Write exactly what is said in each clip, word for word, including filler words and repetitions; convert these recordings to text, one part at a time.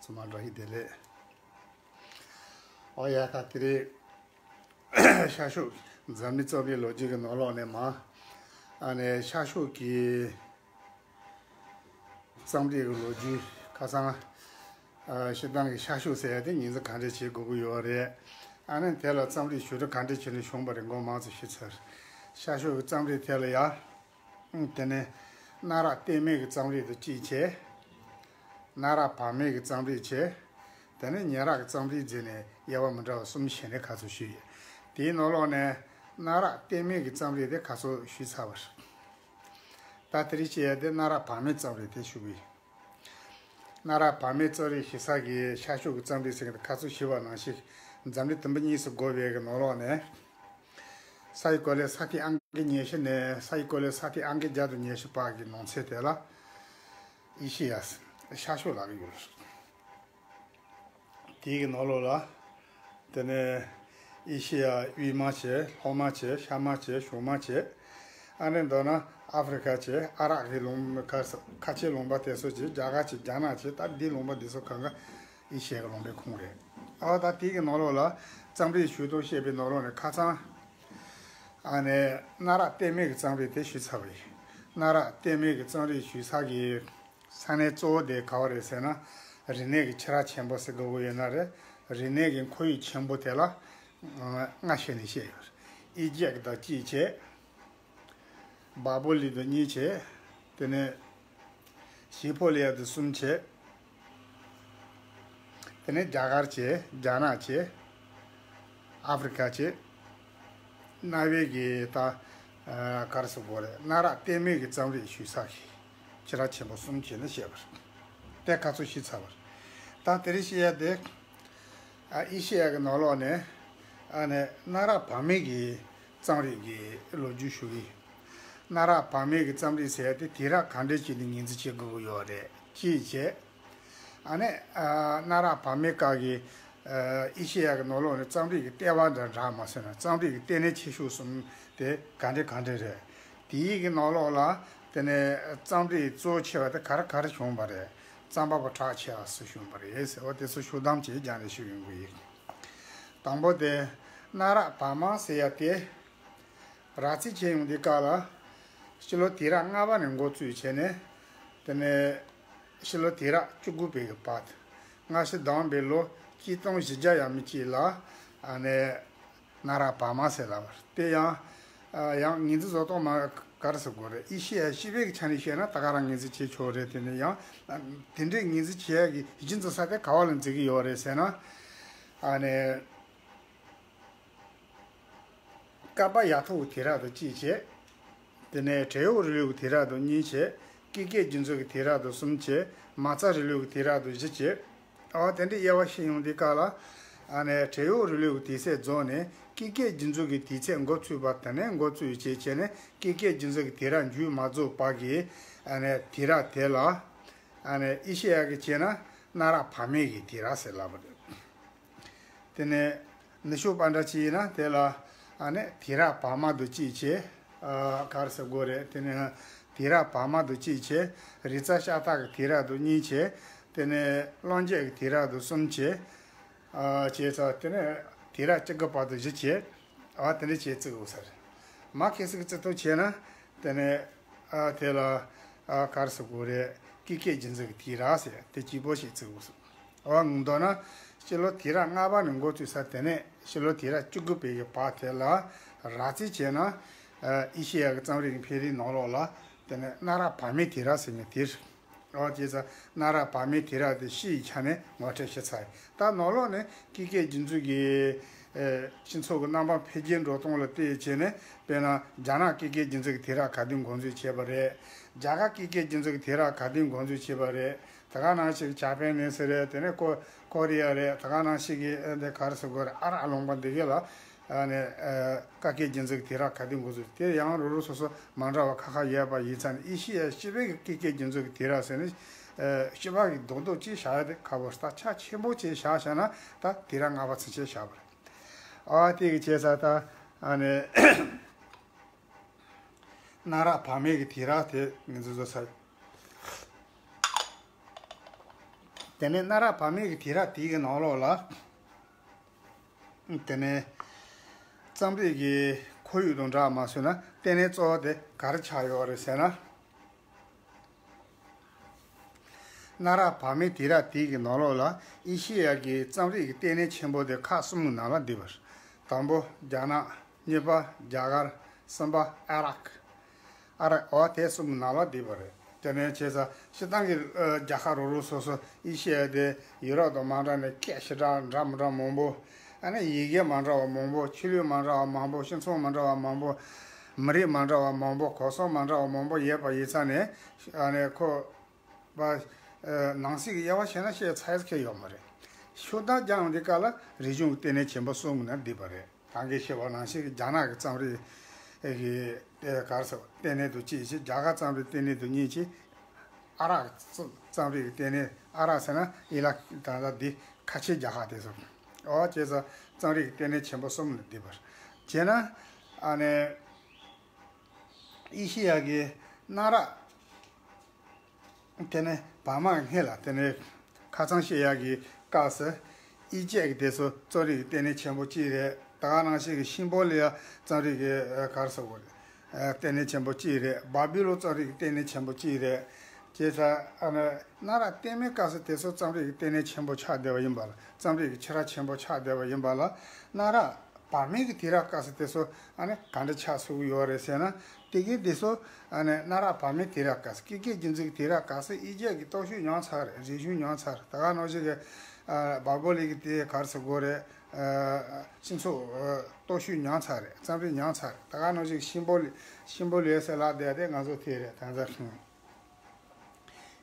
ཚང་མ་བཀྲ་ཤིས་བདེ་ལེགས། ཨོ་ཡ། ད་དེ་རིང་ཤར་ཕྱོགས་འཛམ་གླིང་རྩོམ་རིག་ལོ་རྒྱུས་ཀྱི་ནང་ལོགས་ནས་མ། ཨ་ནས་ཤར་ཕྱོགས་ཀྱི་རྩོམ་རིག་གི་ལོ་རྒྱུས་ཁ་སང་། ཨ། སྤྱིར་བཏང་གི་ཤར་ཕྱོགས་ཟེར་ཡ་དེ་ངོས་འཛིན་ག་འདྲ་བྱེད་དགོས་ཀྱི་ཡོད་རེད། ཨ་ནི་དེ་ལ་རྩོམ་རིག་བྱུང་འཕྲལ་ག་འདྲ་བྱས་ནས་བྱུང་བ་རེད་འགོ་མང་ཙམ་ཞུས་ཚར། ཤར་ཕྱོགས་ཀྱི་རྩོམ་རིག་དེ་ལ་ཡ། ཨང་། དེ་ནས་གནའ་རབས་བལྟས་མེད་ཀྱི་རྩོམ་རིག་དང་གཅིག་བྱས། གནའ་རབས་བར་མེད་ཀྱི་རྩོམ་རིག་བྱས། དེ་ནས་ཉེ་རབས་ཀྱི་རྩོམ་རིག་བརྩིས་ནས་དབྱེ་བ་མི་འདྲ་བ་གསུམ་བྱས་ནས་ཁ་ཚོན་ཞུས་ཡོད། དེའི་ནང་ལོགས་ནས་གནའ་རབས་བལྟས་མེད་ཀྱི་རྩོམ་རིག་དེ་ཁ་ཚོན་ཞུས་ཚར་བ་རེད། ད་དེ་རིང་བཤད་ཡ་དེ་གནའ་རབས་བར་མེད་རྩོམ་རིག་དེ་ཞུ་གི་ཡིན། གནའ་རབས་བར་མེད་རྩོམ་རིག་ཞུ་ས་གི་ཤར་ཕྱོགས་ཀྱི་རྩོམ་རིག་ཟེར་གི་ཁ་ཚོན་ཞུས་པ་ནང་བཞིན་འཛམ་གླིང་དུམ་བུ་གཉིས་སུ་བགོས་པའི་གི་ནང་ལོགས་ནས། ས་ཡི་གོ་ལའི་ས་ཐིག་ཨང་ཀི་ཉི་ཤུ་ནས་ས་ཡི་གོ་ལའི་ས་ཐིག་ཨང་ཀི་བརྒྱ་དང་ཉི་ཤུ་བར་གྱི་ནང་ཚན་དེ་ལ་ཨེ་ཤེ་ཡ། ཤར་ཕྱོགས་ལབ་ཀྱི་ཡོད་རེད། དེའི་གི་ནང་ལོགས་ལ། དེ་ནས་ཨེ་ཤེ་ཡ་དབུས་མ་བྱས། ལྷོ་མ་བྱས། ཤར་མ་བྱས། བྱང་མ་བྱས། ཨ་ནི་མདོར་ན་ཨ་ཧྥེ་རི་ཁ་བྱས། ཨ་རག་གི་ལུང་ཁ་ཁ་ཆེ་ལུང་པ་དེ་ཚོ་བྱས། རྒྱ་གར་བྱས། རྒྱ་ནག་བྱས། ད་འདི་ལུང་པ་འདི་ཚོ་གང་ག་ཨེ་ཤེ་ཡ་གི་ལུང་པའི་ཁོངས་རེད། ཨ། ད་དེའི་གི་ནང་ལོགས་ལ་རྩོམ་རིག་བྱུང་སྟངས་བཤད་པའི་ནང་ལོགས་ནས་ཁ་སང་། ཨ་ནས་གནའ་རབས་བལྟས་མེད་ཀྱི་རྩོམ་རིག་དེ་ཞུས་ཚར་བ་ཡིན། གནའ་རབས་བལྟས་མེད་ཀྱི་རྩོམ་རིག་ཞུ་ས་གི་ས་གནས་གཙོ་བོ་དེ་ག་བ་རེད་ཟེར་ན། རིག་གནས་ཀྱི་ཆུ་རགས་ཆེན་པོ་ཟེར་དགོས་ཀྱི་ཡོད་ན་རེད། རིག་གནས་ཀྱི་ཁོར་ཡུག་ཆེན་པོ་དེ་ལ་ལྔ་བྱས་ནས་བཤད་ཡོད། ཨི་ཇེབ་དང་གཅིག་བྱས། བ་བུ་ལི་དང་གཉིས་བྱས། དེ་ནས་ཞི་ཕོ་ལི་ཡ་དང་གསུམ་བྱས། དེ་ནས་རྒྱ་གར་བྱས། རྒྱ་ནག་བྱས། ཨ་ཧྥེ་རི་ཁ་བྱས། གནའ་བོའི་གི་ད་ག་རེ་ཟེར་དགོས་རེད། གནའ་རབས་བལྟས་མེད་ཀྱི་རྩོམ་རིག་ཞུ་ས་གི་ཆུ་རགས་ཆེན་པོ་གསུམ་བྱས་ནས་བཤད་པ་རེད། དེ་ཁ་ཚོན་ཞུས་ཚར་བ་རེད། ད་དེ་རིང་བཤད་ཡ་དེ། ཨ། ཨེ་ཤེ་ཡ་གི་ནང་ལོགས་ནས། ཨ་ནས་གནའ་རབས་བར་མེད་ཀྱི་རྩོམ་རིག་གི་ལོ་རྒྱུས་ཞུ་གི་ཡིན། གནའ་རབས་བར་མེད་ཀྱི་རྩོམ་རིག་ཟེར་ཡ་དེ་དུས་རབས་ག་འདྲས་ཅིག་ནས་ངོས་འཛིན་བྱེད་དགོས་ཀྱི་ཡོད་རེད། གཅིག་བྱས། ཨ་ནས། ཨ། གནའ་རབས་བར་མེད་སྐབས་ཀྱི། ཨ། ཨེ་ཤེ་ཡ་གི་ནང་ལོགས་ནས་རྩོམ་རིག་གི་ལྟེ་བ་འདྲ་འདྲ་མ་ཟེར་ན་རྩོམ་རིག་གི་ལྟེ་གནས་ཆེ་ཤོས་གསུམ་དེ་ག་འདྲས་ག་འདྲས་རེད། དེའི་གི་ནང་ལོགས་ལ། དེ་ནས་རྩོམ་རིག་གཙོ་ཆེ་བ་དེ་ག་རེ་ག་རེ་བྱུང་བ་རེད། རྩོམ་པ་པོ་གྲགས་ཆེ་བ་སུ་བྱུང་བ་རེད་ཟེར་བ་དེ་ཚོ་ཤོག་གདམས་བྱས་རྒྱང་ནས་ཞུ་ཡོང་གི་ཡིན། དང་པོ་དེ། གནའ་རབས་བར་མ་ཟེར་ཡ་དེ། རགས་རྩིས་བྱས་ཡོང་དུས་སྐབས་ལ། ཕྱི་ལོ་དུས་རབས་ལྔ་པ་ནས་འགོ་བཙུགས་བྱས་ནས། དེ་ནས་ཕྱི་ལོ་དུས་རབས་བཅུ་དགུ་པའི་གི་བར། སྔ་ཕྱི་བསྡོམས་པའི་ལོ་གཅིག་སྟོང་བཞི་བརྒྱ་ཡས་མས་ཅིག་ལ། ཨ་ནས་གནའ་རབས་བར་མ་ཟེར་ལབ་པ་རེད། དེ་ཡང་། ཨ། ཡང་ངོས་འཛིན་བཟོ་སྟངས་མ་ག་རེ་ཟེར་དགོས་རེད། ཨེ་ཤེ་ཡ་སྤྱི་པའི་གི་ཆ་ནས་བཤད་ན་ད་ག་རང་ངོས་འཛིན་བྱེད་ཆོག་རེད། དེ་ནས་ཡང་། ཨ། དེ་འདྲའི་ངོས་འཛིན་བྱེད་ཡ་གི་གཞི་འཛིན་ས་དེ་ག་བ་ལ་འཛིན་གི་ཡོད་རེད་ཟེར་ན། ཨ་ནས། ཀ་པ་ཡ་ཐོག་གི་དུས་རབས་དང་གཅིག་བྱས། དེ་ནས་བྲན་གཡོག་རིང་ལུགས་ཀྱི་དུས་རབས་དང་གཉིས་བྱས། ཀེ་ཀེ་རྒྱུད་འཛིན་གྱི་དུས་རབས་དང་གསུམ་བྱས། མ་རྩ་རིང་ལུགས་ཀྱི་དུས་རབས་དང་བཞི་བྱས། ཨོ། དེ་འདྲའི་དབྱེ་བ་ཕྱེ་ཡོང་དུས་སྐབས་ལ། ཨ་ནས་བྲན་གཡོག་རིང་ལུགས་ཀྱི་དུས་ཚོད་རྫོགས་ནས་ཀེ་ཀེ་རྒྱུད་འཛིན་གྱི་དུས་ཚོད་འགོ་ཚུགས་པ། དེ་ནས་འགོ་བཙུགས་བྱས་བྱས་ནས་ཀེ་ཀེ་རྒྱུད་འཛིན་གྱི་དུས་རབས་མཇུག་མ་རྫོགས་བར་གྱི། ཨ་ནས་དུས་རབས་དེ་ལ། ཨ་ནས་ཨེ་ཤེ་ཡ་གི་བྱས་ན་གནའ་རབས་བར་མའི་གི་དུས་རབས་ཟེར་ལབ་པ་རེད། དེ་ནས་ནུབ་ཕྱོགས་པ་འདྲ་ཅིག་ཡིན་ན་དེ་ལ། ཨ་ནི་དུས་རབས་བར་མ་དང་གཅིག་བྱས། ཨ། ག་རེ་ཟེར་དགོས་རེད། དེ་ནས་དུས་རབས་བར་མ་དང་གཅིག་བྱས། རིག་རྩལ་ཤ་སྟག་གི་དུས་རབས་དང་གཉིས་བྱས། དེ་ནས་གླང་རྒྱལ་གྱི་དུས་རབས་དང་གསུམ་བྱས། ཨ། བྱས་ཙང་དེ་ནས་དུས་རབས་བཅུ་དགུ་པ་དང་བཞི་བྱས། ཨ། དེ་འདྲ་བྱས་བརྩི་དགོས་ས་རེད། མར་ཁེ་སི་གི་བརྩི་སྟངས་བྱས་ན། དེ་ནས། ཨ། དེ་ལ། ཨ། ག་རེ་ཟེར་དགོས་རེད། ཀེ་ཀེ་རྒྱུད་འཛིན་གྱི་དུས་རབས་ཟེར་དེ་གཅིག་པོ་ཞིག་བརྩི་དགོས་སོ། ཨ། མདོར་ན་ཕྱི་ལོ་དུས་རབས་ལྔ་པ་ནས་འགོ་བཙུགས་ས། དེ་ནས་ཕྱི་ལོ་དུས་རབས་བཅུ་དགུ་པའི་གི་བར་དེ་ལ་རགས་རྩིས་བྱས་ན། ཨ། ཨེ་ཤེ་ཡ་གི་རྩོམ་རིག་གི་འཕེལ་རིམ་ནང་ལོགས་ལ་དེ་ནས་གནའ་རབས་བར་མའི་དུས་རབས་ཟེར་མཁན་དེ་རེད། ཨོ། བྱས་ཙང་གནའ་རབས་བར་མའི་དུས་རབས་དེ་ཕྱིའི་ཆ་ནས་ངོ་སྤྲོད་བྱས་ཚར་ཡིན། ད་ནང་ལོགས་ནས་ཀེ་ཀེ་རྒྱུད་འཛིན་གྱི། ཨེ། སྤྱི་ཚོགས་ཀྱི་རྣམ་པ་འཕེལ་རྒྱས་འགྲོ་སྟངས་ལ་བལྟས་བྱས་ནས། དཔེར་ན་རྒྱ་ནག་ཀེ་ཀེ་རྒྱུད་འཛིན་གྱི་དུས་རབས་ག་དུས་འགོ་འཛུགས་བྱས་པ་རེད། རྒྱ་གར་ཀེ་ཀེ་རྒྱུད་འཛིན་གྱི་དུས་རབས་ག་དུས་འགོ་འཛུགས་བྱས་པ་རེད། ད་ག་ནང་བཞིན་ཇ་པན་ནས་ཟེར་རེད། དེ་ནས་ཀོ་ཀོ་རི་ཡ་རེད། ད་ག་ནང་བཞིན་གྱི་འདི་ག་རེ་ཟེར་དགོས་རེད། ཨ་རག་ལུང་པ་འདི་གས་ལ། ཨ་ནས། ཨ། ཀེ་ཀེ་རྒྱུད་འཛིན་གྱི་དུས་རབས་ག་དུས་འགོ་འཛུགས། དེ་ཡང་རོ་རོ་སོ་སོ་མ་འདྲ་བ་ཁ་ཁ་ཡོད་པ་ཡིན་ཙང་ནི། ཨེ་ཤེ་ཡ་སྤྱི་པའི་གི་ཀེ་ཀེ་རྒྱུད་འཛིན་གྱི་དུས་རབས་ཟེར་ནས། ཨ། སྤྱི་པ་གི་རྡོག་རྡོག་ཅིག་བཞག་ཡ་དེ་ཁག་པོ་རེད། ད་ཆ་ཆེན་པོ་ཅིག་བཞག་བཞག་ན་ད་དུས་རབས་ལྔ་པ་ཚུན་ཆད་བཞག་པ་རེད། ཨ། དེ་གི་བྱས་ཙང་ད། ཨ་ནི། གནའ་རབས་བར་མའི་གི་དུས་རབས་དེ་ངོས་འཛིན་བཟོ་ཚར། དེ་ནས་གནའ་རབས་བར་མའི་གི་དུས་རབས་དེའི་གི་ནང་ལོགས་ལ། དེ་ནས་རྩོམ་རིག་གི་ཁོར་ཡུག་དང་འདྲ་མ་སོང་ན་ལྟེ་གནས་གཙོ་བོ་དེ་ག་རེ་ཆགས་ཡོད་རེད་ཟེར་ན། གནའ་རབས་བར་མའི་དུས་རབས་དེའི་གི་ནང་ལོགས་ལ་ཨེ་ཤེ་ཡ་གི་རྩོམ་རིག་གི་ལྟེ་གནས་ཆེན་པོ་དེ་ཁག་གསུམ་གི་ནང་ལ་འདུས་པ་རེད། དང་པོ་རྒྱ་ནག་གཉིས་པ་རྒྱ་གར། གསུམ་པ་ཨ་རག་ཨ་རག་འོ་དེ་གསུམ་གི་ནང་ལ་འདུས་པ་རེད། དེ་ནས་བྱས་ཙང་སྤྱིར་བཏང་གི་ཨ་རྒྱལ་ཁབ་རོ་རོ་སོ་སོ་ཨེ་ཤེ་ཡ་དེ་ཡུ་རོབ་དང་མ་འདྲ་ནས་སྐད་ཞེ་དྲག་འདྲ་མི་འདྲ་མང་པོ། ཨ་ནི་ཡི་གེ་མ་འདྲ་བ་མང་པོ། ཆོས་ལུགས་མ་འདྲ་བ་མང་པོ། སྤྱི་ཚོགས་མ་འདྲ་བ་མང་པོ། མི་རིགས་མ་འདྲ་བ་མང་པོ། གོ་ས་མ་འདྲ་བ་མང་པོ་ཡོད་པ་ཡིན་ཙང་ནས། ཨ་ནི་ཁོ་པ། ཨ་ནང་གསེས་ཀྱི་དབྱེ་བ་ཕྱེ་ན་བཤད་ཚར་གི་ཡོད་མ་རེད། ཤུགས་རྟགས་རྒྱག་ཡོང་དུས་སྐབས་ལ་རིག་གཞུང་གི་ལྟེ་གནས་ཆེན་པོ་གསུམ་གྱི་ནང་འདུས་པ་རེད། ད་གིན་བཤད་པ་ནང་བཞིན་གྱི་རྒྱ་ནག་གི་རྩོམ་རིག་གི་ཨེ་ག་རེ་ཟེར་ལྟེ་གནས་དང་གཅིག་བྱས། རྒྱ་གར་རྩོམ་རིག་ལྟེ་གནས་དང་གཉིས་བྱས། ཨ་རག་རྩོམ་རིག་གི་ལྟེ་གནས། ཨ་རག་ཟེར་ན་ཡིན་ལ་ད་ལྟ་འདི་ཁ་ཆེ་རྒྱལ་ཁབ་དེ་ཚོ། འོ་བྱས་ཙང་རྩོམ་རིག་གི་ལྟེ་གནས་ཆེན་པོ་གསུམ་ལ་འདུས་པ་རེད། བྱས་ན་ཨ་ནི་ཨེ་ཤེ་ཡ་གི་གནའ་རབས། དེ་ནས་བར་མ་སྔོན་ལ་དེ་ནས་ཁ་སང་བཤད་ཡག་གི་སྐབས་སུ་ཨི་ཇེབ་ཀྱི་དེ་ཚོ་རྩོམ་རིག་གི་ལྟེ་གནས་ཆེན་པོ་གཅིག་རེད། ད་ག་ནང་བཞིན་གྱི་ཤིང་པོ་ལི་ཡ་རྩོམ་རིག་གི་ཨ་ག་རེ་ཟེར་དགོས་རེད། ཨ་ལྟེ་གནས་ཆེན་པོ་གཅིག་རེད། བྷ་བི་ལོན་རྩོམ་རིག་གི་ལྟེ་གནས་ཆེན་པོ་གཅིག་རེད། བྱས་ཙང་ཨ་ནི་གནའ་རབས་རྟགས་མའི་སྐབས་སུ་དེ་ཚོ་རྩོམ་རིག་གི་ལྟེ་གནས་ཆེན་པོ་ཆགས་བསྡད་པ་ཡིན་པ་ལ། རྩོམ་རིག་གི་ཆེ་རབས་ཆེན་པོ་ཆགས་བསྡད་པ་ཡིན་པ་ལ། གནའ་རབས་བར་མའི་གི་དུས་རབས་སྐབས་སུ་དེ་ཚོ་ཨ་ནི་ག་འདྲ་ཆགས་ཚུགས་ཀྱི་ཡོད་རེད་ཟེར་ན། དེ་གའི་དེ་ཚོ་ཨ་ནི་གནའ་རབས་བར་མའི་དུས་རབས་སྐབས་སུ། ཀེ་ཀེ་རྒྱལ་འཛིན་གྱི་དུས་རབས་སྐབས་སུ་ཨི་ཇེབ་ཀྱི་སྟོབས་ཤུགས་ཉམས་ཚར་རེད། རིག་གཞུང་ཉམས་ཚར་རེད། ད་ག་ནང་བཞིན་གྱི་ཨ་བྷ་བོ་ལི་གི་དེ་ག་རེ་ཟེར་དགོས་རེད། ཨ་སྤྱི་ཚོགས་ཨ་སྟོབས་ཤུགས་ཉམས་ཚར་རེད། རྩོམ་རིག་ཉམས་ཚར་རེད། ད་ག་ནང་བཞིན་ཤིང་པོ་ལི། ཤིང་པོ་ལི་ཟེར་ལབ་བསྡད་དེ་ང་ཚོ་དེ་རེད། ད་ལྟ་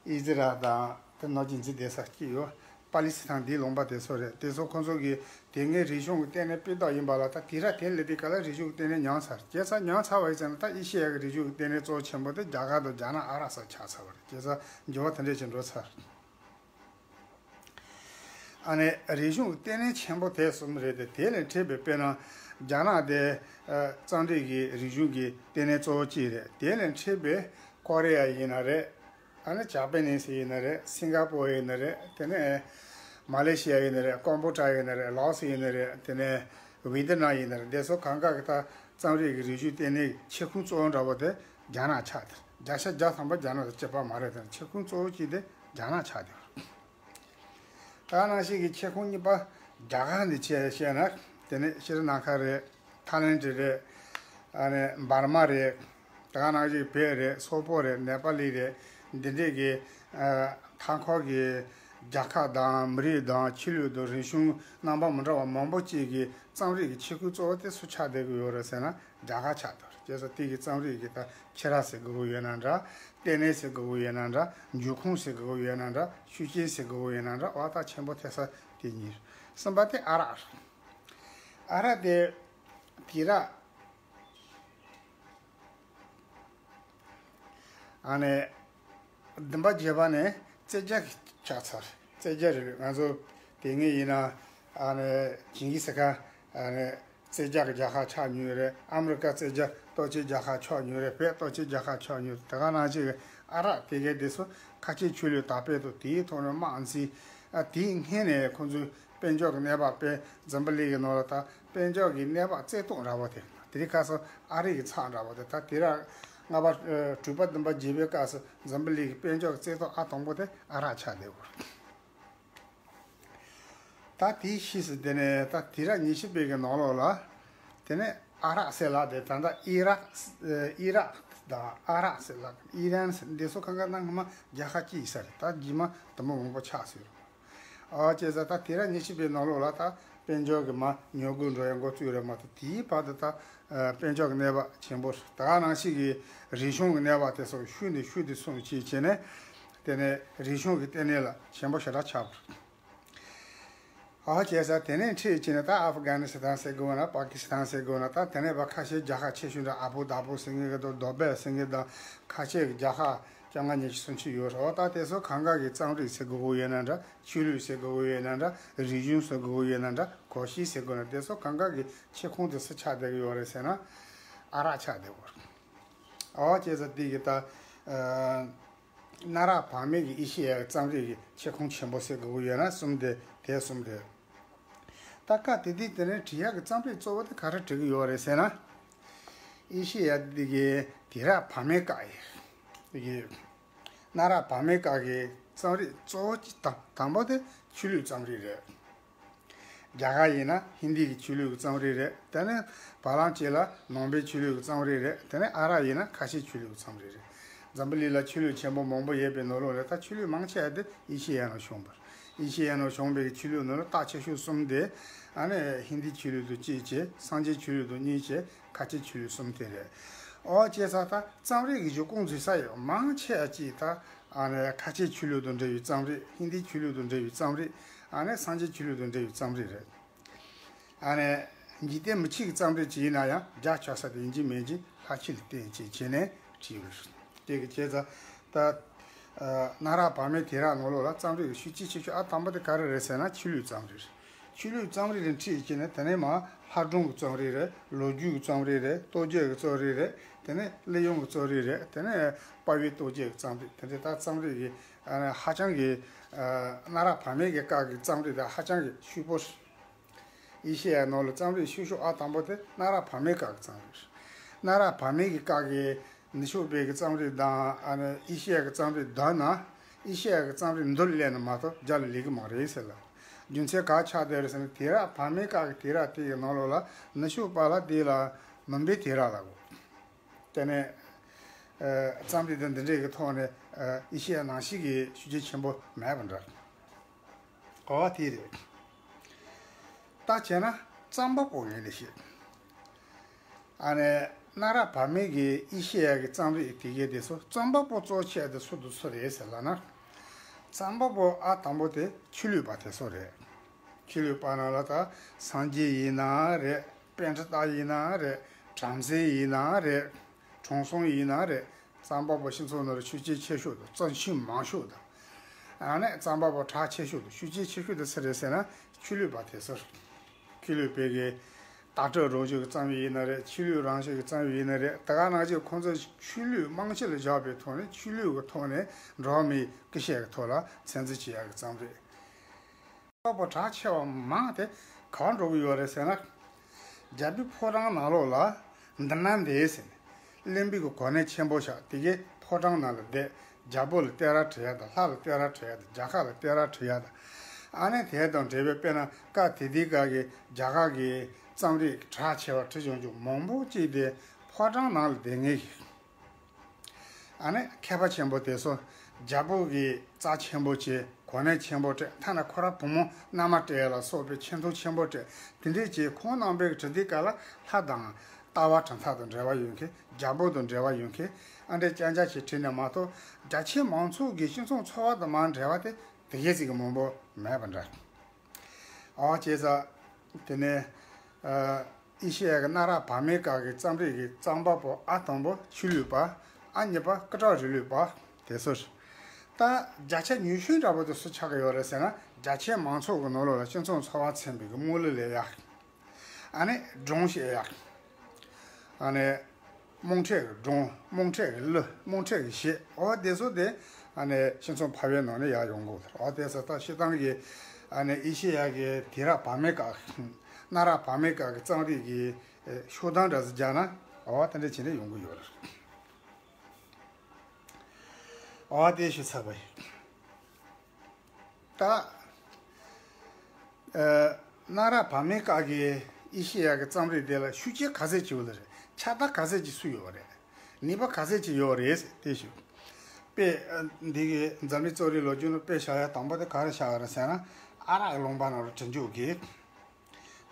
ཨི་ཛི་རལ་དང་དེ་ནང་བཞིན་འཛིན་བསྡད་ས་སྐྱིད་ཡོད། པ་ལི་སི་ཐན་འདིའི་ལུང་པ་དེ་ཚོ་རེད། དེ་ཚོ་ཁོང་ཚོ་གི་དེ་སྔའི་རིག་གཞུང་གི་ལྟེ་གནས་སྤུས་དག་ཡིན་པ་ལ། ད་དུས་རབས་དེ་སླེབས་དུས་སྐབས་ལ་རིག་གཞུང་གི་ལྟེ་གནས་ཉམས་ཚར། བྱས་ཙང་ཉམས་ཚར་བ་ཡིན་ཙང་ད་ཨེ་ཤེ་ཡ་གི་རིག་གཞུང་གི་ལྟེ་གནས་གཙོ་བོ་ཆེན་པོ་དེ་རྒྱ་གར་དང་རྒྱ་ནག་ཨ་རག་ས་ཆགས་ཚར་བ་རེད། བྱས་ཙང་འགྱུར་བ་དེ་འདྲས་ཅིག་འགྲོ་ཚར། ཨ་ནི་རིག་གཞུང་གི་ལྟེ་གནས་ཆེན་པོ་དེ་གསུམ་རེད་དེ། དེ་ལས་འཕྲོས་པའི་དཔེར་ན་རྒྱ་ནག་དེ་ཨ་རྩོམ་རིག་གི་རིག་གཞུང་གི་ལྟེ་གནས་གཙོ་བོ་གཅིག་རེད། དེ་ལས་འཕྲོས་པའི་ཀོ་རི་ཡ་ཡིན་ན་རེད། ཨ་ནི་ཇ་པ་ནིས་ཡིན་ན་རེད། སིང་ག་པོར་ཡིན་ན་རེད། དེ་ནས་མ་ལེ་ཤི་ཡ་ཡིན་ན་རེད། ཀོམ་པོ་ཌ་ཡིན་ན་རེད། ལའོ་སི་ཡིན་ན་རེད། དེ་ནས་ཝི་ཏི་ནམ་ཡིན་ན་རེད། དེ་ཚོ་གང་ག་གི་ད་རྩོམ་རིག་གི་རིག་གཞུང་ལྟེ་གནས་མཆེད་ཁུངས་གཙོ་བོ་འདྲ་བོ་དེ་རྒྱ་ནག་ཆགས་ཏེ། བརྒྱ་ཆ་བརྒྱ་ཐམ་པ་རྒྱ་ནག་དང་གཅིག་པ་མ་རེད་དེ། མཆེད་ཁུངས་གཙོ་བོ་གཅིག་དེ་རྒྱ་ནག་ཆགས་ཏེ། ད་ནང་བཞིན་གྱི་མཆེད་ཁུངས་གཉིས་པ་རྒྱ་གར་འདི་བྱས་བཤད་ན། དེ་ནས་ཤྲི་ལང་ཀ་རེད། ཐའི་ལེན་ཌི་རེད། ཨ་ནི་འབར་མ་རེད། ད་ག་ནང་བཞིན་བོད་རེད། སོག་པོ་རེད། ནེ་པ་ལི་རེད། འདི་འདྲས་ཀྱི་ཨ་མཐའ་འཁོར་གྱི་རྒྱལ་ཁབ་དང་མི་རིགས་དང་ཆོས་ལུགས་དང་རིག་གཞུང་རྣམ་པ་མི་འདྲ་བ་མང་པོ་ཅིག་གི་རྩོམ་རིག་གི་མཆེད་ཁུངས་གཙོ་བོ་དེ་སུ་ཆགས་བསྡད་ཀྱི་ཡོད་རེད་ཟེར་ན། རྒྱ་གར་ཆགས་འདུག། བྱས་ཙང་དེ་གི་རྩོམ་རིག་གི་ད་ཆེ་རབས་ཟེར་དགོས་ཀྱི་ཡོད་ན་འདྲ། ལྟེ་གནས་ཟེར་དགོས་ཀྱི་ཡོད་ན་འདྲ། འབྱུང་ཁུངས་ཟེར་དགོས་ཀྱི་ཡོད་ན་འདྲ། ཤུགས་རྐྱེན་ཟེར་དགོས་ཀྱི་ཡོད་ན་འདྲ། འོ་ད་ཆེན་པོ་ཐེབས་ས་དེ་གཉིས་རེད། གསུམ་པ་དེ་ཨ་རག་རེད། ཨ་རག་དེ་དུས་རབས་ཨ་ནི་བདུན་པ་བརྒྱད་པ་ནས་བཙན་རྒྱལ་གྱི་ཆགས་ཚར། བཙན་རྒྱལ་རེད། ང་ཚོ་དེ་སྔའི་ཡིན་ན་ཨ་ནི་ཇིང་གིས་ཁཱན་ཨ་ནི་བཙན་རྒྱལ་གྱི་རྒྱལ་ཁབ་ཆགས་མྱོང་རེད། ཨ་མི་རི་ཀ་བཙན་རྒྱལ་ལྟོ་ཆས་རྒྱལ་ཁབ་ཆགས་མྱོང་རེད། བོད་ལྟོ་ཆས་རྒྱལ་ཁབ་ཆགས་མྱོང་རེད། དེ་ག་ནང་བཞིན་གྱི་ཨ་རག་དེ་གའི་དེ་ཚོ་ཁ་ཆེའི་ཆོས་ལུགས་དར་སྤེལ་དང་དེའི་ཐོག་ནས་དམག་འཛིང་། ཨ་དེའི་སྔོན་ནས་ཁོང་ཚོས་དཔལ་འབྱོར་གྱི་གནས་བབ་དཔེ་འཛམ་བུ་གླིང་གི་ནང་ལ་ད་དཔལ་འབྱོར་གྱི་གནས་བབ་རྩེ་ཐོག་འདྲ་བོ་དེ། དེ་རིང་ཁ་སང་ཨ་རི་གི་ཚབ་འདྲ་བོ་དེ། ད་དུས་རབས་ལྔ་པ་ཨ་དྲུག་པ་བདུན་པ་བརྒྱད་པའི་སྐབས་སུ་འཛམ་བུ་གླིང་གི་དཔལ་འབྱོར་གྱི་རྩེ་ཐོག་ཨ་དང་པོ་དེ་ཨ་རག་ཆགས་བསྡད་ཡོད་རེད། ད་དེའི་ཕྱིས་སུ་དེ་ནས་ད་དུས་རབས་ཉི་ཤུ་པའི་གི་ནང་ལོགས་ལ། དེ་ནས་ཨ་རག་ཟེར་ལབ་དེ་ད་ལྟ་ཨི་རག་ཨི་རག་དང་ཨ་རག་ཟེར་ལབ། ཨི་རན་ཟེར། འདི་ཚོ་གང་ག་ནང་སྔོན་མ་རྒྱལ་ཁབ་གཅིག་ཡིན་ས་རེད། ད་རྗེས་མ་དུམ་བུ་མང་པོ་ཆགས་སོང་། ཨ་བྱས་ཙང་ད་དུས་རབས་ཉི་ཤུ་པའི་ནང་ལོགས་ལ་ད་དཔལ་འབྱོར་གྱི་མ་ཉོ་སྒོ་འགྲོ་ཡ་འགོ་བཙུགས་རེད་མ་གཏོགས། དེའི་བར་དུ་ད་ཨ་དཔལ་འབྱོར་གྱི་གནས་བབ་ཆེན་པོ། ད་ག་ནང་བཞིན་གྱི་རིག་གཞུང་གི་གནས་བབ་དེ་ཚོ་ཤུགས་ནས་ཤུགས་དེ་སོང་བྱས་བྱས་ནས། དེ་ནས་རིག་གཞུང་གི་ལྟེ་གནས་ལ་ཆེན་པོ་ཞེ་དྲག་ཆགས་པ་རེད། ཨ་བྱས་ཙང་དེ་ནས་འཕྲད་བྱས་ནས་ད་ཨབ་གྷ་ནི་སི་ཐན་ཟེར་དགོས་ན། པ་ཀི་སི་ཐན་ཟེར་དགོས་ན། ད་དེ་ནས་ཕར་ཁ་ཤས་རྒྱལ་ཁབ་ཆེ་ཤོས་འདྲ། ཨ་བུ་དཱ་བུ་ཟེར་མཁན་གྱི་དང་། དུ་བྷེ་ཟེར་མཁན་དང་། ཁ་ཤས་ཀྱི་རྒྱལ་ཁབ་བཅོ་ལྔ་ཉི་ཤུ་སུམ་ཅུ་ཡོད་རེད། འོ་ད་དེ་ཚོ་གང་ག་གི་རྩོམ་རིག་ཟེར་དགོས་ཀྱི་ཡོད་ན་འདྲ། ཆོས་ལུགས་ཟེར་དགོས་ཀྱི་ཡོད་ན་འདྲ། རིག་གཞུང་ཟེར་དགོས་ཀྱི་ཡོད་ན་འདྲ། གོམས་གཤིས་ཟེར་དགོས་ན། དེ་ཚོ་གང་ག་གི་མཆེད་ཁུངས་དེ་སུ་ཆགས་བསྡད་ཀྱི་ཡོད་རེད་ཟེར་ན། ཨ་རག་ཆགས་བསྡད་ཡོད་རེད། འོ་བྱས་ཙང་དེ་གི་ད་ཨ་ གནའ་རབས་བར་མའི་གི་ཨེ་ཤེ་ཡའི་རྩོམ་རིག་གི་མཆེད་ཁུངས་ཆེན་པོ་ཟེར་དགོས་ཀྱི་ཡོད་ན་གསུམ་དེ་དེ་གསུམ་རེད། ད་སྐབས་དེ་དུས་དེ་ནས་བྲིས་ཡག་གི་རྩོམ་རིག་གཙོ་བོ་དེ་ག་རེ་བྲི་གི་ཡོད་རེད་ཟེར་ན། ཨེ་ཤེ་ཡ་དེ་གི་དུས་རབས་བར་མའི་སྐབས་ཡི་དེ་གི་གནའ་རབས་བར་མའི་སྐབས་ཀྱི་རྩོམ་རིག་གཙོ་བོ་གཅིག་དང་དང་པོ་དེ་ཆོས་ལུགས་རྩོམ་རིག་རེད། རྒྱ་གར་ཡིན་ན་ཧིན་དི་གི་ཆོས་ལུགས་ཀྱི་རྩོམ་རིག་རེད། དེ་ནས་བ་ལང་སྤྱི་ལ་ནང་པའི་ཆོས་ལུགས་ཀྱི་རྩོམ་རིག་རེད། དེ་ནས་ཨ་རག་ཡིན་ན་ཁ་ཆེའི་ཆོས་ལུགས་ཀྱི་རྩོམ་རིག་རེད། འཛམ་བུ་གླིང་ལ་ཆོས་ལུགས་ཆེན་པོ་མང་པོ་ཡོད་པའི་ནང་ལོགས་ལ་ད་ཆོས་ལུགས་མང་ཆེ་བ་དེ་ཨེ་ཤེ་ཡ་ནང་བྱུང་བ་རེད། ཨེ་ཤེ་ཡ་ནང་བྱུང་བའི་ཆོས་ལུགས་ནང་ལ་རྟགས་ཆེ་ཤོས་གསུམ་དེ་ཨ་ནི་ཧིན་དི་ཆོས་ལུགས་དང་གཅིག་བྱས། སངས་རྒྱས་ཆོས་ལུགས་དང་གཉིས་བྱས། ཁ་ཆེ་ཆོས་ལུགས་གསུམ་དེ་རེད། ཨོ་བྱས་ཙང་ད་རྩོམ་རིག་གི་གཞུག་གུ་འཛུལ་ས་ཡོད་མང་ཆེ་བ་གཅིག་ད་ཨ་ནི་ཁ་ཆེ་ཆོས་ལུགས་དང་འབྲེལ་བའི་རྩོམ་རིག་ཧིན་དི་ཆོས་ལུགས་དང་འབྲེལ་བའི་རྩོམ་རིག་ཨ་ནི་སངས་རྒྱས་ཆོས་ལུགས་དང་འབྲེལ་བའི་རྩོམ་རིག་རེད། ཨ་ནི་འཇིག་རྟེན་མི་ཆོས་ཀྱི་རྩོམ་རིག་ཅིག་ཡིན་ན་ཡང་རྒྱ་ཆགས་ས་དེ་ཡིན་གཅིག་མིན་གཅིག་ལྷ་ཆོས་ལ་བརྟེན་བྱས་བྱས་ནས་བྲིས་ཡོད་རེད། དེ་གི་བྱས་ཙང་ད་གནའ་རབས་བར་མའི་དུས་རབས་ནང་ལོགས་ལ་རྩོམ་རིག་གི་ཤུགས་རྐྱེན་ཆེ་ཤོས་ཨ་དང་པོ་དེ་ག་རེ་རེད་ཟེར་ན་ཆོས་ལུགས་རྩོམ་རིག་རེད། ཆོས་ལུགས་རྩོམ་རིག་རེ་ཁྲིད་བྱས་ནས་དེ་ནས་མར་ལྷ་སྒྲུང་གི་རྩོམ་རིག་རེད། ལོ་རྒྱུས་ཀྱི་རྩོམ་རིག་རེད། རྟོགས་བརྗོད་ཀྱི་རྩོམ་རིག་རེད། དེ་ནས་གླུ་དབྱངས་ཀྱི་རྩོམ་རིག་རེད། དེ་ནས་དཔའ་བོའི་རྟོགས་བརྗོད་ཀྱི་རྩོམ་རིག་དེ་འདྲའི་ད་རྩོམ་རིག་གི་ཨ་ནི་ཧ་ཅང་གི་ཨ་གནའ་རབས་བར་མའི་གི་སྐབས་ཀྱི་རྩོམ་རིག་དང་ཧ་ཅང་གི་ཕྱུག་པོ་རེད། ཨེ་ཤེ་ཡའི་ནང་ལ་རྩོམ་རིག་ཤུགས་ཤོས་ཨ་དང་པོ་དེ་གནའ་རབས་བར་མའི་སྐབས་ཀྱི་རྩོམ་རིག་རེད། གནའ་རབས་བར་མའི་གི་སྐབས་ཀྱི་ནུབ་ཕྱོགས་པའི་གི་རྩོམ་རིག་དང་ཨ་ནི་ཨེ་ཤེ་ཡ་གི་རྩོམ་རིག་བསྡུར་ན། ཨེ་ཤེ་ཡ་གི་རྩོམ་རིག་མདུན་ལ་སླེབས་ན་མ་གཏོགས་རྒྱབ་ལ་སླེབས་ཀྱི་མ་རེད་ཟེར་ལ། རྒྱུ་མཚན་ག་ཆགས་བསྡད་རེད་ཟེར་ན་དུས་རབས་བར་མའི་སྐབས་ཀྱི་དུས་རབས་དེ་ཡི་ནང་ལོགས་ལ་ནུབ་ཕྱོགས་པ་ལ་དེ་ལ་མུན་པའི་དུས་རབས་ལ་གོ། དེ་ནས་ཨ་རྩོམ་རིག་དང་འདི་འདྲའི་གི་ཐོག་ནས་ཨ་ཨེ་ཤེ་ཡ་ནང་བཞིན་གྱི་ཤུགས་རྐྱེན་ཆེན་པོ་མེད་པ་འདྲ། གོ་བ་དེ་རེད། ད་བྱས་ན་རྩོམ་པ་པོ་ངོས་ནས་བཤད། ཨ་ནི་གནའ་རབས་བར་མའི་གི་ཨེ་ཤེ་ཡ་གི་རྩོམ་རིག་དེ་གའི་དེ་ཚོ་རྩོམ་པ་པོ་གཙོ་ཆེ་བ་དེ་སུ་དང་སུ་རེད་ཟེར་ལབ་ན། རྩོམ་པ་པོ་ཨ་དང་པོ་དེ་ཆོས་ལུགས་པ་དེ་ཚོ་རེད། ཆོས་ལུགས་པ་ནང་ལ་ད་སངས་རྒྱས་ཡིན་ན་རེད། པཎྜི་ཏ་ཡིན་ན་རེད། བྲམ་ཟེ་ཡིན་ན་རེད། དྲང་སྲོང་ཡིན་ན་རེད། རྩོམ་པ་པོ་སྤྱི་ཚོགས་ནང་ལ་ཤུགས་རྐྱེན་ཆེ་ཤོས་དང་བརྩོན་ཤུགས་མང་ཤོས་དང་། ཨ་ནི་རྩོམ་པ་པོ་གྲགས་ཆེ་ཤོས་དང་ཤུགས་རྐྱེན་ཆེ་ཤོས་དེ་སུ་རེད་ཟེར་ན་ཆོས་ལུགས་པ་དེ་ཚོ་རེད། ཆོས་ལུགས་པའི་གི་ལྟ་གྲུབ་རང་བཞིན་གྱི་རྩོམ་ཡིག་ཡིན་ན་རེད། ཆོས་ལུགས་རང་བཞིན་གྱི་རྩོམ་ཡིག་ཡིན་ན་རེད། དེ་ག་ནང་བཞིན་ཁོང་ཚོས་ཆོས་ལུགས་རྨང་གཞི་ལ་བཞག་པའི་ཐོག་ནས་ཆོས་ལུགས་ཀྱི་ཐོག་ནས་འགྲོ་བ་མིའི་སྐུ་གཤེགས་ཀྱི་ཐོག་ལ་ཚོད་འཛིན་བྱེད་ཡག་གི་རྩོམ་རིག་པ་པོ་གྲགས་ཆེ་བ་མང་དེ་ག་པར་འགྲོ་གི་ཡོད་རེད་ཟེར་ན། རྒྱལ་པོའི་ཕོ་བྲང་ནང་ལོགས་ལ་མདུན་ན་འདས་ཟེར་ནས་གླིང་པའི་གི་གོ་གནས་ཆེན་པོ་ཞིག་དེ་གའི་ཕོ་བྲང་ནང་ལ་བསྡད། རྒྱལ་པོ་ལ་བསྟོད་ར་བྲི་ཡ་དང་། ལྷ་ལ་བསྟོད་ར་བྲི་ཡ་དང་། རྒྱལ་ཁབ་ལ་བསྟོད་ར་བྲི་ཡ་དང་། ཨ་ནི་དེ་དང་འབྲེལ་བའི་དཔེར་ན་སྐབས་དེ་དུས་སྐབས་ཀྱི་རྒྱ་གར་གྱི་རྩོམ་རིག་གྲགས་ཆེ་བ་བྲི་བྱུང་རྒྱུ་མང་པོ་ཅིག་དེ་ཕོ་བྲང་ནང་ལ་བསྡད་མཁན་གྱི། ཨ་ནི་མཁས་པ་ཆེན་པོ་དེ་ཚོ་རྒྱལ་པོ་གི་རྩ་ཆེན་པོ་བྱས། གོ་གནས་ཆེན་པོ་སྤྲད། ཐ་ན་ཁོ་ར་བུ་མོ་མནའ་མ་སྤྲད་ལ་སོགས་པའི་ཆེ་མཐོང་ཆེན་པོ་སྤྲད། དེ་འདྲས་བྱས་ཁོང་རྣམ་པའི་གྲུབ་དུས་སྐབས་ལ་ལྷ་དང་ལྟ་བ་གྲུབ་མཐའ་དང་འབྲེལ་བ་ཡོད་མཁན། རྒྱལ་པོ་དང་འབྲེལ་བ་ཡོད་མཁན། ཨ་འདྲས་རྐྱང་རྐྱང་ཞིག་བྲིས་ནས་མ་གཏོགས་རྒྱ་ཆེ་མང་ཚོགས་ཀྱི་སྤྱི་ཚོགས་འཚོ་བ་དང་མར་འབྲེལ་བ་དེ་དེ་གས་ཅིག་གི་མང་པོ་མེད་པ་འདྲ། ཨོ་བྱས་ཙང་དེ་ནས་ཨ་ཨེ་ཤེ་ཡ་གི་གནའ་རབས་བར་མའི་སྐབས་ཀྱི་རྩོམ་རིག་གི་རྩོམ་པ་པོ་ཨ་དང་པོ་ཆོས་ལུགས་པ། ཨ་གཉིས་པ་སྐུ་དྲག་རིང་ལུགས་པ་དེ་ཚོ་རེད། ད་བརྒྱ་ཆ་ཉི་ཤུ་འདྲ་པོ་དེ་སུ་ཆགས་ཀྱི་ཡོད་རེད་ཟེར་ན། རྒྱ་ཆེ་མང་ཚོགས་ཀྱི་ནང་ལོགས་ལ་སྤྱི་ཚོགས་འཚོ་བ་ཚན་པའི་གི་དམུ་གླུ་ལེན་ཡག་ཨ་ནི་སྒྲུང་བཤད་ཡག་ཨ་ནི་རྨོངས་དད་ཀྱི་སྒྲུང་། རྨོངས་དད་ཀྱི་གླུ། རྨོངས་དད་ཀྱི་གཞས། འོ་དེ་ཚོ་དེ་ཨ་ནི་སྤྱི་ཚོགས་འཕགས་པའི་ནང་ནས་ཡར་ཡོང་གི་ཡོད་རེད། འོ་དེ་ཚོ་ད་སྤྱིར་བཏང་གི་ཨ་ནི་ཨེ་ཤེ་ཡ་གི་དུས་རབས་བར་མའི་སྐབས། གནའ་རབས་བར་མའི་སྐབས་ཀྱི་རྩོམ་རིག་གི་ཤོག་གྲངས་འདྲ་ཟིག་སྦྱར་ན་འོ་དེ་འདྲ་བྱས་ནས་ཡོང་གི་ཡོད་རེད། འོ་དེ་ཞུ་ཚར་བ་ཡིན། ད་ཨ་གནའ་རབས་བར་མའི་སྐབས་ཀྱི་ཨེ་ཤེ་ཡ་གི་རྩོམ་རིག་དེ་ལ་ཤུགས་རྐྱེན་ག་ཚད་ཅིག་ཡོད་ལ་རེད། ཁྱབ་བརྡལ་ག་ཚད་ཅིག་སུ་ཡོད་རེད། ནུས་པ་ག་ཚད་ཅིག་ཡོད་རེད་ཟེར་དེ་ཞུ། དཔེ་ཨ་འདི་གི་འཛམ་གླིང་རྩོམ་རིག་ལོ་རྒྱུས་ནང་དཔེ་བཞག་ཡ་དང་པོ་དེ་ག་རེ་བཞག་ཡོད་རེད་ཟེར་ན། ཨ་རག་གི་ལུང་པ་ནང་ལ་བྲིས་འཇུག་གི་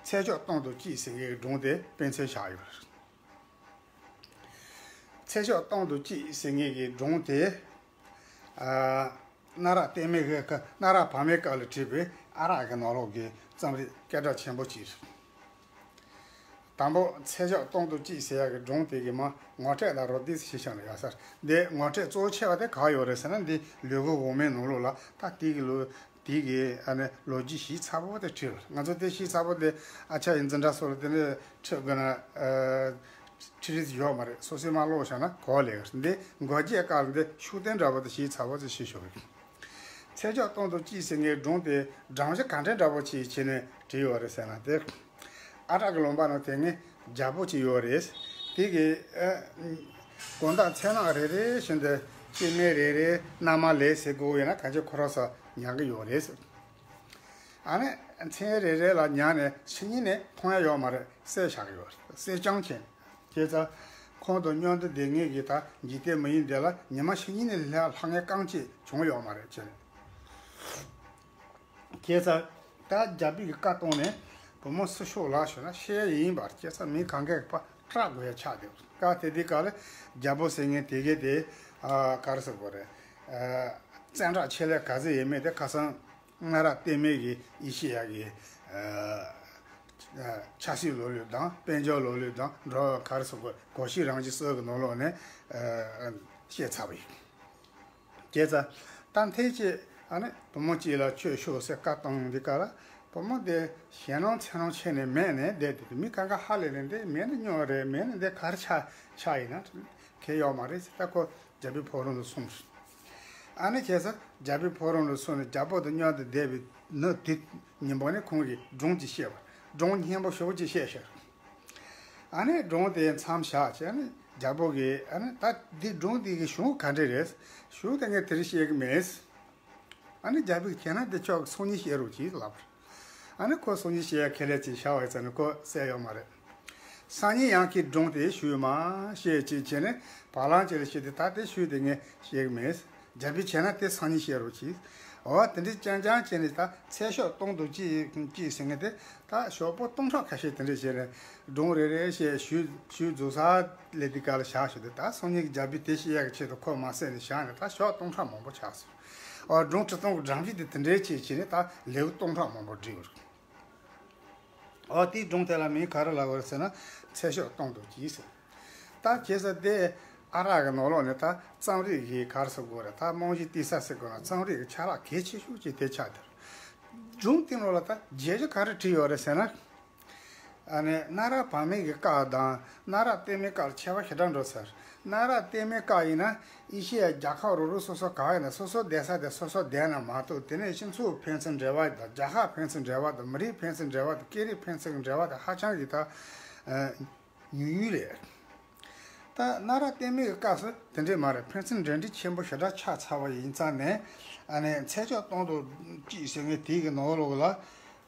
ཚེ་ཆོག་སྟོང་དང་གཅིག་ཟེར་མཁན་གྱི་སྒྲུང་དེ་དཔེ་མཚོན་བཞག་ཡོད་རེད། ཚེ་ཆོག་སྟོང་དང་གཅིག་ཟེར་མཁན་གྱི་སྒྲུང་དེ་ཨ་གནའ་རབས་རྟིང་མའི་གི་གནའ་རབས་བར་མའི་སྐབས་ལ་བྲིས་པའི་ཨ་རག་གི་ནང་ལོགས་ཀྱི་རྩོམ་རིག་སྐད་གྲགས་ཆེན་པོ་གཅིག་རེད། དང་པོ་ཚེ་ཆོག་སྟོང་དང་གཅིག་ཟེར་ཡག་གི་སྒྲུང་དེ་གི་མར་ངོ་སྤྲོད་དང་རོབ་འདེགས་ཤིག་བྱས་ན་ཡག་ས་རེད། འདི་ངོ་སྤྲོད་གཙོ་བོ་ཆེ་བ་དེ་ག་ཡོད་རེད་ཟེར་ན། འདི་ལུ་གུ་འོག་མའི་ནང་ལོགས་ལ་ད་དེ་གི་ལོ་དེ་གི་ཨ་ནི་ལོ་རྒྱུས་ཞིབ་ཚགས་པོ་དེ་བྲིས་པ་རེད། ང་ཚོ་དེ་ཞིབ་ཚགས་པོ་དེ་ཨ་ཅག་གི་འཛིན་གྲྭ་སོགས་ལ་དེ་ནས་ཁྲིད་དགོས་ན་ཨ་ ཁྲི་རིས་ཡོད་མ་རེད། སོ་སོས་མ་ཀློག་བཞག་ན་གོ་ལེ་འདི་འགོ་རྒྱས་སྐབས་འདི་ཤུགས་བསྟན་འདྲ་པོ་དེ་ཞིག་ཚ་བོ་ཚོས་ཤེས་ཤོག་ཚེས་ཆོག་སྟོང་དུ་གཅིག་ཟེར་མཁན་སྒྲུང་དེ་སྒྲ་གཞི་ག་འདྲ་འདྲ་པོ་ཅིག་བྱས་ནས་བྲིས་ཡོད་རེད་ཟེར་ན། དེ་ཨ་ཏྲ་གི་ལུང་པ་ནང་དེ་ངའི་རྒྱལ་པོ་ཅིག་ཡོད་རེད། དེ་གི་ཨ་དགོང་དག་མཚན་ནག་རེ་རེ་བཞིན་དུ་སྐྱེ་དམན་རེ་རེ་མནའ་མ་ལེན་ཟེར་དགོས་ཡོད་ན་གང་ཅི་ཁོ་རང་ཚོ་ཉར་གི་ཡོད་རེད། ཨ་ནི་མཚན་རེ་རེ་ལ་ཉར་ནས་ཕྱི་ཉིན་ནས་མཐོང་ཡ་ཡོད་མ་རེད། བསད་བཞག་གི་ཡོད་རེད། བསད་རྐྱང་བྱས། བྱས་ཙང་ཁོང་དང་མཉམ་དུ་བསྡད་མཁན་གྱི་ད་འཇིག་རྟེན་མི་ཡུལ་འདི་ལ་ཉི་མ་ཕྱི་ཉིན་ནས་ལྷག་ལྷག་མཁན་རྐང་གཅིག་བྱུང་ཡོད་མ་རེད་ཅེས། བྱས་ཙང་ད་རྒྱལ་པོའི་གི་བཀའ་བཏང་ནས་བུ་མོ་སུ་ཤོག་ལ་ཞུ་ན་ཤེས་ཡིན་པར། བྱས་ཙང་མི་གང་གས་པ་སྐྲག་དགོས་ཡ་ཆགས་བསྡད། སྐབས་དེ་དུས་སྐབས་ལ་རྒྱལ་པོ་ཟེར་མཁན་དེ་གས་དེ་ཨ་ག་རེ་ཟེར་དགོས་རེད། ཨ་བཙན་དྲག་ཆེ་ལས་ག་ཚོད་ཡིན་མིན་དེ་ཁ་སང་གནའ་རབས་བལྟས་མེད་ཀྱི་ཨེ་ཤེ་ཡ་གི་ཨ་ཆབ་སྲིད་ལོ་རྒྱུས་དང་དཔལ་འབྱོར་ལོ་རྒྱུས་དང་འགྲོ་ག་རེ་ཟེར་དགོས་གོ་ཤེས་རང་བཞིན་སོགས་ཀྱི་ནང་ལོགས་ནས་ཨ་བཤད་ཚར་བ་ཡིན། བྱས་ཙང་ད་ཐེངས་གཅིག་ཨ་ནི་བུ་མོ་གཅིག་ལ་ཁྱོད་ཤོག་ཟེར་བཀའ་བཏང་འདི་ག་ལ་བུ་མོ་དེ་ཞེད་སྣང་ཚེར་སྣང་ཆེ་ནས་མེད་ནས་བསྡད་དེ། མི་གང་ག་ཧ་ལས་ནས་འདི་མེད་ན་སྨྱོ་རེད། མེད་ན་འདི་ག་རེ་ཆགས་ཆགས་ཡིན་ན་གལ་ཡོད་མ་རེད་ཟེར། ད་ཁོ་རྒྱལ་པོའི་ཕོ་བྲང་དུ་སོང་། ཨ་ནི་བྱས་ཙང་རྒྱལ་པོའི་ཕོ་བྲང་དུ་སོང་ནས་རྒྱལ་པོ་དང་མཉམ་དུ་བསྡད་པའི་ནུབ་དུས་ཉིན་མོ་ནས་ཁོང་གིས་སྒྲུང་ཅིག་བཤད་པ། སྒྲུང་སྙན་པོ་ཞེ་པོ་ཅིག་བཤད་ཤག་ཨ་ནི་སྒྲུང་དེ་མཚམས་བཞག་བྱས་ནས་རྒྱལ་པོ་གིས་ཨ་ནི་ད་འདི་སྒྲུང་འདི་གི་གཞུང་ག་འདྲ་རེད། གཞུང་དེ་ངས་དེ་རིང་བཤད་གི་མེད། ཨ་ནི་རྒྱལ་པོས་བྱས་ན་འདི་ཁྱོད་ཀྱིས་སང་ཉིན་བཤད་རོགས་གྱིས་ལབ་པ། ཨ་ནི་ཁོ་སང་ཉིན་བཤད་ཡ་ཁས་ལེན་བྱས་བཞག་པ་ཡིན་ཙང་ནི་ཁོ་བསད་ཡོད་མ་རེད། སང་ཉིན་ཡང་ཁོས་སྒྲུང་དེ་ཞུས་མ་བཤད་ཅིག་བྱས་ནས་བ་ལང་ཅིག་ལ་བཤད་དེ། ད་དེ་ཞུས་དེ་ངས་བཤད་གི་མེད། རྒྱལ་པོས་བྱས་ན་དེ་སང་ཉིན་བཤད་རོགས་གྱིས། འོ་དེ་འདྲའི་རྐྱང་རྐྱང་བྱས་ནས་ད་ཚེས་ཆོག་སྟོང་དུ་གཅིག་གཅིག་ཟེར་མཁན་དེ་ད་ཞོགས་པ་སྟོང་ཕྲག་ཁ་ཤས་དེ་འདྲ་བྱས་ནས་སྒྲུང་རེ་རེ་བཤད་ཞུས་ཞུས་རྫོགས་ས་ལས་དེ་ག་ལ་བཞག་ཞུ་དེ། ད་སང་ཉིན་གྱི་རྒྱལ་པོས་དེ་བཤད་ཡག་གི་ཆེད་དུ་ཁོ་མ་བསད་ནས་བཞག་ནས་ད་ཞོགས་སྟོང་ཕྲག་མང་པོ་ཆགས་སོང་། ཨོ་སྒྲུང་འབྲི་སྟངས་ཀྱི་སྒྲ་བཤད་དེ་དེ་འདྲའི་ཆེད་བྱས་ནས་ད་ལེའུ་སྟོང་ཕྲག་མང་པོ་བྲིས་ཡོད་རེད། ཨོ་དེའི་སྒྲུང་དེ་ལ་མིང་ག་རེ་ལབ་དགོས་རེད་ཟེར་ན་ཚེས་ཆོག་སྟོང་དུ་གཅིག་ཟེར། ད་བྱས་ཙང་དེ་ཨ་རག་གི་ནང་ལོགས་ནས་ད་རྩོམ་རིག་གི་ག་རེ་ཟེར་དགོས་རེད། ད་རྨང་གཞི་བཏིང་ས་ཟེར་དགོས་ན་རྩོམ་རིག་གི་ཆ་ལག་གལ་ཆེ་ཤོས་ཅིག་དེ་ཆགས་བསྡད་རེད། སྒྲུང་དེ་ནང་ལ་ད་བརྗོད་བྱ་ག་རེ་བྲིས་ཡོད་རེད་ཟེར་ན། ཨ་ནི་གནའ་རབས་བར་མའི་གི་བཀའ་དང་གནའ་རབས་བརྟན་མའི་བཀའ་ལ་ཁྱད་པར་ཞེ་དྲག་འགྲོ་ཚར། གནའ་རབས་བརྟན་མའི་བཀའ་ཡིན་ན་ཨེ་ཤེ་ཡ་རྒྱལ་ཁབ་རོ་རོ་སོ་སོ་ག་ཡིན་ན་སོ་སོ་བསྡད་ས་དེ་སོ་སོ་བསྡད་ན་མ་གཏོགས། དེ་ནས་སྤྱི་ཚོགས་ཕན་ཚུན་འབྲེལ་བ་དང་རྒྱལ་ཁབ་ཕན་ཚུན་འབྲེལ་བ་དང་མི་རིགས་ཕན་ཚུན་འབྲེལ་བ་དང་སྐད་རིགས་ཕན་ཚུན་གྱི་འབྲེལ་བ་དེ་ཧ་ཅང་གི་ད་ཉུང་ཉུང་རེད། ད་གནའ་རབས་བརྟན་མའི་གི་སྐབས་སུ་དེ་འདྲས་མ་རེད། ཕན་ཚུན་འབྲེལ་འདྲིས་ཆེན་པོ་ཞེ་དྲག་ཆགས་ཚར་བ་ཡིན་ཙང་ནས། ཨ་ནི་ཚེས་ཆོག་སྟོང་དུ་གཅིག་ཟེར་མཁན་དེའི་གི་ནང་ལོགས་ལ་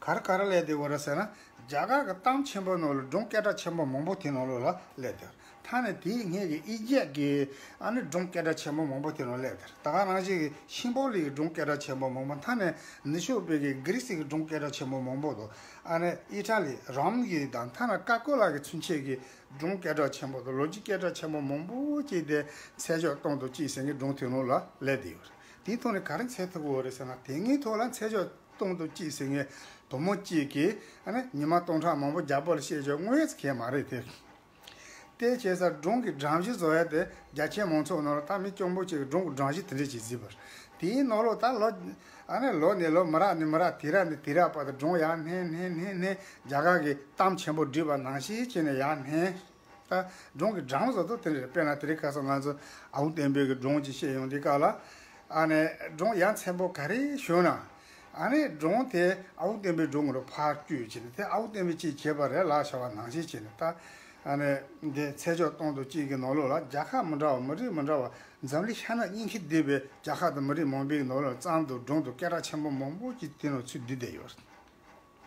ག་རེ་ག་རེ་སླེབས་བསྡད་ཡོད་རེད་ཟེར་ན། རྒྱ་གར་གྱི་གཏམ་ཆེན་པོ་ནང་ལ་སྒྲུང་སྐད་གྲགས་ཆེན་པོ་མང་པོ་དེ་ནང་ལོགས་ལ་སླེབས་བསྡད། མཐའ་ནས་དེའི་སྔས་ཀྱི་ཨི་ཇིབ་ཀྱི་ཨ་ནི་སྒྲུང་སྐད་གྲགས་ཆེན་པོ་མང་པོ་དེ་ནང་སླེབས་བསྡད། ད་ག་ནང་བཞིན་གྱི་ཤིང་ཕོ་ལི་ཡི་སྒྲུང་སྐད་གྲགས་ཆེན་པོ་མང་པོ། མཐའ་ནས་ནུབ་ཕྱོགས་པའི་གི་གྷི་རི་སི་གི་སྒྲུང་སྐད་གྲགས་ཆེན་པོ་མང་པོ་དང་། ཨ་ནི་ཨི་ཊ་ལི་རོམ་གྱི་དང་མཐའ་ན་ཀ་ཀོ་ལ་གི་ཚུན་ཆད་ཀྱི་སྒྲུང་སྐད་གྲགས་ཆེན་པོ་དང་ལོ་རྒྱུས་སྐད་གྲགས་ཆེན་པོ་མང་པོ་ཅིག་དེ་ཚེས་ཆོག་སྟོང་དུ་གཅིག་ཟེར་མཁན་སྒྲུང་དེ་ནང་ལ་སླེབས་བསྡད་ཡོད་རེད། དེའི་ཐོག་ནས་ག་རེ་འཚོལ་ཐུབ་ཀྱི་ཡོད་རེད་ཟེར་ན། དེ་སྔའི་ཐོག་ལ་ཚེས་ཆོག་སྟོང་དུ་གཅིག་ཟེར་མཁན་བུ་མོ་གཅིག་གིས་ཨ་ནི་ཉི་མ་སྟོང་ཕྲག་མང་པོ་རྒྱལ་པོ་ལ་བཤད་ཆོག་དངོས་ཡོད་གལ་མ་རེད་དེ། དེ་བྱས་ཙང་སྒྲུང་གི་སྒྲ་གཞི་བཟོ་ཡ་དེ་རྒྱ་ཆེ་མང་ཚོགས་ནང་ལ་ད་མི་སྐྱོ་པོ་ཅིག་གིས་སྒྲུང་གི་སྒྲ་གཞི་དེ་འདྲ་ཅིག་བཟོས་པ་རེད། དེའི་ནང་ལོགས་ད་ལོ་ཨ་ནི་ལོ་ནས་ལོ་མི་རབས་ནས་མི་རབས་དུས་རབས་ནས་དུས་རབས་བར་དུ་སྒྲུང་ཡར་འཕེལ་འཕེལ་འཕེལ་འཕེལ་རྒྱ་གར་གྱི་གཏམ་ཆེན་པོ་བྲིས་པ་ནང་བཞིན་བྱས་ནས་ཡར་འཕེལ། ད་སྒྲུང་གི་སྒྲ་བཟོ་སྟངས་དེ་འདྲ་རེད། དཔེར་ན་དེ་རིང་ཁ་སང་ང་ཚོ་ཨ་ཁུ་བསྟན་འཕེལ་གྱི་སྒྲུང་ཅིག་བཤད་ཡོང་དུས་སྐབས་ལ། ཨ་ནི་སྒྲུང་ཡ་མཚན་པོ་ག་རེ་ཞུ་ན། ཨ་ནི་སྒྲུང་དེ་ཨ་ཁུ་བསྟན་འཕེལ་སྒྲུང་རུ་ཕར་བསྐྱོད་བྱས་ནས་དེ་ཨ་ཁུ་བསྟན་འཕེལ་ཅིག་བྱས་པ་རེད་ལབ་བྱ་བ་ནང་བཞིན་བྱས་ནས། ད་ཨ་ནི་འདི་ཚེས་ཆོག་སྟོང་དུ་གཅིག་གི་ནང་ལོགས་ལ་རྒྱལ་ཁབ་མི་འདྲ་བ་མི་རིགས་མི་འདྲ་བ་འཛམ་གླིང་ཤ་ནག་སྙིང་ཁུ་འདུས་པའི་རྒྱལ་ཁབ་དང་མི་རིགས་མང་པོའི་ནང་ལོགས་ལ་རྩོམ་དང་སྒྲུང་དང་སྐད་གྲགས་ཆེན་པོ་མང་པོ་ཅིག་དེ་ནང་ཚུད་བསྡད་བསྡད་ཡོད་རེད།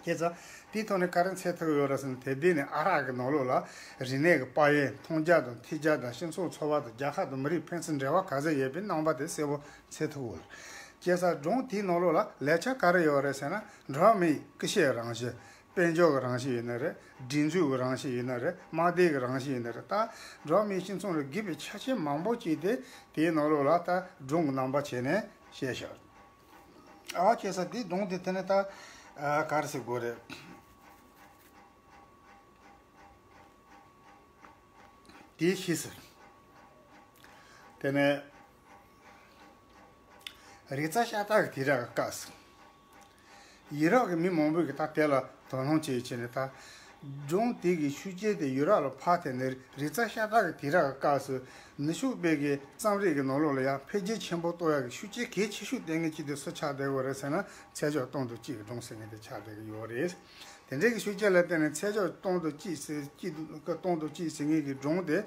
བྱས་ཙང་དེའི་ཐོག་ནས་ག་རེ་འཚོལ་ཐུབ་ཡོད་རེད་ཟེར་ན། དེ་དུས་ནས་ཨ་རག་གི་ནང་ལོགས་ལ་རིག་གནས་ཀྱི་དཔལ་ཡོན། མཐོང་རྒྱ་དང་ཐོས་རྒྱ་དང་སྤྱི་ཚོགས་འཚོ་བ་དང་རྒྱལ་ཁབ་དང་མི་རིགས་ཕན་ཚུན་འབྲེལ་བ་ག་ཚོད་ཡོད་པའི་རྣམ་པ་དེ་གསལ་པོ་འཚོལ་ཐུབ་ཡོད་རེད། བྱས་ཙང་སྒྲུང་དེའི་ནང་ལོགས་ལ་ལེགས་ཆ་ག་རེ་ཡོད་རེད་ཟེར་ན། འགྲོ་བ་མིའི་སྐུ་གཤེགས་རང་བཞིན། དཔལ་འབྱོར་གྱི་རང་བཞིན་ཡིན་ན་རེད། སྒྲིག་འཛུགས་ཀྱི་རང་བཞིན་ཡིན་ན་རེད། དམག་སྡེ་གི་རང་བཞིན་ཡིན་ན་རེད། ད་འགྲོ་བ་མིའི་སྤྱི་ཚོགས་ལ་སྒྲུབ་པའི་ཆ་རྐྱེན་མང་པོ་ཅིག་དེ་དེའི་ནང་ལོགས་ལ་ད་སྒྲུང་གི་རྣམ་པ་བྱས་ནས་བཤད་བཞག་ཨ་བྱས་ཙང་དེ་སྒྲུང་དེ་དེ་ནས་ད་ཨ་ག་རེ་ཟེར་དགོས་རེད། དེའི་ཕྱིས་སུ་དེ་ནས་རིག་རྩལ་ཤ་སྟག་གི་དུས་རབས་ཀྱི་སྐབས་སུ་ཡུ་རོབ་ཀྱི་མི་མང་པོས་ཀྱི་ད་དེ་ལ་དོ་སྣང་བྱེད་བྱས་ནས། ད་ སྒྲུང་དེ་གི་ཤུགས་རྐྱེན་དེ་ཡུ་རོབ་ལ་ཕར་ཐེབས་ནས། རིག་རྩལ་ཤ་སྟག་གི་དུས་རབས་ཀྱི་སྐབས་སུ་ནུབ་ཕྱོགས་པའི་གི་རྩོམ་རིག་གི་ནང་ལོགས་ལ་ཡང་འཕེལ་རྒྱས་ཆེན་པོ་གཏོང་ཡག་གི་ཤུགས་རྐྱེན་གལ་ཆེ་ཤོས་གཏོང་མཁན་གཅིག་དེ་སུ་ཆགས་བསྡད་ཡོད་རེད་ཟེར་ན། ཚེས་བཅུ་སྟོང་དང་གཅིག་གི་སྒྲུང་ཟེར་མཁན་དེ་ཆགས་བསྡད་ཀྱི་ཡོད་རེད། དེ་འདྲའི་གི་ཤུགས་རྐྱེན་ལ་བརྟེན་ནས་ཚེས་བཅུ་སྟོང་དང་གཅིག་ཟེར། གཅིག་དང་སྟོང་དང་གཅིག་ཟེར་མཁན་གྱི་སྒྲུང་དེ།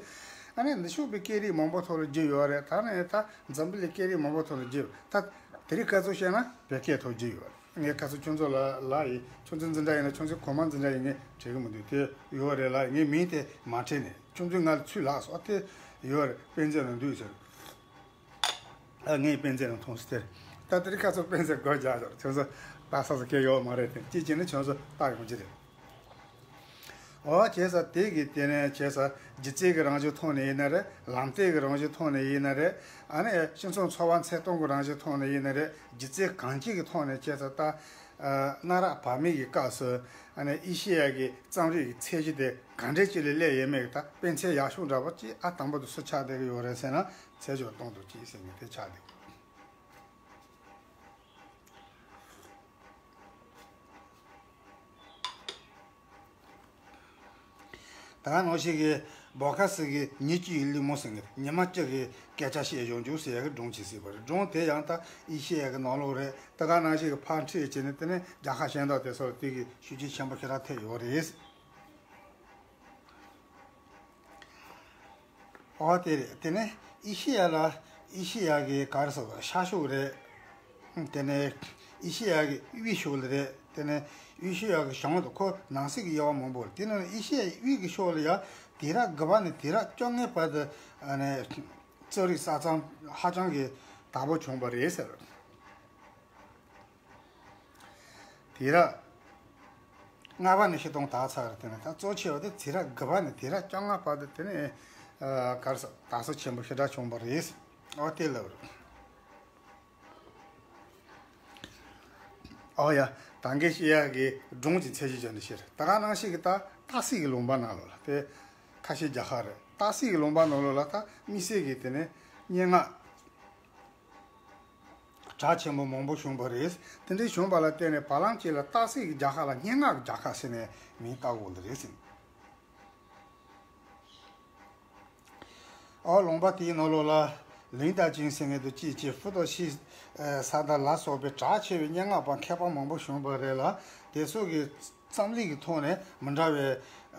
ཨ་ནི་ནུབ་ཕྱོགས་པའི་སྐད་རིགས་མང་པོ་ཐོག་ལ་བསྒྱུར་ཡོད་རེད། ད་ནི་ད་འཛམ་བུ་གླིང་སྐད་རིགས་མང་པོ་ཐོག་ལ་བསྒྱུར། ད་དེ་རིང་ཁ་ཚོན་བཤད་ན་བོད་སྐད་ཐོག་བསྒྱུར་ཡོད་རེད། ངས་ཁ་སང་ཁྱོད་ཚོ་ལ་ལབ་ཡིན། ཁྱོད་ཚོ་འཛིན་གྲྭ་ཡིན་ན། ཁྱོད་ཚོ་གོང་མ་འཛིན་གྲྭ་ཡིན་ངས་བྲིས་གི་མི་འདུག་དེ་ཡོད་རེད་ལབ། ངས་མིང་དེ་མ་བྲིས་ནས། ཁྱོད་ཚོས་ང་ལ་ཚུར་ལབ་སོང་། ཨ་དེ་ཡོད་རེད། དཔེ་མཛོད་ནང་འདུག་ཟེར། ཨ་ངས་དཔེ་མཛོད་ནང་མཐོང་སོང་དེ། ད་དེ་རིང་ཁ་སང་དཔེ་མཛོད་སྒོ་རྒྱག་ཡོད་རེད། ཁྱོད་ཚོ་ལྟ་ས་ས་སྐད་ཡོད་མ་རེད་དེ། ཅི་བྱས་ན་ཁྱོད་ཚོ་ལྟ་ཡོང་གི་རེད། ཨོ་བྱས་ཙང་དེ་གི་དེ་ནས་བྱས་ཙང་སྒྱུ་རྩལ་གྱི་རང་བཞིན་ཐོག་ནས་ཡིན་ན་རེད། ལམ་སྟོན་གྱི་རང་བཞིན་ཐོག་ནས་ཡིན་ན་རེད། ཨ་ནི་སྤྱི་ཚོགས་འཚོ་བ་འཚོ་སྟངས་ཀྱི་རང་བཞིན་ཐོག་ནས་ཡིན་ན་རེད། སྒྱུ་རྩལ་གང་ཅིའི་ཐོག་ནས་བྱས་ཙང་ད་གནའ་རབས་བར་མའི་གི་སྐབས་སུ་ཨ་ནི་ཨེ་ཤེ་ཡ་གི་རྩོམ་རིག་གི་ཚད་གཞི་དེ་ག་འདྲས་ཅིག་ལ་སླེབས་ཡོད་མེད་ཀྱི་ད་དཔེ་མཚོན་ཡག་ཤོས་འདྲ་པོ་ཅིག་ཨ་དང་པོ་དེ་སུ་ཆགས་བསྡད་ཀྱི་ཡོད་རེད་ཟེར་ན། ཚེས་བཅུ་སྟོང་དང་གཅིག་ཟེར་མཁན་དེ་ཆགས་བསྡད་ཡོད། ད་ག་ནང་བཞིན་གྱི་བོ་ཁ་སི་གི་ཉིན་གཅིག་གི་གླེང་མོ་ཟེར་མཁན། ཉི་མ་གཅིག་གི་སྐད་ཆ་བཤད་ཡོང་རྒྱུ་ཟེར་ཡག་གི་སྒྲུང་ཅིག་ཟེར་བ་རེད། སྒྲུང་དེ་ཡང་ད་ཨེ་ཤེ་ཡ་གི་ནང་ལོགས་རེད། ད་ག་ནང་བཞིན་གྱི་ཕར་འཁྲིད་བྱས་ནས་དེ་ནས་རྒྱལ་ཁབ་གཞན་དག་དེ་ཚོ་ལ་དེ་གི་ཤུགས་རྐྱེན་ཆེན་པོ་ཞེ་དྲག་ཐེབས་ཡོད་རེད། ཨོ་དེ་རེད། དེ་ནས་ཨེ་ཤེ་ཡ་ལ། ཨེ་ཤེ་ཡ་གི་ག་རེ་ཟེར། ཤར་ཕྱོགས་རེད། དེ་ནས་ཨེ་ཤེ་ཡ་གི་དབུས་ཕྱོགས་ལ་རེད། དེ་ནས་ཨེ་ཤེ་ཡ་གི་བྱང་དུ་ཁོ་ནང་གསེས་ཀྱི་དབྱེ་བ་མང་པོ་རེད། དེ་ནས་ཨེ་ཤེ་ཡ་དབུས་ཀྱི་ཕྱོགས་ལ་ཡ་དུས་རབས་དགུ་པ་ནས་དུས་རབས་བཅོ་ལྔའི་བར་དུ་ཨ་ནི་རྩོམ་རིག་གསར་རྩོམ་ཧ་ཅང་གི་དར་པོ་བྱུང་བ་རེད་ཟེར། དུས་རབས་ལྔ་པ་ནས་སྤྱིར་བཏང་དར་ཚར་རེད། དེ་ནས་ད་གཙོ་ཆེ་བ་དེ་དུས་རབས་དགུ་པ་ནས་དུས་རབས་བཅོ་ལྔ་བར་དུ་དེ་ནས་ཨ་ག་རེ་ཟེར། དར་སྲོལ་ཆེན་པོ་ཞེ་དྲག་བྱུང་བ་རེད། ཨོ་དེ་ལབ་རེད། ཨོ་ཡ། ད་གིན་བཤད་ཡག་གི་སྒྲུང་གི་ཚད་གཞི་བྱས་ནས་བཤད་རེད། ད་ག་ནང་བཞིན་གྱི་ད་སྟག་གཟིག་གི་ལུང་པ་ནང་ལོགས་ལ། དེ་ཁ་ཤས་རྒྱ་གར་རེད། སྟག་གཟིག་གི་ལུང་པ་ནང་ལོགས་ལ་ད་དམིགས་བསལ་གྱི་དེ་ནས་སྙན་ངག་གྲགས་ཆེན་པོ་མང་པོ་བྱུང་བ་རེད། དེ་འདྲའི་བྱུང་བ་ལ་བརྟེན་ནས་བར་ལམ་གཅིག་ལ་སྟག་གཟིག་གི་རྒྱལ་ཁབ་ལ་སྙན་ངག་གི་རྒྱལ་ཁབ་ཟེར་ནས་མིང་བཏགས་ཡོད་རེད་ཟེར། ཨོ་ལུང་པ་དེའི་ནང་ལོགས་ལ་ལིན་ཏ་ཅིང་ཟེར་མཁན་དང་ཅིག་ཅིག་ཧྥུ་ཏོ་ཤི་ས་དང་ལ་སོགས་པའི་གྲགས་ཆེ་བའི་སྙན་ངག་པ་མཁས་པ་མང་པོ་བྱུང་བ་རེད་ལ། དེ་ཚོ་གི་རྩོམ་རིག་གི་ཐོག་ནས་མི་འདྲ་བའི་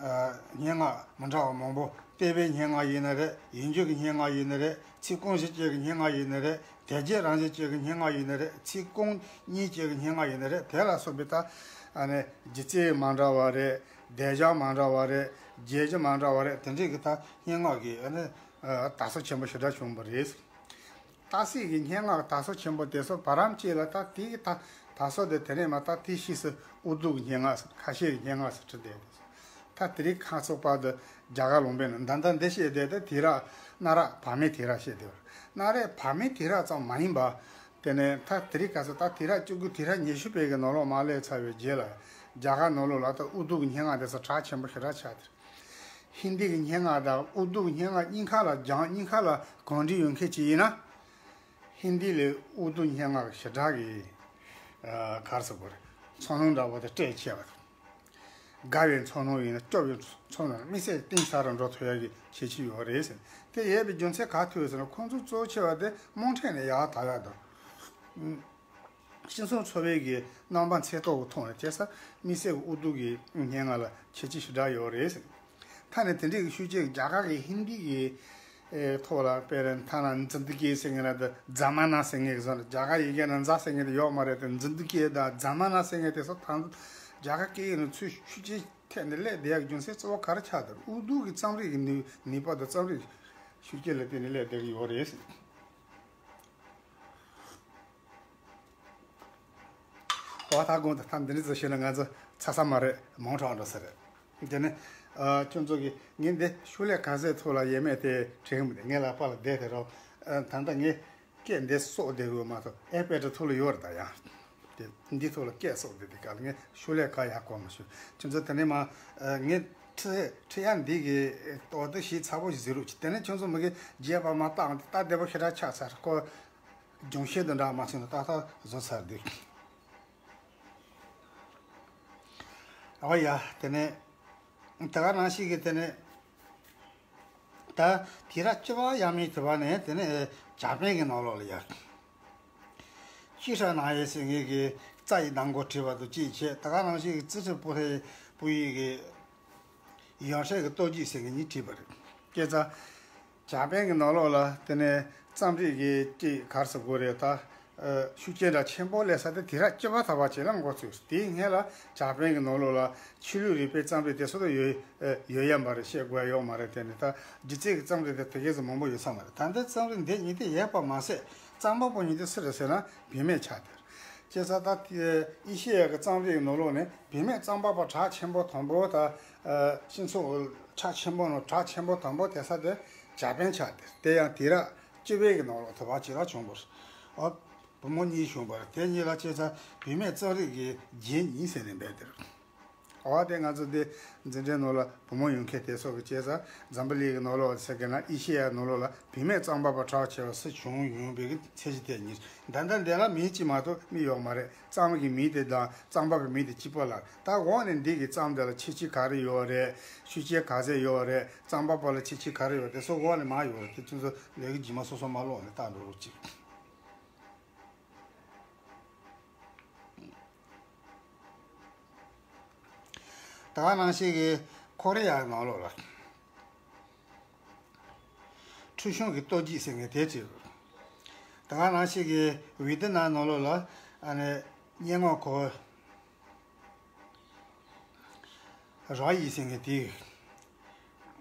ཨ་སྙན་ངག་མི་འདྲ་བ་མང་པོ། ལྟེ་བའི་སྙན་ངག་ཡིན་ན་རེད། ཡིན་རྒྱུ་གི་སྙན་ངག་ཡིན་ན་རེད། ཚིག་རྐང་བཞི་བཅས་ཀྱི་སྙན་ངག་ཡིན་ན་རེད། དོལ་རྒྱལ་རང་བཞིན་བཅས་ཀྱི་སྙན་ངག་ཡིན་ན་རེད། ཚིག་རྐང་གཉིས་བཅས་ཀྱི་སྙན་ངག་ཡིན་ན་རེད། དེ་ལ་སོགས་པའི་ད་ཨ་ནི་སྒྱུ་རྩལ་མི་འདྲ་བ་རེད། སྡེབ་སྦྱོར་མི་འདྲ་བ་རེད། རྒྱས་གཞི་མི་འདྲ་བ་རེད། དེ་འདྲའི་གི་ད་སྙན་ངག་གི་ཨ་ནི་ཨ་དར་སྲོལ་ཆེན་པོ་ཞེ་དྲག་བྱུང་བ་རེད། སྟག་གཟིག་གི་སྙན་ངག་དར་སྲོལ་ཆེན་པོ་དེ་ཚོ་བར་ལམ་གཅིག་ལ་ད་དེའི་ད་དར་སྲོལ་དེ་དེ་ནས་མར་ད་དེའི་ཕྱིས་སུ་དབུ་སྡུག་གི་སྙན་ངག་ཟེར། ཁ་ཤས་ཀྱི་སྙན་ངག་ཟེར་བྲིས་བསྡད་དེ། ད་དེ་རིང་ཁ་སང་བར་དུ་རྒྱ་གར་ལུང་པའི་ནང་ད་ལྟ་འདི་བཤད་བསྡད་དེ་དུས་རབས་གནའ་རབས་བར་མའི་དུས་རབས་བཤད་བསྡད་པ་རེད། གནའ་རབས་བར་མའི་དུས་རབས་ཙམ་མ་ཡིན་པ། དེ་ནས་ད་དེ་རིང་ཁ་སང་ད་དུས་རབས་བཅུ་དགུ་དུས་རབས་ཉི་ཤུ་པའི་གི་ནང་ལོགས་མར་སླེབས་ཚར་བའི་རྗེས་ལ་རྒྱ་གར་ནང་ལོགས་ལ་ད་དབུ་སྡུག་གི་སྙན་ངག་དེ་ཚོ་གྲགས་ཆེན་པོ་ཞེ་དྲག་ཆགས་ཏེ། ཧིན་དི་གི་སྙན་ངག་དང་དབུ་སྡུག་སྙན་ངག་གཉིས་ཀ་ལ་སྦྱང་། གཉིས་ཀ་ལ་གོམས་འདྲིས་ཡོད་མཁན་ཅིག་ཡིན་ན། ཧིན་དི་ལས་དབུ་སྡུག་སྙན་ངག་ཞེ་དྲག་གི་ཨ་ག་རེ་ཟེར་དགོས་རེད། ཚོར་སྣང་འདྲ་བོ་དེ་སྤྲད་ཆེ་བ་དང་། དགའ་བའི་ཚོར་སྣང་ཡིན་ན། སྐྱོ་བའི་ཚོར་སྣང་། དམིགས་བསལ་གཏིང་ཟབ་རུ་འགྲོ་ཐུབ་ཡག་གི་ཁྱད་ཆོས་ཡོད་རེད་ཟེར། དེ་ཡོད་པའི་རྒྱུ་མཚན་ག་ཐུག་ཟེར་ན། ཁོང་ཚོ་གཙོ་ཆེ་བ་དེ་དམངས་ཁྲོད་ནས་ཡར་དར་ཡག་དང་། སྤྱི་ཚོགས་འཚོ་བའི་གི་རྣམ་པ་འཚོལ་རྟོག་གི་ཐོག་ནས་བྱས་ཙང་། དམིགས་བསལ་གྱི་དབུ་སྡུག་གི་སྙན་ངག་ལ་ཁྱད་ཆོས་ཞེ་དྲག་ཡོད་རེད་ཟེར། ཐ་ན་དེ་འདྲའི་གི་ཤུགས་རྐྱེན་རྒྱ་གར་གི་ཧིན་དི་གི་ཨེ་ཐོག་ལ། དཔེར་ན་ཐ་ན་ཛིན་དི་གི་ཟེར་མཁན་ལ་དང་ཛ་མ་ན་ཟེར་མཁན་གི་བཟོ་འདྲ། རྒྱ་གར་ཡི་གེ་ནང་ཛ་ཟེར་མཁན་དེ་ཡོད་མ་རེད་དེ། ཛིན་དི་གི་དང་ཛ་མ་ན་ཟེར་མཁན་དེ་ཚོ་ད་རྒྱ་གར་སྐད་ཡིག་ནང་ཚུར་ཤུགས་རྐྱེན་ཐེབས་ནས་སླེབས་བསྡད་ཡག་གི་རྒྱུ་མཚན་གཙོ་བོ་ག་རེ་ཆགས་འདུག། དབུ་སྡུག་གི་རྩོམ་རིག་གི་ནུས་ནུས་པ་དང་རྩོམ་རིག་ཤུགས་རྐྱེན་ལ་བརྟེན་ནས་སླེབས་བསྡད་ཀྱི་ཡོད་རེད། ཨོ་ད་དགོངས་དག། ད་འདི་འདྲ་ཙམ་བཤད་ན་ང་ཚོ་ཚར་ས་མ་རེད། མང་དྲགས་འགྲོ་ས་རེད། དེ་ནས་ཨ་ཁྱོད་ཚོ་གིས་ངས་འདི་ཤོག་ལྷེ་ག་ཚོད་ཐོག་ལ་ཡོད་མེད་དེ་དྲན་གི་མི་འདུག། ངའི་ལག་པ་ལ་བསྡད་དེ་རོགས། ཨ་ད་ལྟ་ངས་སྐད་འདི་གསོག་བསྡད་ཡོད་མ་གཏོགས་ཨའི་པེ་ཌི་ཐོག་ལ་ཡོད་རེད། ད་ཡང་དེ་འདི་ཐོག་ལ་སྐད་གསོག་བསྡད་དེ་ག་ལ་ངས་ཤོག་ལྷེ་ག་ཡག་གོ་མ་ཤོད། ཁྱོད་ཚོ་དེ་ནས་མ་ཨ་ངས་ཁྲི་ཁྲི་ཡ་འདི་གི་ཏོག་ཏོག་ཞིག་ཚ་པོ་ཞིག་ཟེར་རོགས་གྱིས། དེ་ནས་ཁྱོད་ཚོ་མ་གི་རྗེས་པ་མ་བཏང་དེ་ད་བདེ་པོ་ཞེ་དྲག་ཆགས་ཚར་ཁོ། སྦྱོང་བཤད་དང་འདྲ་མ་བྱུང་ན་ཏག་ཏག་བཟོ་ཚར་འདུག། ཨོ་ཡ། དེ་ནས་ ད་ག་ནང་བཞིན་གྱི་དེ་ནས་ད་དུས་རབས་བཅུ་པ་ཡས་མས་དེ་བ་ནས་དེ་ནས་འཇར་པན་གྱི་ནང་ལོགས་ལ་ཡ། ཅི་ཧྲ་ནང་ཡས་ཟེར་མཁན་གྱི་རྩ་ཡི་ནང་གོ་བྲིས་པ་དང་གཅིག་བྱས། ད་ག་ནང་བཞིན་གྱི་ཙི་ཧྲི་པུ་ཧྲའི་པུ་ཡི་གི་ཡང་ཧྲའི་གི་ལྟོ་རྒྱུས་ཟེར་མཁན་གཉིས་བྲིས་པ་རེད། སྐྱེས་ཚ། འཇར་པན་གྱི་ནང་ལོགས་ལ་དེ་ནས་རྩོམ་རིག་གི་ཅིག་ག་རེ་ཟེར་དགོས་རེད་ད། ཨ། ཤུགས་རྐྱེན་འདྲ་ཆེན་པོ་སླེབས་ས་དེ་དུས་རབས་བཅུ་པ་ཐམ་པ་ཅིག་ལ་འགོ་ཚུགས། དེའི་སྔོན་ལ་འཇར་པན་གྱི་ནང་ལོགས་ལ་ཆོས་ལུགས་རིག་པའི་རྩོམ་རིག་དེ་ཚོ་ཡོད་ཡོད་ཡ་མ་རེད། བཤད་དགོས་ཡ་ཡོད་མ་རེད། དེ་ནི་ད་སྒྱུ་རྩལ་གྱི་རྩོམ་རིག་དེ་དེ་གས་སུ་མང་པོ་ཡོད་ས་མ་རེད། ད་ལྟའི་རྩོམ་རིག་འདི་ཉིད་དེ་ཡོད་པ་མ་ཟད། རྩོམ་པ་པོ་ཉིད་དེ་སུ་རེད་ཟེར་ན་བུད་མེད་ཆགས་བསྡད། བྱས་ཙང་ད་དེ་ཨེ་ཤེ་ཡ་གི་རྩོམ་རིག་ནང་ལོགས་ནས་བུད་མེད་རྩོམ་པ་པོ་གྲགས་ཆེན་པོ་དང་པོ་ད། ཨ། སྤྱི་ཚོགས་གྲགས་ཆེན་པོ་ནང་གྲགས་ཆེན་པོ་དང་པོ་དེ་ས་དེ་འཇར་པན་ཆགས་བསྡད། དེ་ཡང་དུས་རབས་བཅུ་པའི་གི་ནང་ལོགས་དེ་བ་ཅིག་ལ་བྱུང་བ་རེད། ཨོ། བུ་མོ་གཉིས་བྱུང་བ་རེད། དེ་གཉིས་ལ་བྱས་ཙང་བུད་མེད་རྩོམ་རིག་གི་རྒྱན་གཉིས་ཟེར་ནས་འབོད་དེ་རེད། འོ། དེ་ང་ཚོ་འདི་འཛིན་གྲྭའི་ནང་ལ་བུ་མོ་ཡོང་མཁན་དེ་ཚོ་གི་བྱས་ཙང་འཛམ་བུ་གླིང་གི་ནང་ལོགས་ཟེར་གི་ན་ཨེ་ཤེ་ཡ་ནང་ལོགས་ལ་བུད་མེད་རྩོམ་པ་པོ་གྲགས་ཆེ་བ་སུ་བྱུང་ཡོང་བའི་གི་ཚད་གཞི་དེ་གཉིས། ད་ལྟ་འདི་ལ་མི་གཅིག་མ་གཏོགས་མི་ཡོད་མ་རེད། རྩོམ་གྱི་མིང་དེ་དང་རྩོམ་པ་པོའི་མིང་དེ་གཅིག་པ་ལ། ད་འོག་ནས་འདི་གི་རྩོམ་དེ་ལ་ཁྱད་ཆོས་ག་རེ་ཡོད་རེད། ཤུགས་རྐྱེན་ག་ཚད་ཡོད་རེད། རྩོམ་པ་པོ་ལ་ཁྱད་ཆོས་ག་རེ་ཡོད་རེད། དེ་ཚོ་འོག་ནས་མར་ཡོད་རེད། དེ་ཚོ་ལས་ཀྱི་རྗེས་མ་སོ་སོ་མར་ཀློག་ནས་ལྟ་འགྲོ་རོགས་གྱིས། ད་ག་ནང་བཞིན་གྱི་ཁོ་རེ་ཡའི་ནང་ལོགས་ལ་ཁྲུ་ཤུང་གི་ལྟོ་རྒྱུས་ཟེར་མཁན་དེ་བྲིས། ད་ག་ནང་བཞིན་གྱི་ཝི་ཏི་ནམ་ནང་ལོགས་ལ་ཨ་ནི་སྙན་ངག་གི་སྐོར། ར་ཡི་ཟེར་མཁན་དེ་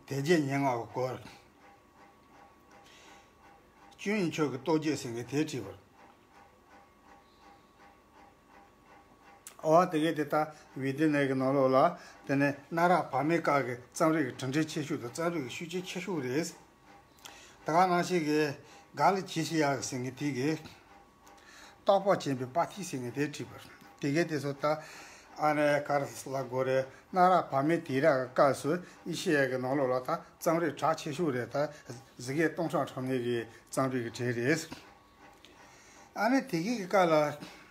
དད་བརྒྱའི་སྙན་ངག་གི་སྐོར། ཅུན་ཡིན་ཆོས་ཀྱི་ལྟོ་རྒྱུས་ཟེར་མཁན་དེ་བྲིས་པ་རེད། འོ། དེ་གས་དེ་ད་ཝི་ཏི་ནམ་གྱི་ནང་ལོགས་ལ་དེ་ནས་གནའ་རབས་བར་མའི་སྐབས་ཀྱི་རྩོམ་རིག་གི་གྲུབ་འབྲས་ཆེ་ཤོས་དང་རྩོམ་རིག་གི་ཤུགས་རྐྱེན་ཆེ་ཤོས་རེད། ད་ག་ནང་བཞིན་གྱི་ག་ལི་ཇི་ཤི་ཡ་ཟེར་མཁན་དེ་གིས་རྟོག་པ་ཅན་པའི་དཔའ་ཐིག་ཟེར་མཁན་དེ་བྲིས་པ་རེད། དེ་གས་དེ་ཚོ་ད་ཨ་ནི་ག་རེ་ལབ་དགོས་རེད། གནའ་རབས་བར་མའི་དུས་རབས་ཀྱི་སྐབས་སུ་ཨེ་ཤེ་ཡ་གི་ནང་ལོགས་ལ་ད་རྩོམ་རིག་གྲགས་ཆེ་ཤོས་རེད། ད་གཟིག་གེ་སྟོང་ཕྲག་ཕྲག་ནས་ཀྱི་རྩོམ་རིག་གི་གྲས་རེད། ཨ་ནི་དེ་གི་སྐབས་ལ་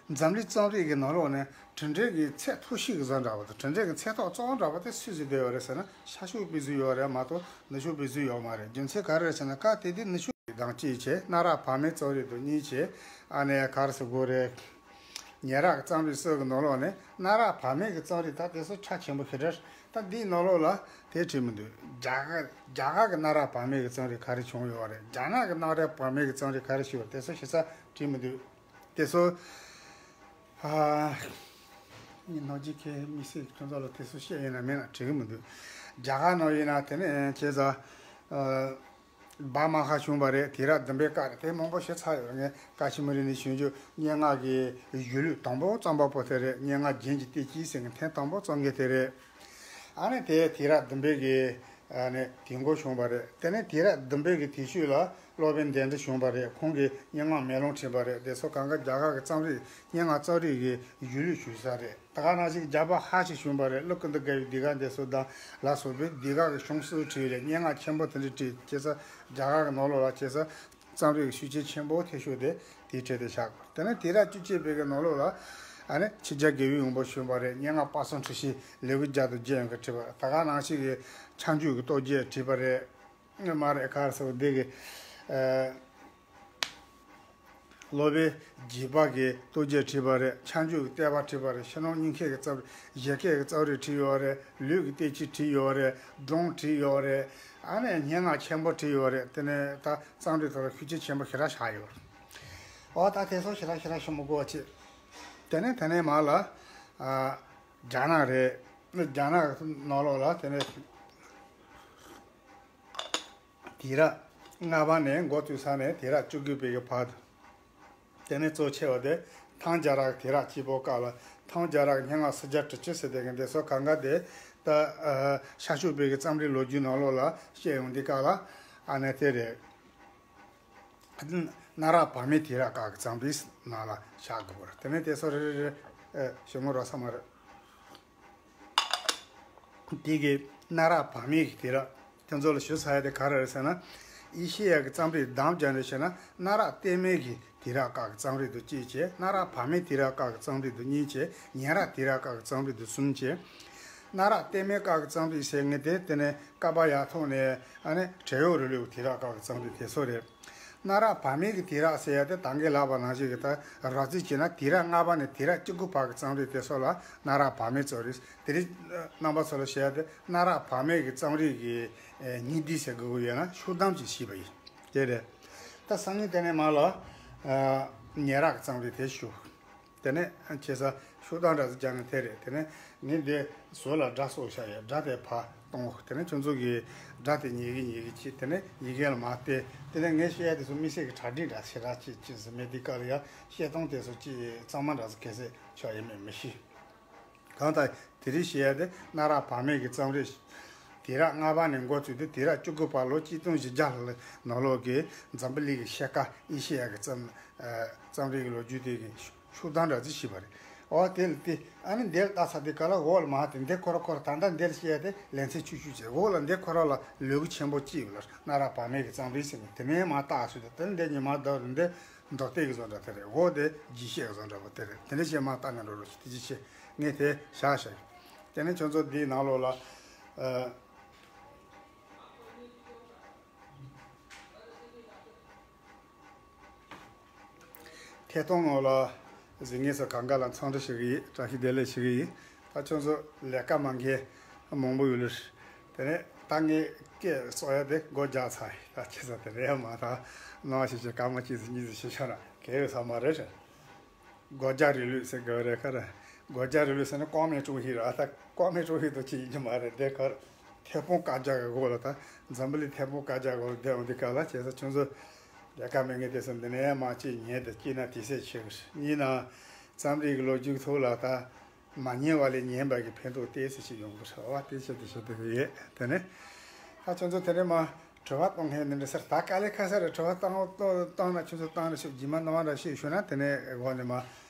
འཛམ་གླིང་རྩོམ་རིག་གི་ནང་ལོགས་ནས་གྲུབ་འབྲས་ཀྱི་ཚད་མཐོ་ཤོས་ཀྱི་བཟོ་འདྲ་བ་དང་། གྲུབ་འབྲས་ཀྱི་ཚད་ཐོག་བཙོག་འདྲ་བ་དེ་སུས་བཟོས་བསྡད་ཡོད་རེད་ཟེར་ན། ཤར་ཕྱོགས་པས་བཟོས་ཡོད་རེད་མ་གཏོགས་ནུབ་ཕྱོགས་པས་བཟོས་ཡོད་མ་རེད། རྒྱུ་མཚན་ག་རེ་རེད་ཟེར་ན། སྐབས་དེ་དུས་ནུབ་ཕྱོགས་དང་གཅིག་བྱས། གནའ་རབས་བར་མའི་རྩོམ་རིག་དང་གཉིས་བྱས། ཨ་ནི་ག་རེ་ཟེར་དགོས་རེད། ཉེ་རབས་ཀྱི་རྩོམ་རིག་སོགས་ཀྱི་ནང་ལོགས་ནས་གནའ་རབས་བར་མའི་གི་རྩོམ་རིག་ད་དེ་ཚོ་ཁྱབ་ཆེན་པོ་ཞེ་དྲག་ད་འདིའི་ནང་ལོགས་ལ་དེ་བྲིས་མི་འདུག་རྒྱ་གར་རྒྱ་གར་གྱི་གནའ་རབས་བར་མའི་གི་རྩོམ་རིག་ག་རེ་བྱུང་ཡོད་རེད། རྒྱ་ནག་གི་གནའ་རབས་བར་མའི་གི་རྩོམ་རིག་ག་རེ་བྱུང་ཡོད་རེད། དེ་ཚོ་ཞེ་ས་བྲིས་མི་འདུག་དེ་ཚོ། ཨ། ངས་ནོར་གྱི་ཁའི་མི་སེར་ཁྱོད་ཚོ་ལ་དེ་ཚོ་བཤད་ཡིན་ན་མིན་ན་དྲན་གི་མི་འདུག་རྒྱ་གར་ནང་ཡིན་ན་དེ་ནས་བྱས་ཙང་། ཨ། བ་མ་ཧ་བྱུང་བ་རེད། དུས་རབས་བདུན་པའི་སྐབས་རེད། དེ་མང་པོ་བཤད་ཚར་ཡོད། ངས་ཀ་ཤི་མི་རི་ནས་བྱུང་རྒྱུ་སྙན་ངག་གི་གཞུང་ལུགས་དང་པོ་རྩོམ་པ་པོ་དེ་རེད། སྙན་ངག་རྒྱན་གྱི་བསྟན་བཅོས་ཟེར་མཁན་ཐེངས་དང་པོ་རྩོམ་མཁན་དེ་རེད། ཨ་ནི་དེ་དུས་རབས་བདུན་པའི་གི་ཨ་ནི་དུས་འགོ་བྱུང་བ་རེད། དེ་ནས་དུས་རབས་བདུན་པའི་གི་དུས་ཤོས་ལ་སློབ་དཔོན་དཎྜི་བྱུང་བ་རེད། ཁོང་གིས་སྙན་ངག་མེ་ལོང་བྲིས་པ་རེད། དེ་ཚོ་གང་ག་རྒྱ་གར་གྱི་རྩོམ་རིག་སྙན་ངག་རྩོམ་རིག་གི་གཞུང་ལུགས་ཞུ་ས་རེད། ད་ག་ནང་བཞིན་རྒྱ་བོད་ཧ་ཅང་བྱུང་བ་རེད། ཀླུ་ཀུན་ཏུ་དགའ་བའི་ཟློས་གར་འདི་ཚོ་དང་ལ་སོགས་པའི་ཟློས་གར་གྱི་གཞུང་སྲོལ་བྲིས་རེད། སྙན་ངག་ཆེན་པོ་དེ་འདྲ་བྲིས། བྱས་ཙང་རྒྱ་གར་གྱི་ནང་ལོགས་ལ་བྱས་ཙང་རྩོམ་རིག་གི་ཤུགས་རྐྱེན་ཆེན་པོ་ཐེབས་ཤོས་དེ་དེའི་གྲས་དེ་ཆགས་དགོས། དེ་ནས་དུས་རབས་བཅུ་གཅིག་པའི་གི་ནང་ལོགས་ལ་ཨ་ནི་ཆོས་རྒྱལ་དགེ་འོས་དབང་པོ་བྱུང་བ་རེད། སྙན་ངག་དཔག་བསམ་འཁྲི་ཤིང་ལེའུ་བརྒྱ་དང་བརྒྱད་ཡན་གྱི་བྲིས་པ་རེད། ད་ག་ནང་བཞིན་གྱི་ཁྱབ་འཇུག་གི་ལྟོ་རྒྱས་བྲིས་པ་རེད། མ་རེད། ག་རེ་ཟེར་བ་འདི་གི། ཨ། སློབ་དཔོན་འཇིགས་པ་གིས་ལྟོ་རྒྱས་བྲིས་པ་རེད། ཁྱབ་འཇུག་གི་བསྟོད་པ་བྲིས་པ་རེད། ཕྱི་ནང་གཉིས་ཀའི་གི་རྩོམ་རིག་བཞད་གད་ཀྱི་རྩོམ་རིག་བྲིས་ཡོད་རེད། ལུས་ཀྱི་བསྟན་བཅོས་བྲིས་ཡོད་རེད། སྒྲུང་བྲིས་ཡོད་རེད། ཨ་ནི་སྙན་ངག་ཆེན་པོ་བྲིས་ཡོད་རེད། དེ་ནས་ད་རྩོམ་རིག་ཐོག་ལ་ཤུགས་རྐྱེན་ཆེན་པོ་ཞེ་དྲག་བཞག་ཡོད་རེད། འོ། ད་དེ་ཚོ་ཞེ་དྲག་ཞེ་དྲག་ཞུ་མི་དགོས་པ་བྱས། དེ་ནས་དེ་ནས་མར་ལ། ཨ། རྒྱ་ནག་རེད། རྒྱ་ནག་ནང་ལོགས་ལ་དེ་ནས། དུས་རབས་ལྔ་པ་ནས་འགོ་བཙུགས་ས་ནས་དུས་རབས་བཅུ་དགུ་པའི་གི་བར་དུ། དེ་ནས་གཙོ་ཆེ་བ་དེ་ཐང་རྒྱལ་རབས་དུས་རབས་གཅིག་པའི་སྐབས་ལ། ཐང་རྒྱལ་རབས་སྙན་ངག་སྲིད་བྱུས་དྲུག་ཅུ་ཟེར་དེ་གི་འདི་ཚོ་གང་ག་དེ་ད་ཤར་ཕྱོགས་པའི་གི་རྩོམ་རིག་ལོ་རྒྱུས་ནང་ལོགས་ལ་བཤད་ཡོང་དུས་སྐབས་ལ། ཨ་ནི་དེ་རེད། གནའ་རབས་བར་མའི་དུས་རབས་སྐབས་ཀྱི་རྩོམ་རིག་ནང་ལ་བཞག་དགོས་པ་རེད། དེ་ནས་དེ་ཚོ་རེ་རེ་རེ་ཞུ་མི་རག་ས་མ་རེད། དེ་གི་གནའ་རབས་བར་མའི་གི་དུས་རབས་དེ་ཚོ་ལ་ཞུ་ཚར་ཡ་དེ་ག་རེ་རེད་ཟེར་ན། ཨེ་ཤེ་ཡ་གི་རྩོམ་རིག་བདམས་བྱས་ནས་བཤད་ན། གནའ་རབས་གཏེར་མའི་གི་དུས་རབས་སྐབས་ཀྱི་རྩོམ་རིག་དེ་གཅིག་བྱས། གནའ་རབས་བར་མའི་དུས་རབས་སྐབས་ཀྱི་རྩོམ་རིག་དེ་གཉིས་བྱས། ཉེ་རབས་དུས་རབས་སྐབས་ཀྱི་རྩོམ་རིག་དེ་གསུམ་བྱས། གནའ་རབས་གཏེར་མའི་སྐབས་ཀྱི་རྩོམ་རིག་ཟེར་མཁན་དེ་དེ་ནས་ཀ་པ་ཡ་ཐོག་ནས། ཨ་ནི་བྲན་གཡོག་རིང་ལུགས་དུས་རབས་སྐབས་ཀྱི་རྩོམ་རིག་དེ་ཚོ་རེད། གནའ་རབས་བར་མའི་གི་དུས་རབས་ཟེར་ཡ་དེ་ད་གིན་ལབ་པ་ནང་བཞིན་གྱི་ད་རོབ་རྩིས་བྱས་ན་དུས་རབས་ལྔ་པ་ནས་དུས་རབས་བཅུ་དགུ་བར་གྱི་རྩོམ་རིག་དེ་ཚོ་ལ་གནའ་རབས་བར་མའི་རྩོམ་རིག་དེ་རིང་རྣམ་པ་ཚོ་ལ་བཤད་ཡ་དེ། གནའ་རབས་བར་མའི་གི་རྩོམ་རིག་གི་ཨེ་སྙིང་བསྡུས་ཟེར་དགོས་ཀྱི་ཡོད་ན་ཤུགས་གཏམ་ཅིག་ཞུས་པ་ཡིན། དེ་རེད། ད་སང་ཉིན་དེ་ནས་མར་ལ་ཨ་ཉེ་རབས་ཀྱི་རྩོམ་རིག་དེ་ཞུ། དེ་ནས་ཁ་སང་ཤུགས་གཏམ་འདྲ་ཟིག་རྒྱག་ན་དེ་རེད། དེ་ནས་ངས་འདི་ཟུར་ལ་སྒྲ་གསོག་བཞག་ཡོད། སྒྲ་དེ་ཕར་གཏོང་། དེ་ནས་ཁྱོད་ཚོ་གིས་སྒྲ་དེ་ཉན་གི་ཉན་གི་བྱེད། དེ་ནས་ཡི་གེ་ལ་མར་བལྟས། དེ་ནས་ངས་བཤད་ཡ་དེ་ཚོ་དམིགས་བསལ་གྱི་གྲ་སྒྲིག་འདྲ་ཞེ་དྲག་ཅིག་ཅིག་ཟིན་མེད། དེ་ག་ལ་ཡ་བཤད་སྟངས་དེ་ཚོ་ཅིག་གཙང་མ་འདྲ་ཟིག་གལ་སྲིད་ཆགས་ཡོད་མེད་མི་ཤེས། གང་ལྟར་དེ་རིང་བཤད་ཡ་དེ་གནའ་རབས་བར་མའི་གི་རྩོམ་རིག་དུས་རབས་ལྔ་པ་ནས་འགོ་བཙུགས་ཏེ་དུས་རབས་བཅུ་དགུ་བར་ལོ་གཅིག་སྟོང་བཞི་བརྒྱ་ལྷག་ནང་ལོགས་ཀྱི་འཛམ་བུ་གླིང་གི་ཤེལ་དཀར་ཨེ་ཤེ་ཡ་གི་རྩོམ་ཨ་རྩོམ་རིག་གི་ལོ་རྒྱུས་དེ་གི་ཤུགས་གཏམ་འདྲ་ཅིག་ཞུས་པ་རེད། འོ་དེ་ལ་དེ་ཨ་ནི་འདིར་ལྟ་ས་དེ་ག་ལ་འོག་ལ་མར་དེ་འདི་ཁོ་ར་ཁོ་ར་ད་ལྟ་འདིར་བཤད་ཡ་དེ་ལེ་ཚན་ཆུང་ཆུང་བྱས། འོག་ལ་འདི་ཁོ་ར་ལ་ལོ་རྒྱུས་ཆེན་པོ་ཅིག་ཡོད་ལ། གནའ་རབས་བར་མའི་གི་རྩོམ་རིག་ཟེར་ནས་དེ་ནས་མར་བལྟས་སོང་དེ། དེ་ནས་འདི་ཉི་མ་ཟླ་བ་རེད། འདི་མདོ་སྟོད་ཀྱི་བཟོ་འདྲ་དེ་རེད། འོ་དེ་རྒྱས་བཤད་ཀྱི་བཟོ་འདྲ་པོ་དེ་རེད། དེ་འདྲ་བྱས་མར་བལྟས་ནས་འགྲོ་རོགས་ཞུ། དེ་ཅི་བྱེད། ངས་དེ་བཞག་བཞག་དེ་ནས་ཁྱོད་ཚོ་འདིའི་ནང་ལོགས་ལ་ཨ། ཐད་གཏོང་ནང་ལ་གཟིགས་མཁན་ཚོ་གང་ག་ལ་འཚམས་འདྲི་ཞུ་གི་ཡིན། བཀྲ་ཤིས་བདེ་ལེགས་ཞུ་གི་ཡིན། ད་ཁྱོད་ཚོ་ལས་ཀ་མང་མཁན་མང་པོ་ཡོད་ལ། དེ་ནས་ད་ངས་སྐད་གསོག་ཡ་དེ་མགོ་རྒྱག་ཚར་ཡིན། ད་ཁྱེད་ཚོ་དེ་རེད་མ་ད་ནང་ཞིག་ཅིག་སྐར་མ་གཅིག་ཙམ་གཉིས་ཙམ་ཞིག་ཤོར་ན་གལ་ཡོད་ས་མ་རེད། སྒོ་རྒྱག་རིང་ལུགས་ཟེར་དགོས་རེད་ཁ་ར། སྒོ་རྒྱག་རིང་ལུགས་ཟེར་ན་ཀོང་མེ་ཀྲུང་ཧི་ར། ད་ཀོང་མེ་ཀྲུང་ཧི་དུ་ཅི་ཡིན་གྱི་མ་རེད། དེ་ཁར་ཐད་སྤུངས་བཀའ་རྒྱ་གི་འོག་ལ། ད་འཛམ་བུ་གླིང་ཐད་སྤུངས་བཀའ་རྒྱ་གི་འོག་ལ་བསྡད་འོང་དུས་སྐབས་ལ། བྱས་ཙང་ཁྱོད་ཚོ་ལས་ཀ་མེད་མཁན་དེ་ཚོ་འདི་ནས་མར་གཅིག་ཉན་དང་། གཅིག་ན་དུས་ཚོད་ཆེ་གི་རེད། གཉིས་ན་རྩོམ་རིག་གི་ལོ་རྒྱུས་ཐོག་ལ་ད་མ་ཉན་པ་ལས་ཉན་པ་གི་ཕན་ཐོགས་ཏོག་ཙམ་ཞིག་ཡོང་གི་རེད། འོ་དེ་ཆེད་དུ་ཞུ་འདོད་ཡོད། དེ་ནས་ད་ཁྱོད་ཚོ་དེ་ནས་མར་དྲི་བ་གཏོང་མཁན་འདི་འདྲ་ཟེར། ད་དཀའ་ལས་ཁག་ས་རེད། དྲི་བ་བཏང་བཏང་བཏང་ན་ཁྱོད་ཚོ་བཏང་རེ་ཞིག་རྗེས་མ་གནང་བ་འདྲ་ཞིག་ཞུ་ན་དེ་ནས་འོག་ནས་མར་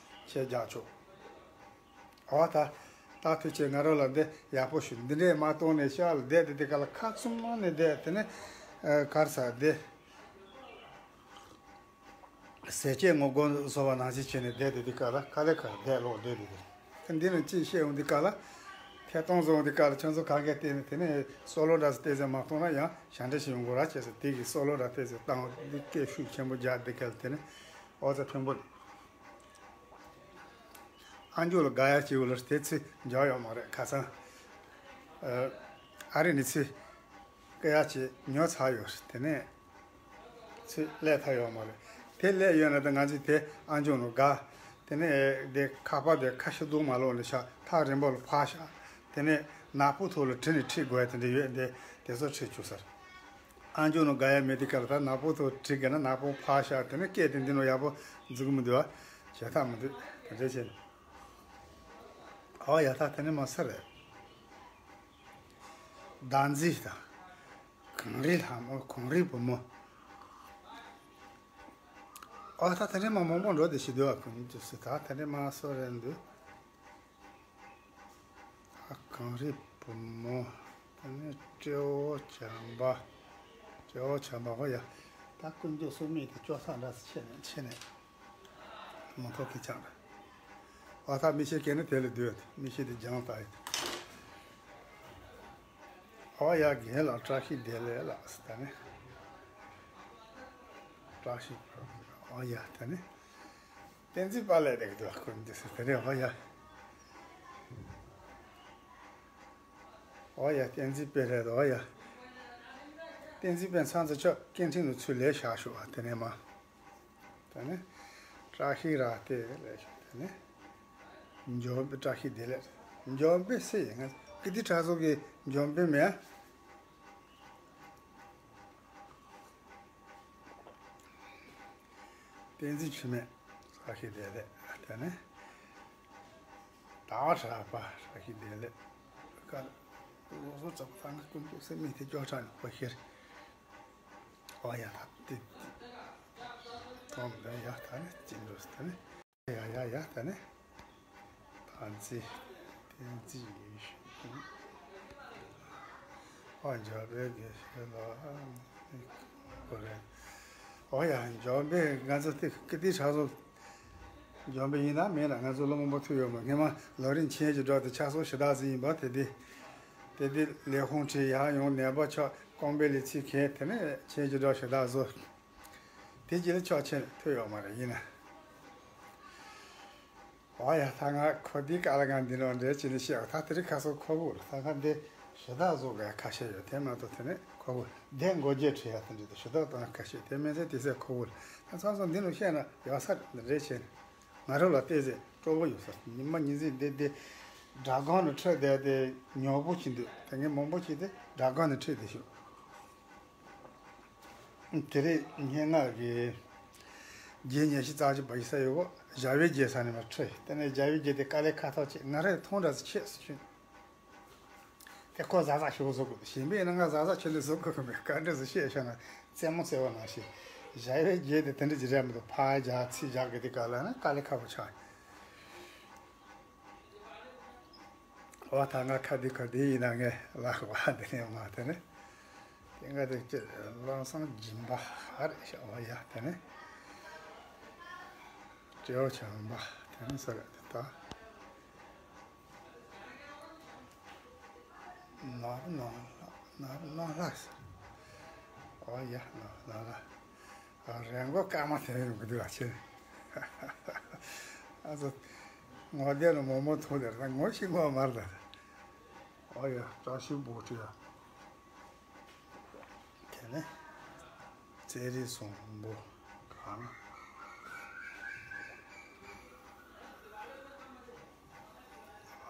ཁྱེད་རྒྱག་ཆོག་འོ་ད་ད་ཐུགས་རྗེ་ཆེ། ང་རང་ལ་འདི་ཡག་པོ་ཞུ། འདི་འདྲས་མ་གཏོང་ནས་ཤག་ལ་བསྡད་དེ། དེ་ག་ལ་ཁ་བཙུམ་མ་ནས་བསྡད། དེ་ནས་ཨ་ག་རེ་ཟ་འདི་ཟས་བཅད་ངོ་རྒོལ་བཟོ་བ་ནང་བཞིན་བྱས་ནས་བསྡད་དེ། དེ་ག་ལ་ཁ་ལས་ཁ་བསྡད་ལོག་བསྡད་དེ། དེ་འདི་ནས་ཅི་བཤད་འོང་དུས་སྐབས་ལ། ཐད་གཏོང་བཟོ་འོང་དུས་སྐབས་ལ་ཁྱོད་ཚོ་ག་གེ་བལྟས་ནས་དེ་ནས་སོ་ལོ་འདྲ་ཟིག་བལྟས་ཟིན་མ་གཏོང་ན་ཡང་ཞེ་འདྲ་ཞིག་ཡོང་གི་རེད། བྱས་ཙང་དེ་གི་སོ་ལོ་འདྲ་བལྟས་ཟིན་བཏང་བ་འདི་སྐད་ཤུགས་ཆེན་པོ་རྒྱག། དེ་ག་ལ་དེ་ནས་ཨོ་ཙི་ཕྲན་བུ། ཨ་མཆོག་ལ་དགའ་ཡ་གཅིག་ཡོད་ལ། དེ་ཚོ་འཇོག་ཡོད་མ་རེད། ཁ་སང་ཨ་ཨ་རི་ནས་ཚུར་སྐད་ཡ་གཅིག་ཉོ་ཚར་ཡོད། དེ་ནས་ཚུར་སླེབས་ཐུབ་ཡོད་མ་རེད། དེ་སླེབས་ཡོད་ན་ད་ང་ཚོས་དེ་ཨ་མཆོག་ལ་དགའ། དེ་ནས་དེ་ཁ་པར་དེ་ཁ་ཕྱིར་བསྡུ་མ་ལོག་ནས་ཤག་ཐག་རིང་པོ་ལ་ཕར་བཞག་དེ་ནས་ནག་པོ་ཐོག་ལ་བྲིས་ནས་ཁྲིད་དགོས་ཡ་དེ་འདྲ་ཡོད། དེ་དེ་ཚོ་ཁྲིད་བཅུག་ཟེར། ཨ་མཆོག་ལ་དགའ་ཡ་མེད་དུས་སྐབས་ལ། ད་ནག་པོ་ཐོག་བྲིས་དགོས་ན་ནག་པོ་ཕར་བཞག་དེ་ནས་སྐད་དེ་འདི་ནང་ཡག་པོ་འཛུགས་མི་འདུག་བ། བྱེད་ཐབས་མི་འདུག་དེ་འདྲ་བྱས་ནས། ཨོ་ཡ། ད་དེ་ནས་མར་ས་རེད། བདག་འཛིན་དང་། གངས་རིའི་ལྷ་མོ། གངས་རིའི་བུ་མོ། ཨོ་ད་དེ་ནས་མར་མང་པོ་འགྲོ་བསྡད་ཤི་འདུག་བ། ཁོང་ཚོ་སུ་ད་དེ་ནས་མར་སོ་རེད་འདུག་ཨ། གངས་རིའི་བུ་མོ། དེ་ནས་སྤྲེའུ་བྱམས་པ། སྤྲེའུ་བྱམས་པ། ཨོ་ཡ། ད་ཀུན་སྤྱོད་སྲུང་མི་དེ་སྐྱོ་ས་འདྲ་སེ་ཆེ་ནས་ཆེ་ནས་མ་ཐོག་གི་ཆགས་རེད། ཨ། ད་མིག་ཤེལ་སྐྱེས་ནས་དེ་ལ་སྡོད། མིག་ཤེལ་དེ་སྦྱངས་ལྟ་ཡིན། ཨོ་ཡ། རྒན་ལགས་བཀྲ་ཤིས་བདེ་ལེགས་ལགས། ད་ནི་བཀྲ་ཤིས། ཨོ་ཡ། ད་ནི་བསྟན་འཛིན་དཔལ་ལས་དེ་གི་འདུག་ཁོ་འདི་སུ་དེ་རེད། ཨོ་ཡ། ཨོ་ཡ། བསྟན་འཛིན་དཔལ་རེད། ཨོ་ཡ། བསྟན་འཛིན་དཔལ་ཚང་ཚོ་ཆོག་སྐད་འཕྲིན་དུ་ཚུར་ལས་བཞག་ཤོག་དེ་ནས་མ། དེ་ནས་བཀྲ་ཤིས་ར་བལྟས་ལས་ཤོག་དེ་ནས་འཇོན་པའི་བཀྲ་ཤིས་བདེ་ལེགས། འཇོན་པའི་སེ་ཡིན་ང་ཀི་ཏི་གྲྭ་ཚོགས་ཀྱི་འཇོན་པའི་མེ། བསྟན་འཛིན་འཆི་མེད་བཀྲ་ཤིས་བདེ་ལེགས། དེ་ནས་ཟླ་བ་གྲགས་པ་བཀྲ་ཤིས་བདེ་ལེགས། ཀ་ལོ་སོ་ཙམ་ཚང་ཀུན་ཏུ་སེམས་མི་དེ་ཅོག་ཁྲ་ནི་ཕོ་ཤེར། ཨོ་ཡ། ད་དེ་དོམ་ལ་ཡ། ད་ནི་ཅི་འགྲོ་ཟེར་ནི། ཡ་ཡ་ཡ། ད་ནི་ཐང་ཙི་ཐེན་ཙི་ཡེ་ཤུ་ཨོ་འཇོ་བའི་དགེ་བཤེས་ལ། རེད། འོ་ཡ། འཇོན་པའི་ང་ཚོ་ཏི་ཀི་ཏི་ཧྲ་སོ། འཇོན་པའི་ཡིན་ན་མིན་ན་ང་ཚོ་སློབ་མང་པོ་ཐུག་ཡོད་མ། སྔས་མ་ལོ་རིན་ཆེན་གྱི་སྒྲོག་དེ་ཆ་སོ་ཞི་དག་ཟིན་ཡིན་པ། དེ་དེ་དེ་དེ་ལས་ཁུངས་ཁྲིད་ཡག་ཡོང་ནད་པ་ཆོག་ཀོང་པེ་ལི་ཚིག་མཁན། དེ་ནས་ཆེན་གྱི་སྒྲོག་ཞི་དག་བཟོ། དེ་རྗེས་ལ་ཆོག་ཆེན་ཐུག་ཡོད་མ་རེད། ཡིན་ན། འོ་ཡ། ད་ང་ཁོ་དེའི་ཀ་ལ་ང་འདི་ནང་འདྲེ་ཅི་ནས་བཤད། ད་དེ་རིང་ཁ་སང་ཁོ་བོ་ལ་ད་ང་འདི་ཞུ་དག་བཟོ་དགོས་ཁ་ཤས་ཡོད། དེ་མ་གཏོགས་དེ་ནས་ཁོ་བོ་འདི་མགོ་རྒྱས་ཁྲི་ཡ་དེ་འདྲ་དང་ཞུ་དག་བཏང་ཁ་ཤས། དེ་མིན་ཚེ་དེ་ཚེ་ཁོ་བོ་ལ་ད་ཚང་སོང་འདི་ནང་བཤད་ན་ཡག་ས་རེད། ཆེ་ནས་ང་རང་ལ་བལྟས་ཚེ་སྤྲོ་བོ་ཡོད་ས། ཉི་མ་ཉིན་ཟིན་འདི་འདི་དྲ་སྒང་ནས་ཁྲིད་བསྡད་དེ་ཉོག་པོ་ཅིག་འདུག་དེ་ངས་མང་པོ་ཅིག་དེ་དྲ་སྒང་ནས་ཁྲིད་བསྡད་ཤོག་དེ་རིང་སྙན་ངག་གི་རྒྱན་ཉི་ཤུ་རྩ་གཅིག་པ་ཞིག་ས་ཡོད་གོ། བྱ་བའི་རྒྱལ་ས་ནས་མར་ཁྲིད། དེ་ནས་བྱ་བའི་རྒྱལ་དེ་དཀའ་ལས་ཁག་ཐག་ཆེ། ང་རས་མཐོང་འདྲ་ཟིག་ཆེ་ཟེར་ཞུས། དེ་ཁོ་གཟའ་གཟའ་ཞིག་བཟོ་དགོས། གཞན་པས་ན་ང་གཟའ་གཟའ་ཆེ་ལས་བཟོ་དགོས་གི་མེད། ག་འདྲ་ཟིག་བཤད་ཤོག་ན་རྩེད་མོ་རྩེ་བ་ནང་བཞིན། བྱ་བའི་རྒྱལ་དེ་དེ་འདྲ་ཅིག་རེད་མི་འདུག་ཕར་རྒྱག་ཚུར་རྒྱག་གི་དེ་ག་ལ་ན་དཀའ་ལས་ཁག་པོ་ཆགས། འོ་ད་ང་ཁ་བདེ་ཁ་བདེ་ཡིན་ན་ངས་ལག་པ་འདི་ནས་མ་དེ་ནས་དེ་འགའ་དེ་ཅི་ལམ་སང་སྦྱིན་པ་ཧ་རེ་ཤ་བ་ཡ། དེ་ནས་སྤྲེའུ་བྱམས་པ། དེ་ནས་ས་ར་དེ་ད་ནོར་ནོར་ལྷ་ནོར་ནོར་ལྷ་ཟེར། འོ་ཡ་ནོར་ནོར་ལྷ། རི་མགོ་དཀར་མོ་དེ་ཡོང་གི་འདུག་ཨ་ཆེ། ཨ་ཙི། ངོ་དེ་ལ་མོག་མོག་ཐུག་དེར་ད་ངོ་ཤེས་ངོ་མར་ད། ཨོ་ཡ་བཀྲ་ཤིས་བུ་ཁྲིད་ཡ། དེ་ནས་རྩེད་རིགས་བཟང་པོ་གང་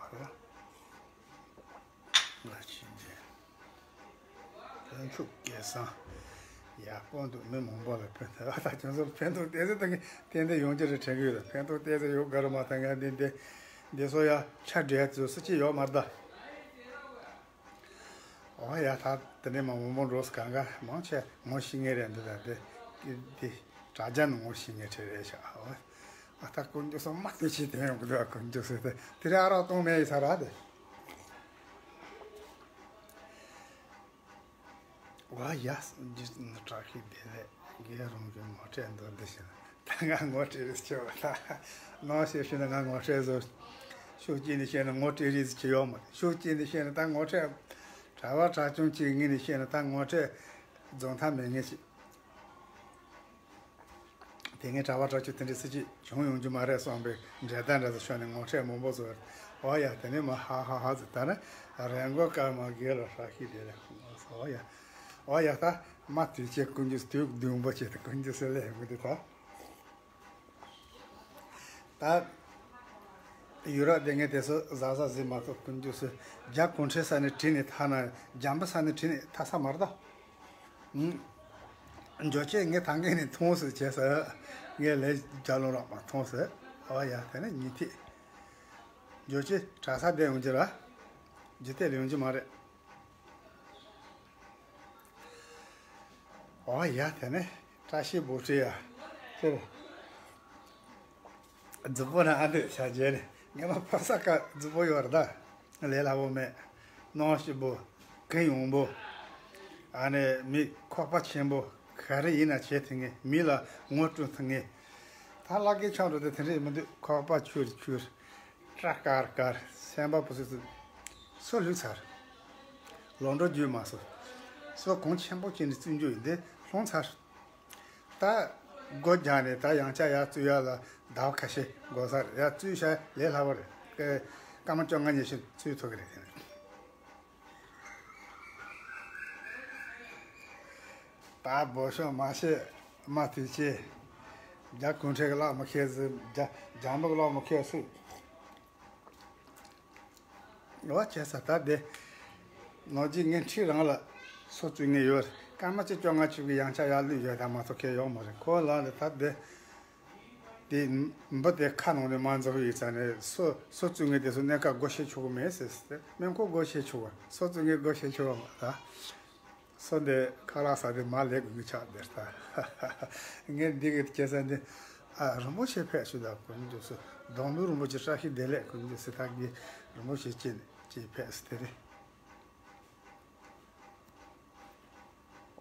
ཨོ་ཡ། ང་ཕྱིན་ཆད་ཕན་ཚུན་སྐལ་བཟང་། ཡག་པོ་འདུག་མི་མང་པོ་ལ་ཕན་ཐོགས། ད་ཁྱོད་ཚོར་ཕན་ཐོགས་ཏོག་ཙམ་ད་གིན་ཏན་ཏན་ཡོང་རྒྱུ་རེད་དྲན་གི་ཡོད། ཕན་ཐོགས་ཏོག་ཙམ་ཡོད་དགའ་རུ་མ་ཐང་ང་འདི་འདི་འདི་སོ་ཡ་ཆ་འདྲེ་ཚོ་སུ་གཅིག་ཡོད་མ་རེད་ད། ཨོ་ཡ་ད་དེ་ནས་མ་མང་པོ་འགྲོ་སི་གང་ག་མང་ཆེ་ངོ་ཤེས་ངེས་རེད། འདི་ད་འདི་འདི་དྲ་རྒྱ་ནས་ངོ་ཤེས་ངེས་ཁྲེལ་རེད་ཤག་ཨོ་ཨ་ད་དཀོན་མཆོག་གསུམ་མ་ལྟོས་ཆེ་དེ་ཡོང་གི་འདུག་དཀོན་མཆོག་གསུམ་དེ་དེ་རིང་ཨ་རག་གཏོང་མེད་ཡིན་ས་ར་དེ། ཝ་ཡ། རྒྱུ་ནི་བཀྲ་ཤིས་བདེ་ལེགས། རྒན་རང་གི་ངོ་སྤྲོད་མདོར་བསྡུས་ཤིག་ད་ང་ངོ་སྤྲོད་རེས་ཆེ་བ་ད། ནང་བཤད་ཤེས་ན་ང་ངོ་སྤྲོད་བཟོ། ཤུགས་ཀྱིས་ནི་བཤད་ན་ངོ་སྤྲོད་རེས་ཆེ་ཡོད་མ་རེད། ཤུགས་ཀྱིས་ནི་བཤད་ན་ད་ངོ་སྤྲོད། གྲྭ་བ་གྲྭ་ཆུང་གཅིག་ངོས་ནས་བཤད་ན་ད་ངོ་སྤྲོད་རྫོགས་མཐའ་མེད་ངེས་ཤིག་དེ་ངས་གྲྭ་བ་གྲྭ་ཆུང་དེ་འདྲའི་སྲིད་ཇུས་བྱུང་ཡོང་རྒྱུ་མ་རེད་བསམ་པའི་འགྲེལ་བརྡ་འདྲ་ཟེར་ཤོར་ནས་ངོ་འཕྲད་མང་པོ་བཟོས། ཨོ་ཡ་དེ་ནས་མ་ཧ་ཧ་ཧ་ཟེར། ད་ནི་རི་མགོ་དཀར་མོ་དགེ་ལ་ཧྲ་ཤི་དེ་ལས། ཨོ་ཡ། ཨོ་ཡ་ད་མ་དུས་ཆེ་ཀུན་རྒྱུ་དུས་བདུན་པོ་བྱེད་དུ་ཀུན་རྒྱུ་སེ་ལས་མི་འདུག་ད། ད་ཡུ་རོབ་དེ་ངས་དེ་ཚོ་ཟ་ཟ་ཟིན་མ་གཏོགས་ཀུན་རྒྱུ་སེ་རྒྱ་གུང་ཁྲན་ས་ནས་བྲིས་ནས་ཐ་ན་འཇམ་པོ་ས་ནས་བྲིས་ནས་ཐ་ས་མ་རེད་ད། འཇོ་ཆེ་ངས་ཐང་གེ་ནས་མཐོང་ཟེར་བྱས་ཟེར། ངས་ལས་རྒྱ་ལོ་རག་མ་མཐོང་ཟེར། ཨོ་ཡ་དེ་ནས་ཉི་ཐིག་འཇོ་ཆེ་གྲྭ་ས་བསྡད་ཡོང་རྒྱུ་ར། འཇིག་རྟེན་ལ་ཡོང་རྒྱུ་མ་རེད། ཨོ་ཡ་དེ་ནས་བཀྲ་ཤིས་བུ་ཁྲིད་ཡ། ཁྱེད། རྫི་པོ་ན་ཨ་འདོད་བྱ་རྗེས་ནས་ངས་མ་ཕ་ས་ཀ་རྫི་པོ་ཡོད་རེད་ད། ལས་སླ་བོ་མེད། གནོང་ཞིབ་པོ། གུ་ཡངས་པོ། ཨ་ནི་མི་ཁོག་པ་ཆེན་པོ། ག་རེ་ཡིན་ན་བྱེད་ཐུབ་ངེས། མི་ལ་ངོ་སྤྲོད་ཐུབ་ངེས། ད་ལྷ་སྐལ་ཆང་འགྲོ་དེ་དེ་འདྲ་ཡིན་མི་འདུག་ཁོག་པ་ཆུར་ཆུར། སྐྲ་དཀར་དཀར། སེམས་པ་སྤུ་སུ་སུ། སུ་ལུས་ཚར། ལོ་འགྲོ་རྒྱུས་མ་སོ། སུ་གོང་ཆེན་པོ་ཅན་གྱི་བཙུན་རྒྱུ་ཡིན་དེ་ལྷུང་ཚར། ད་སྒོ་རྒྱག་ནས་ད་ཡང་ཆ་ཡར་བཙུགས་ཡ་ལ་ཟླ་བ་ཁ་ཤས་འགོར་ས་རེད། ཡར་བཙུགས་ཤ་ལས་སླ་བ་རེད། སྐར་མ་བཅོ་ལྔ་ཉི་ཤུ་བཙུགས་ཐུབ་ཀྱི་རེད། ད་སྦོ་ཤོག་མ་བཤད་མ་དུས་ཆེ། རྒྱ་གུང་ཁྲན་གྱི་ལག་མ་ཁེལ་ཟིག་རྒྱ་རྒྱ་མི་གི་ལག་མ་ཁེལ་སུ། འོ་བྱས་ས་ད་དེ། ནོར་གྱི་ངའི་འཁྲིས་རང་ལ་སོ་བཙུགས་ངེས་ཡོད། སྐར་མ་གཅིག་བཅོ་ལྔ་གཅིག་གི་ཡང་ཆ་ཡར་ལུས་ཡོད་ད་མ་གཏོགས་ཁེལ་ཡོད་མ་རེད། ཁོ་ལ་ནི་ད་དེ། དེ་འབུ་དེ་ཁ་ནང་ནས་མ་འཛག་ཡོད་ཙང་ནས་སོ་སོ་བཙུགས་ངེས་དེ་ཚོ་གནས་སྐབས་སྒོ་ཕྱེ་ཆོག་གི་མེད་ཟེར་ཟེར་ཏེ་སྨན་ཁང་སྒོ་ཕྱེ་ཆོག་ག་སོ་བཙུགས་ངེས་སྒོ་ཕྱེ་ཆོག་ག་མ་ད། སོ་འདི་ཁ་ལག་ཟ་དེ་མ་ལས་དགོས་ཀྱི་ཆགས་བསྡད་ད། ངས་འདི་གི་སྐྱེ་ས་འདི། ཨ་རིན་པོ་ཆེ་ཕེབས་ཤོག་ད་ཀུན་འདུག་སུ། སྡོང་ལུ་རིན་པོ་ཆེ་བཀྲ་ཤིས་བདེ་ལེགས་ཀུན་འདུག་སུ་ཐག་གི་རིན་པོ་ཆེ་སྐྱེ་ནས་སྐྱེ་ཕེབས་སུ་དེ་རེད།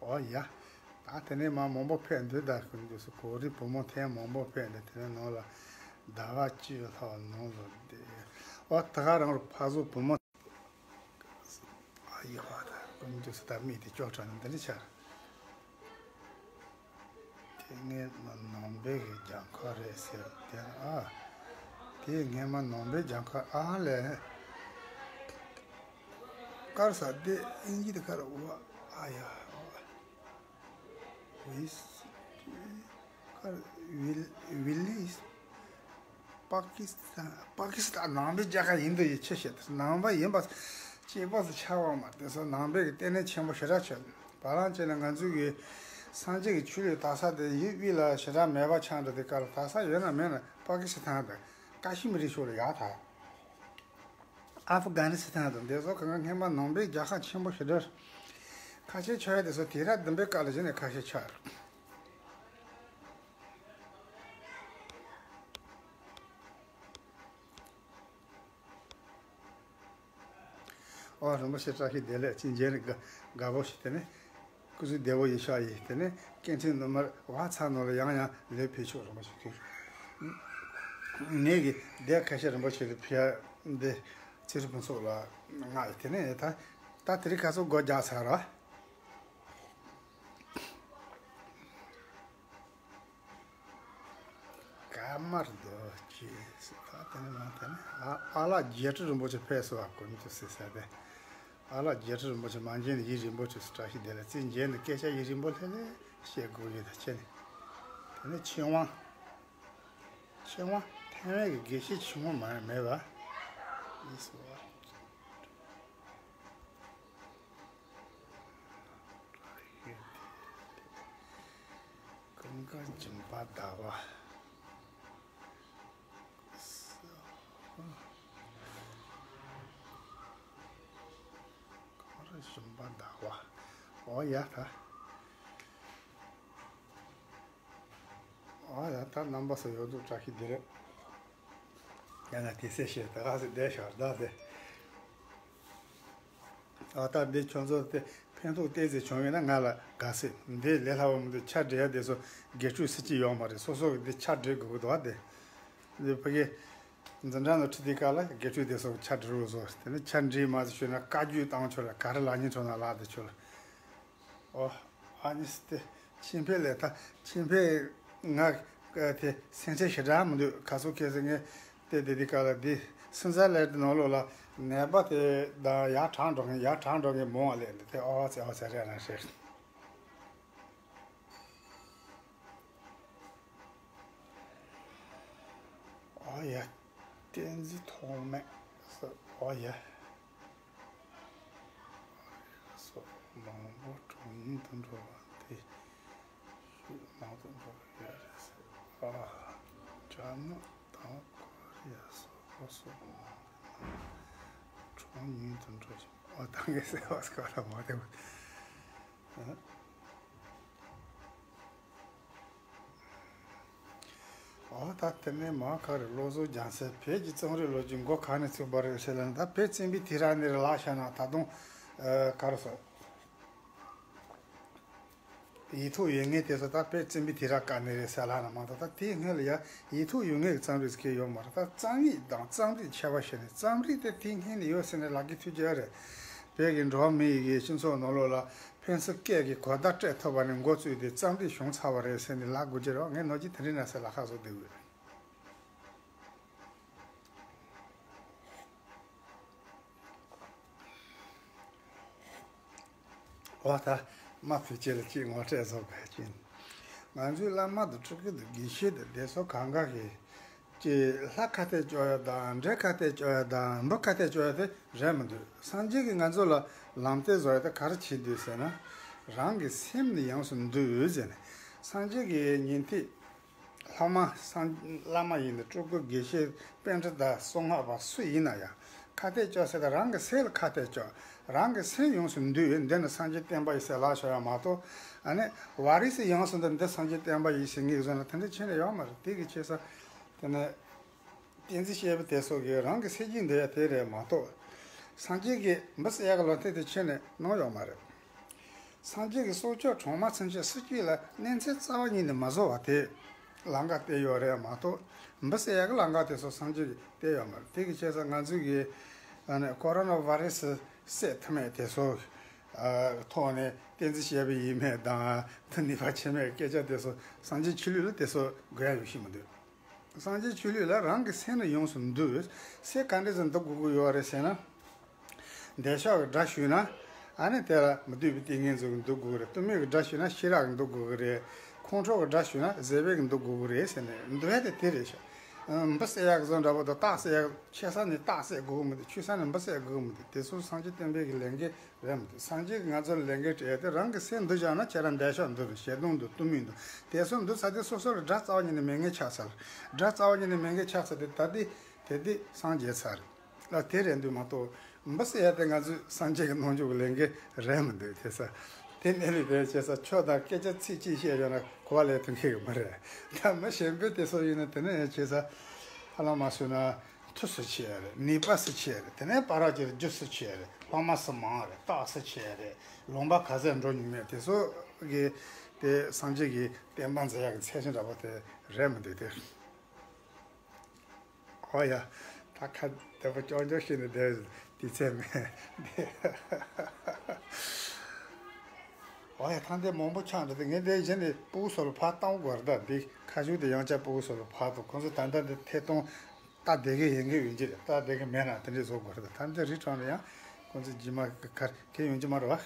ཨོ་ཡ། ད་ ཨ་དེ་ནས་མ་མང་པོ་ཕེབས་འདུག་ད་ཁོང་ཚོ་གོ་རིམ་བུ་མོ་ཐེངས་མང་པོ་ཕེབས་འདུག་དེ་ནས་ནང་ལ་ཟླ་བ་བཅུ་ལྷག་ནང་ལ་བསྡད། ཨོ་ད་ག་རང་རུ་ཕ་བཟོ་བུ་མོ། ཨ་ཡི་ཧ་ད་ཁོང་ཚོ་ད་མི་དེ་ཅོག་དྲ་ནས་འདི་ནས་ཆར། དེ་ངའི་ནང་པའི་གི་གྱང་ཁ་རེད་ཟེར་དེ་ཨ། དེ་ངའི་མ་ནང་པའི་གྱང་ཁ་ཨ་ལས། དཀར་ས་དེ་ཨིན་ཇི་དེ་ཁར་ཨོ་ཨ་ཡ་ཨོ། ཝིས་དཀར་ཝིལ་ཝིལ་ལིས། པ་ཀི་སི་ཐན། པ་ཀི་སི་ཐན་ནང་པའི་རྒྱལ་ཁབ་ཡིན་དུ་ཡི་ཆེ་བཤད་དེ་ནང་པ་ཡིན་པ་གཅིག་པ་སུ་ཆགས་པ་མ་དེ་ཚོ་ནང་པའི་གི་ལྟེ་གནས་ཆེན་པོ་ཞེ་དྲག་ཆེ། བ་ལང་བྱས་ན་ང་ཚོའི་གི་སངས་རྒྱས་ཀྱི་ཆོས་ལུགས་དར་ས་དེ་ཡུལ་དབུས་ལ་ཞེ་དྲག་མེད་པ་ཆགས་འགྲོ་དེ་ག་ལ་དར་ས་ཡོད་ན་མེད་ན་པ་ཀི་སི་ཐན་དང་ཀ་ཤི་མིར་ཕྱོགས་ལ་ཡག་ཐག་ཨ་ཧྥུ་གྷ་ནི་སི་ཐན་དང་དེ་ཚོ་གང་ག་སྔན་མ་ནང་པའི་རྒྱལ་ཁབ་ཆེན་པོ་ཞེ་དྲག་ཁ་ཆེ་ཆོས་དེ་ཚོ་དུས་རབས་བདུན་པའི་སྐབས་ལ་གཞི་ནས་ཁ་ཤས་ཆགས། ཨོ་རིན་པོ་ཆེ་བཀྲ་ཤིས་བདེ་ལེགས་ཅི་མཇལ་ནས་དགའ་དགའ་པོ་ཞིག་དེ་ནས་སྐུ་གཟུགས་བདེ་པོ་ཡིན་ཤག་ཡིན་དེ་ནས་སྐད་འཕྲིན་ནུ་མར་བ་ཚ་ནང་ལ་ཡང་ཡང་ལས་ཕེབས་ཆོག་རིན་པོ་ཆེ་ཁྱོད་ངེད་ཀྱི་བསྡད་ཁ་ཤས་རིན་པོ་ཆེ་ལ་ཕེབས་འདི་ཚེ་རིང་ཕུན་ཚོགས་ལ་ང་ཡི་དེ་ནས་ད་ད་དེ་རིང་ཁ་སང་སྒོ་རྒྱག་ཚར་ར། ཀ་མར་རྡོ་རྗེ་ཟེར་ད་དེ་ནས་མ་དེ་ནས་ཨ་ཨ་ལགས་རྒྱལ་ཁྲི་རིན་པོ་ཆེ་ཕེབས་སོང་བ་ཀུན་ཏུ་སྲིད་ས་དེ། ཨ་ལགས་རྒྱལ་ཁྲི་རིན་པོ་ཆེ་མ་མཇལ་ནས་ཡིད་རིང་པོ་བྱས་སོང་བཀྲ་ཤིས་བདེ་ལེགས་ཚེ་མཇལ་ནས་སྐད་ཆ་ཡིད་རིང་པོ་ལྷེ་ལྷེ་བཤད་དགོས་ཡོད་ད་ཁྱེད་ནས། དེ་ནས་ཆོས་དབང་། ཆོས་དབང་ཐེ་ཝན་གྱི་དགེ་བཤེས་ཆུང་ངུ་མ་མེད་པ། ཡིན་སོང་བ། ཀུན་དགའ་འཇིམ་པ་ཟླ་བ། གངས་རི་ཞུན་པ་ཟླ་བ། ཨོ་ཡ་ད། ཨོ་ཡ་ད་རྣམ་པ་སུ་ཡོད་འདུག་བཀྲ་ཤིས་བདེ་ལེགས། ཡང་ན་དེ་སེ་ཤེས་ད་ག་སེ་བསྡད་ཤག་ད་དེ། ཨ་ད་འདི་ཁྱོད་ཚོ་དེ་ཕན་ཐོགས་ཏོག་ཙམ་བྱུང་ཡོད་ན་ང་ལ་དགའ་སེ་འདི་ལས་སླ་བོ་མི་འདུག་ཕྱག་སྦྲེལ་ཡ་དེ་ཚོ་དགེ་ཕྲུག་སུ་གཅིག་ཡོད་མ་རེད། སོ་སོ་གི་འདི་ཕྱག་སྦྲེལ་དགོས་ཀྱི་འདུག་ཨ་དེ། འདི་ཕ་གི་འཛིན་གྲྭ་ནང་ཁྲིད་དུས་སྐབས་ལ་དགེ་ཕྲུག་དེ་ཚོ་ཕྱག་སྦྲེལ་རོགས་བཟོ་དེ་ནི་ཕྱག་སྦྲེལ་མ་ཟེར་ཞུས་ན་བཀའ་བརྒྱུད་བཏང་ཆོག་ལ་ག་རེ་ལག་གཉིས་ཁྲོད་ན་ལག་དེ་ཆོག་ལ། ཨོ། ཨ་ནི་སི་ཏེ། ཆིན་ཕེ་ལས་ད། ཆིན་ཕེ། ང་། དེ། སེམས་ཁྲལ་ཞེ་དྲག་མི་འདུག་ག་ཚོད་ཁེལ་སོང་ངས། དེ་དེ་དེ་ག་ལ་དེ། སུན་སལ་ལེར་དེ་ནང་ལོགས་ལ། ནད་པ་དེ། ད་ཡར་དྲག་འགྲོ་མཁན་ཡར་དྲག་འགྲོ་མཁན་མང་བ་ལས་དེ་ཨོ་ཙེ་ཨོ་ཙེ་རེད་ན་རེད། ཨོ་ཡ། བསྟན་འཛིན་ཐོགས་མེད། ཨོ་ཡ། སོགས་མང་པོ་གྲོངས་ཉུང་དུ་འགྲོ་བ་དེ་ཤུགས་མང་དུ་འགྲོ་གི་ཡོད་རེད་ཟེར། ཨ། ཅ་ནག་དང་ཀོ་རི་ཡ་སོགས་སོགས་མང་པོ་གྲོངས་ཉུང་དུ་འགྲོ་བཞིན། ཨ་ད་གིན་ཟེར་བ་སྐོར་ལ་མ་བདེ་བ། ཨོ་ད་དེ་ནས་མ་ག་རེ་བློ་བཟང་རྒྱལ་མཚན་བོད་ཀྱི་རྩོམ་རིག་ལོ་རྒྱུས་མགོ་ག་ནས་ཚུགས་པ་རེད་ཟེར་ལབ་ན། ད་བོད་བཙན་པོའི་དུས་རབས་ནས་རེད་ལབ་བཞག་ན་ད་དུང་ཨ་ག་རེ་ཟེར། ཡིག་ཐོག་ཡོད་མཁན་དེ་ཚོ་ད་བོད་བཙན་པོའི་དུས་རབས་སྐབས་ནས་རེད་ཟེར་ལབ་ན་མ་གཏོགས། ད་དེའི་སྔོན་ལ་ཡ་ཡིག་ཐོག་ཡོད་མཁན་གྱི་རྩོམ་རིག་ཟེར་མཁན་ཡོད་མ་རེད། ད་རྩོམ་ཡིག་དང་རྩོམ་རིག་ཁྱད་པར་བྱས་ནས་རྩོམ་རིག་དེ་དེའི་སྔོན་ནས་ཡོད་ཟེར་ནས་ལབ་དགོས་ཐུག་ཀྱི་ཡོད་རེད། བོད་ཀྱི་འགྲོ་བ་མི་ཡི་གི་སྤྱི་ཚོགས་ནང་ལོགས་ལ། ཕན་སེམས་སྐད་ཀྱི་གོ་བརྡ་སྤྲད་ཐུབ་པ་ནས་འགོ་བཙུགས་ཏེ་རྩོམ་རིག་བྱུང་ཚར་བ་རེད་ཟེར་ནས་ལབ་དགོས་ཀྱི་རེད། ངས་ནོར་གྱི་དེ་འདྲ་ན་ཟེར་ལབ་ཁ་བཟོ་བསྡད་ཡོད། འོ་ད་མ་ཕུལ་ཅེས་ལ་ཅིག་ངོ་སྤྲད་བཟོ་དགོས་ཀྱི། ང་ཚོའི་བླ་མ་དང་སྤྲུལ་སྐུ་དང་དགེ་བཤེས་དང་སྡེ་ཚོ་གང་ག་གིས། ཀྱི་ལྷ་ཁ་གཏད་གཅོག་ཡ་དང་འདྲེ་ཁ་གཏད་གཅོག་ཡ་དང་འབུ་ཁ་གཏད་གཅོག་ཡ་དེ་རེད་མི་འདུག་སངས་རྒྱས་ཀྱིས་ང་ཚོ་ལ་ལམ་སྟོན་བཟོ་ཡ་དེ་ག་རེ་བྱེད་འདུག་ཟེར་ན། རང་གི་སེམས་ནི་ཡོངས་སུ་འདུལ་ཟེར་ནས། སངས་རྒྱས་ཀྱི་ཉན་ཐོས་ལྷ་མ་སངས་བླ་མ་ཡིན་ན་སྤྲུལ་སྐུ་དགེ་བཤེས་པཎྜི་ཏ་གསང་སྔགས་པ་སུ་ཡིན་ན་ཡང་ཁ་གཏད་གཅོག་ཟེར་ད་རང་གི་སེམས་ལ་ཁ་གཏད་གཅོག་རང་གི་སེམས་ཡོངས་སུ་འདུལ་འདི་ནི་སངས་རྒྱས་བསྟན་པ་ཡིན་ཟེར་ལབ་ཆོག་ཡ་མ་གཏོགས། ཨ་ནི་ཝ་རི་སི་ཡོངས་སུ་འདུལ་འདི་སངས་རྒྱས་བསྟན་པ་ཡིན་ཟེར་ངེས་བཟོ་ན་དེ་འདྲ་ཁྱེད་ནས་ཡོང་མ་རེད། དེ་གི་ཆེ་ས་དེ་ནི། བསྟན་འཛིན་སྐྱེས་བུ་དེ་ཚོ་གིས་རང་གི་སྲས་ཀྱི་འདོད་ཡ་དེ་རེད་མ་གཏོགས། སངས་རྒྱས་ཀྱིས་འབུ་བསད་ཡག་གི་ལོ་རྟེན་དེ་ཁྱེད་ནས་གནང་ཡོད་མ་རེད། སངས་རྒྱས་ཀྱི་སྲོག་ཆགས་གྲོག་མ་ཚུན་ཆད་སུ་གཅིག་ལ་གནོད་འཚེ་རྩ་བ་ཉིད་ནས་མ་བཟོ་བ་དེ་ལམ་ཁ་བསྟན་ཡོད་རེད་མ་གཏོགས། འབུ་བསད་ཡག་གི་ལམ་ཁ་དེ་ཚོ་སངས་རྒྱས་ཀྱིས་བསྟན་ཡོད་མ་རེད། དེ་གི་བྱས་ཙང་ང་ཚོས་ཀྱི་ཨ་ནི་ཀོ་རོ་ན་བྷ་རེ་སི་བསད་ཐུབ་མེད་དེ་ཚོ་ཐོག་ནས་བསྟན་འཛིན་བྱས་པ་ཡིན་མེད་དང་། དེ་ནུས་པ་ཆེ་མེད་སྐད་ཆ་དེ་ཚོ་སངས་རྒྱས་ཆོས་ལུགས་ལ་དེ་ཚོ་དགོས་ཡ་ཡོད་ཤེས་མི་འདུག་སངས་རྒྱས་ཆོས་ལུགས་ལ་རང་གི་སེམས་ནི་ཡོངས་སུ་འདུལ། སེམས་ག་འདྲ་ཞིག་འདུལ་དགོས་ཀྱི་ཡོད་རེད་ཟེར་ན། འདས་ཤོག་གི་དགྲ་ཞུས་ན། ཨ་ནི་དེ་ལ་མི་འདོད་པའི་ཏིང་ངེ་འཛིན་གྱིས་འདུལ་དགོས་ཀྱི་རེད། གཏི་མུག་གི་དགྲ་ཞུས་ན་ཤེས་རབ་ཀྱིས་འདུལ་དགོས་ཀྱི་རེད། ཁོང་ཁྲོ་གི་དགྲ་ཞུས་ན་བཟོད་པ་གིས་འདུལ་དགོས་ཀྱི་རེད་ཟེར་ནས་འདུལ་ཡ་དེ་དེ་རེད་ཤག་འབུ་བསད་ཡག་བཟོ་འདྲ་པོ་དང་སྟག་བསད་ཡག་ཆེ་ས་ནས་སྟག་བསད་དགོས་ཀྱི་མི་འདུག་ཆོས་ས་ནས་འབུ་བསད་དགོས་ཀྱི་མི་འདུག་དེ་ཚོ་སངས་རྒྱས་བསྟན་པའི་གི་ལས་འགན་རེད་མི་འདུག་སངས་རྒྱས་ཀྱིས་ང་ཚོ་ལ་ལས་འགན་སྤྲད་ཡ་དེ། རང་གི་སེམས་འདུལ་བཞག་ན་ཁྱེད་རང་འདས་ཤོག་འདུལ་རེད། ཞེ་སྡང་འདུལ། གཏི་མུག་འདུལ། དེ་ཚོ་འདུལ་ཚར་དུས་སོ་སོ་ལ་དགྲ་རྩ་བ་ཉིད་ནས་མེད་མཁན་ཆགས་ཚར། དགྲ་རྩ་བ་ཉིད་ནས་མེད་མཁན་ཆགས་ཚར་དུས་ད་ལྟའི་དེ་དུས་སངས་རྒྱས་ཚར། ཨ་དེ་རེད་འདུག་མ་གཏོགས་འབུ་བསད་ཡ་དེ་ང་ཚོའི་སངས་རྒྱས་ཀྱི་རྣལ་འབྱོར་གྱི་ལས་འགན་རེད་མི་འདུག་དེ་ས་དེ་གནས་ལུགས་དེ་བྱས་ཙང་ཆོས་དང་སྐད་ཆ་ཚིག་གཅིག་བཤད་ཡོད་ན་གོ་བ་ལེན་ཐུབ་མཁན་གྱི་མི་རེད། ད་མི་གཞན་པས་དེ་ཚོ་ཡིན་ན་དེ་ནས་ཡང་བྱས་ཙང་ཧ་ལམ་མ་བཟོས་ན། མཐུ་སུ་ཆེ་བ་རེད། ནུས་པ་སུ་ཆེ་བ་རེད། དེ་ནས་བར་གྱི་རྒྱུ་སུ་ཆེ་བ་རེད། སློབ་མ་སུ་མང་བ་རེད། རྟགས་སུ་ཆེ་བ་རེད། ལུང་པ་ག་ཚད་འགྲོ་མྱོང་མེད་དེ་ཚོ་གི་དེ་སངས་རྒྱས་ཀྱི་བསྟན་པ་འཛིན་ཡག་གི་ཚད་གཞི་འདྲ་པོ་དེ་རེད་མི་འདུག་དེ། ཨོ་ཡ། ད་ཁ་བདེ་པོ་ཅོག་ཅོག་བྱས་ནས་བསྡད། དུས་ཚོད་མེད། ཨོ་ཡ། ད་འདི་མང་པོ་ཆགས་འདུག་དེ་ངས་འདི་གཞི་ནས་ཕྲུ་གུ་ཚོ་ལ་ཕར་བཏང་དགོས་རེད། ད་འདི་ཁ་ཤུགས་དེ་ཡང་བསྐྱར་ཕྲུ་གུ་ཚོ་ལ་ཕར་དང་། ཁོང་ཚོ་ད་ལྟ་འདི་ཐད་གཏོང་ལྟ་བསྡད་མཁན་ཡོད་མཁན་ཡོད་ཀྱི་རེད། ལྟ་བསྡད་མཁན་མེད་ན་དེ་འདྲས་བཟོ་དགོས་རེད། ད་འདི་རི་གྲོང་ལ་ཡང་ཁོང་ཚོ་རྗེས་མ་ག་ག་ག་ཡོང་གི་མ་རེད་བ།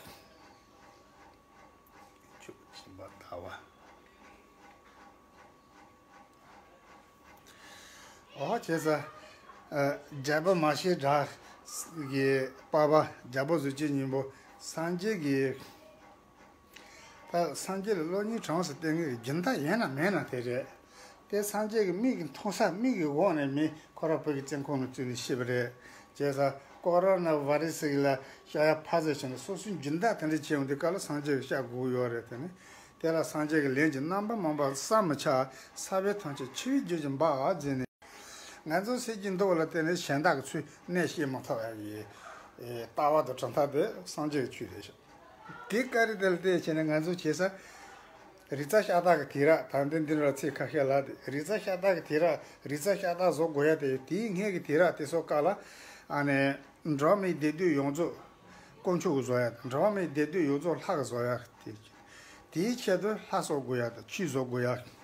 ཆུ་སྦྱིན་པ་ཟླ་བ། ཨོ་བྱས་ཙང་། ཨ། རྒྱལ་པོ་མ་ཤེས་དགྲ་གི་པགས་པ། རྒྱལ་པོ་གཟུགས་ཅན་སྙིང་པོ། སངས་རྒྱས་ཀྱི། ད་སངས་རྒྱས་ལ་བློ་སྙིང་བྲང་སུ་བསྟེན་མཁན་གྱི་སྦྱིན་བདག་ཡིན་ན་མིན་ན་དེ་རེད། དེ་སངས་རྒྱས་ཀྱི་མིག་གིས་མཐོང་ས། མིག་གི་འོག་ནས་མི་ཁོ་ར་བོད་ཀྱི་བཙོན་ཁང་ནང་བཙུགས་ནས་ཤི་བ་རེད། བྱས་ཙང་ཀོ་རོ་ན་བྷ་རེ་སི་ལ་བཤགས་ཡ་ཕར་ཟེར་བྱས་ནས་སོ་སོའི་སྦྱིན་བདག་དེ་འདྲ་བྱས་ཡོང་དུས་སྐབས་ལ་སངས་རྒྱས་ཀྱིས་བཤགས་དགོས་ཡོད་རེད། དེ་ནི་དེ་ལ་སངས་རྒྱས་ཀྱི་ལན་གྱི་རྣམ་པ་མང་པོ་བསམ་མི་ཁྱབ། ས་བོན་ཐམས་ཅད་འཆི་བའི་རྒྱུན་གྱིས་འབར་བར་མཛད་ནས། ང་ཚོ་སྲིད་ཀྱི་མདོ་ལ་བརྟེན་ནས་གཞན་དག་གི་ཚུལ་གནས་ཤེས་མ་ཐུབ་པ་ཡི་ལྟ་བ་དང་གྲུབ་མཐའ་དེ་སངས་རྒྱས་ཀྱི་ཆོས་རེད་ཤག་དེ་ག་རེ་དེ་ལ་བལྟས་བྱས་ནས་ང་ཚོ་བྱེད་ས། རིག་རྩལ་ཤ་སྟག་གི་དུས་རབས། ད་ལྟ་འདི་འདྲ་ཚིག་ཁ་ཤས་ལ་དེ་རིག་རྩལ་ཤ་སྟག་གི་དུས་རབས། རིག་རྩལ་ཤ་སྟག་བཟོ་དགོས་ཡ་དེ་དེའི་སྔས་ཀྱི་དུས་རབས་དེ་ཚོ་སྐབས་ལ་ཨ་ནི་འགྲོ་བ་མིའི་བདེ་སྡུག་ཡོངས་རྫོགས་དཀོན་མཆོག་གིས་བཟོ་ཡ་དང་། འགྲོ་བ་མིའི་བདེ་སྡུག་ཡོངས་རྫོགས་ལྷ་གིས་བཟོ་ཡ་དེ། དེའི་ཆེད་དུ་ལྷ་གསོག་དགོས་ཡ་དང་ཆོས་བཟོ་དགོས་ཡ།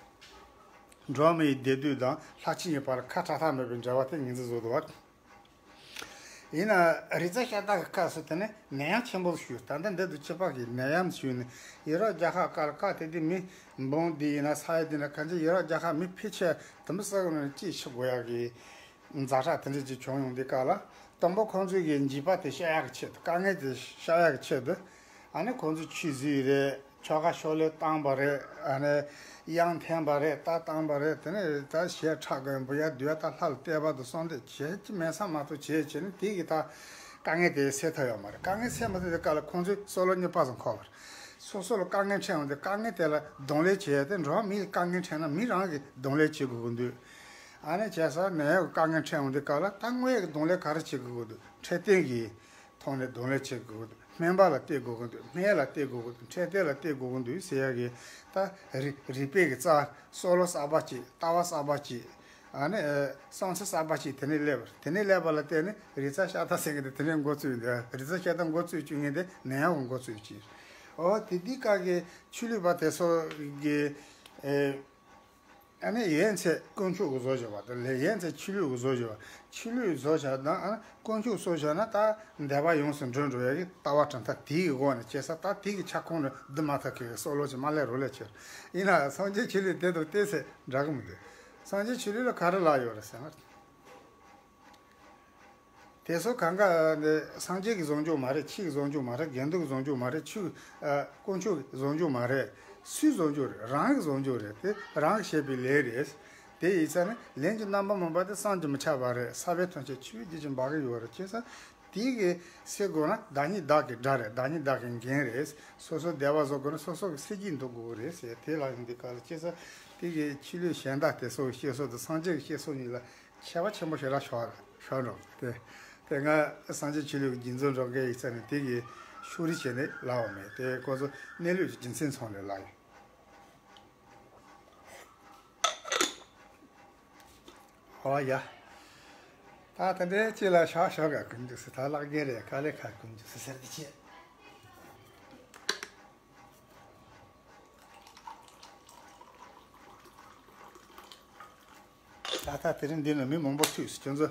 འགྲོ་བ་མིའི་བདེ་སྡུག་དང་ལྷ་ཆོས་གཉིས་བར་ཁ་བྲལ་ཐབས་མེད་པའི་འབྲེལ་བ་དེ་ངོས་འཛིན་བཟོ་འདུག་བ། ཡིན་ན་རིག་རྩལ་ཤ་སྟག་གི་སྐབས་སུ་དེ་ནི་ནད་ཡམས་ཆེན་པོ་ཞིག་ཡོད། ད་ལྟ་འདི་དུས་ཕྱི་པགས་ཀྱི་ནད་ཡམས་ཞིག་ནི་ཡུ་རོབ་རྒྱལ་ཁབ་ཁག་ལ་སྐབས་དེ་དུས་མི་འབུམ་འདི་ཡིན་ན་ས་ཡ་འདི་ན་གང་ཅི་ཡུ་རོབ་རྒྱལ་ཁབ་མི་ཕལ་ཆེར་དུམ་བུ་ས་གི་ནང་གཅིག་ཤི་དགོས་ཡག་གི་ཛ་དྲག་དེ་འདྲ་ཅིག་བྱུང་ཡོང་དུས་སྐབས་ལ། དང་པོ་ཁོང་ཚོས་ཀྱི་འཇིགས་པ་དེ་བཤགས་ཡག་གི་ཆེད་དུ། དཀའ་ངལ་དེ་བཤགས་ཡག་གི་ཆེད་དུ། ཨ་ནི་ཁོང་ཚོས་ཆོས་བཟོས་རེད། ཆོ་ག་ཕྱག་ལེན་བཏང་བ་རེད། ཨ་ནི་གཡང་འཐེན་པ་རེད། རྟ་བཏང་བ་རེད། དེ་ནས་ད་གཞས་འཁྲབ་དགོས་འབུལ་ཡ་འདུལ་ཡ། ད་ལྷ་ལ་བསྟོད་པ་དང་གསོལ་འདེབས་བྱེད་ཀྱི་མེད་ས་མ་གཏོགས་བྱེད་བྱེད་ནས་དེ་གི་ད་དཀའ་ངལ་དེ་སེལ་ཐུབ་ཡོད་མ་རེད། དཀའ་ངལ་སེལ་མ་ཐུབ་དུས་སྐབས་ལ་ཁོང་ཚོས་སྲོག་ལོ་གཉིས་པ་ཙམ་འཁོར་བ་རེད། སོ་སོ་ལ་དཀའ་ངལ་འཕྲད་ཡོང་དུས་དཀའ་ངལ་དེ་ལ་གདོང་ལེན་བྱེད་ཡ་དེ། འགྲོ་བ་མི་ལ་དཀའ་ངལ་འཕྲད་ན་མི་རང་གིས་གདོང་ལེན་བྱེད་དགོས་ཀྱི་འདུག་ཨ་ནི་བྱས་ཙང་ནད་ཡམས་ཀྱི་དཀའ་ངལ་འཕྲད་ཡོང་དུས་སྐབས་ལ་ད་དངོས་ཡོད་ཀྱི་གདོང་ལེན་ག་རེ་བྱེད་དགོས་ཀྱི་འདུག་འཕྲོད་བསྟེན་གྱི་ཐོག་ནས་གདོང་ལེན་བྱེད་དགོས་ཀྱི་འདུག་སྨན་པ་ལ་བལྟས་དགོས་ཀྱི་འདུག་སྨན་ལ་བལྟས་དགོས་ཀྱི་འདུག་འཕྲོད་བསྟེན་ལ་བལྟས་དགོས་ཀྱི་འདུག་ཟེར་ཡ་གི་ད་རིག་རིག་པའི་གི་རྩལ། སྲོག་ལོ་གསར་པ་ཅིག་ལྟ་བ་གསར་པ་ཅིག་ཨ་ནི་བསམ་ཚུལ་གསར་པ་ཅིག་དེ་ནས་སླེབས་པ་རེད། དེ་ནས་སླེབས་པ་ལ་བརྟེན་ནས་རིག་རྩལ་ཤ་སྟག་ཟེར་མཁན་དེ་དེ་ནས་འགོ་བཙུགས་ཡོང་དུས། རིག་རྩལ་ཤ་སྟག་འགོ་བཙུགས་བཅུག་མཁན་དེ་ནད་ཡམས་འགོ་བཙུགས་ཀྱི། འོ་དེ་དུས་སྐབས་ཀྱི་ཆོས་ལུགས་པ་དེ་ཚོ་གི་ཨེ། ཨ་ནི་ཡོད་ཚད་དཀོན་མཆོག་གིས་བཟོ་བཞག་པ་དང་། ལས་ཡོད་ཚད་ཆོས་ལུགས་ཀྱིས་བཟོ་བཞག་པ། ཆོས་ལུགས་བཟོ་བཞག་དང་། ཨ་ནི་དཀོན་མཆོག་གིས་བཟོ་བཞག་ན་ད་བདེ་བ་ཡོངས་སུ་འགྲུབ་འགྲོ་ཡ་གི་ལྟ་བ་གྲུབ་མཐའ་དེའི་གི་འོག་ནས་བྱས་ཙང་། ད་དེ་གི་ཁྱབ་ཁོངས་ནས་བསྡུ་མ་ཐུབ་མཁན་གྱི་སྲོག་ལོ་ཅིག་མ་སླེབས་རོགས་ལས་ཆེ། ཡིན་ན་སངས་རྒྱས་ཆོས་ལུགས་དེ་དང་གཏན་ནས་འདྲ་གི་མི་འདུག་སངས་རྒྱས་ཆོས་ལུགས་ལ་ག་རེ་ལབ་ཡོད་རེད་ཟེར་ན། དེ་ཚོ་གང་ག་ནི་སངས་རྒྱས་ཀྱིས་བཟོ་རྒྱུ་མ་རེད། ཆོས་ཀྱིས་བཟོ་རྒྱུ་མ་རེད། དགེ་འདུན་གྱིས་བཟོ་རྒྱུ་མ་རེད། ཆོས། ཨ། དཀོན་མཆོག་གིས་བཟོ་རྒྱུ་མ་རེད། སུས་བཟོ་རྒྱུ་རེད། རང་གིས་བཟོ་རྒྱུ་རེད། དེ་རང་གིས་བྱས་པའི་ལས་རེད། དེ་ཡིན་ཙང་ནི་ལན་གྱི་རྣམ་པ་མང་པོ་དེ་བསམ་གྱིས་མི་ཁྱབ་པ་རེད། ས་བོན་ཐམས་ཅད་འཆི་བའི་རྒྱུན་གྱིས་འབར་གྱི་ཡོད་རེད། བྱས་ཙང་དེ་གི་སེལ་དགོས་ན་བདག་ཉིད་བདག་གི་དགྲ་རེད། བདག་ཉིད་བདག་གི་འགན་རེད། སོ་སོ་བདེ་བ་བཟོ་དགོས་ན་སོ་སོ་གིས་སེལ་གྱི་འདུག་དགོས་རེད་ཟེར། དེ་ལ་ཡོང་དུས་སྐབས་ལ། བྱས་ཙང་དེ་གི་ཆོས་ལུགས་གཞན་དག་དེ་ཚོ་གི་བཤད་སྲོལ་དང་སངས་རྒྱས་ཀྱི་བཤད་སྲོལ་གཉིས་ལ་ཁྱད་པར་ཆེན་པོ་ཞེ་དྲག་ཤོར་ཤོར་འགྲོ། དེ་དེ་ང་སངས་རྒྱས་ཆོས་ལུགས་ཀྱི་རྒྱུན་འཛིན་འགྲོ་མཁན་ཡིན་ཙང་ནི་དེ་གི་ ཕྱུགས་རིགས་བྱས་ནས་ལབ་པ་མེད། དེ་ཁོ་ཚོ་གནས་ལུགས་ཀྱི་རྒྱུ་མཚན་མཚོན་ནས་ལབ་ཡོད། ཨོ་ཡ། ད་དེ་འདྲའི་ཅིག་ལ་ཤག་ཤག་ག་ཀུན་འཇུག་སི་ད་ལག་རྒྱན་རེད། དཀའ་ལས་ཁག་ཀུན་འཇུག་སི་ཟེར་དེ་ཅི། ད་ལྟ་དེ་རིང་འདི་ནང་མི་མང་པོ་ཐུག་སོང་། ཁྱོད་ཚོ་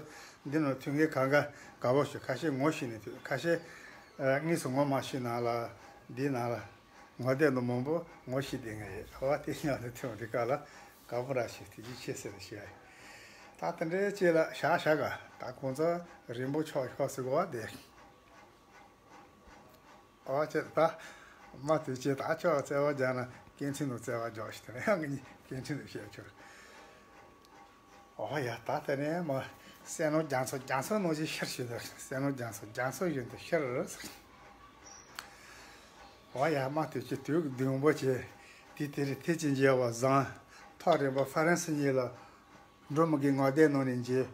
འདི་ནང་ཐུག་མཁན་གང་ག་དགའ་པོ་བྱུང་། ཁ་ཤས་ངོ་ཤེས་ནས་ཐུག། ཁ་ཤས་ཨ་དངོས་སུ་ངོ་མ་ཤེས་ནང་ལ་འདི་ནང་ལ་ངོ་དེབ་ནང་མང་པོ་ངོ་ཤེས་བསྡད་མཁན་ཡོད། ཨ་དེ་ཡང་ནི་ཐུག་འདི་ག་ལ་དགའ་པོ་ར་ཞིག་ཐུགས་རྗེ་ཆེ་ཟེར་ཞུ་ཡ་ཡིན། ད་དེ་འདྲའི་ཅིག་ལ་ཤག་ཤག་ག་ད་ཁོང་ཚོ་རིན་པོ་ཆོག་ཤོག་ཟེར་གོ་བ་དེ། ཨོ་ཅེ་ད། མ་དུས་ཅེ་ད་ཆོག་བརྩེ་བ་རྒྱག་ན་སྐད་འཕྲིན་དུ་བརྩེ་བ་རྒྱག་ཞིག་དེ་ནས་ཡང་ངས་སྐད་འཕྲིན་དུ་བཤད་ཆོག་ཨོ་ཡ་ད་དེ་ནས་མ་བསད་ནོ་རྒྱ་མཚོ་རྒྱ་མཚོ་ནང་བཞིན་ཤར་ཞིག་དང་བསད་ནོ་རྒྱ་མཚོ་རྒྱ་མཚོ་བཞིན་དུ་ཤར། ཨོ་ཡ་མ་དུས་ཅེ་དུས་བདུན་པོ་ཅེ་དེ་དེ་རེད། དེ་ཅི་འཇལ་བ་བཟང་། ཐག་རིང་པོ་ཧྥ་རན་སི་གཉིས་ལ་འགྲོ་མི་དགོས། ངོ་དེབ་ནང་ནས་འཇལ།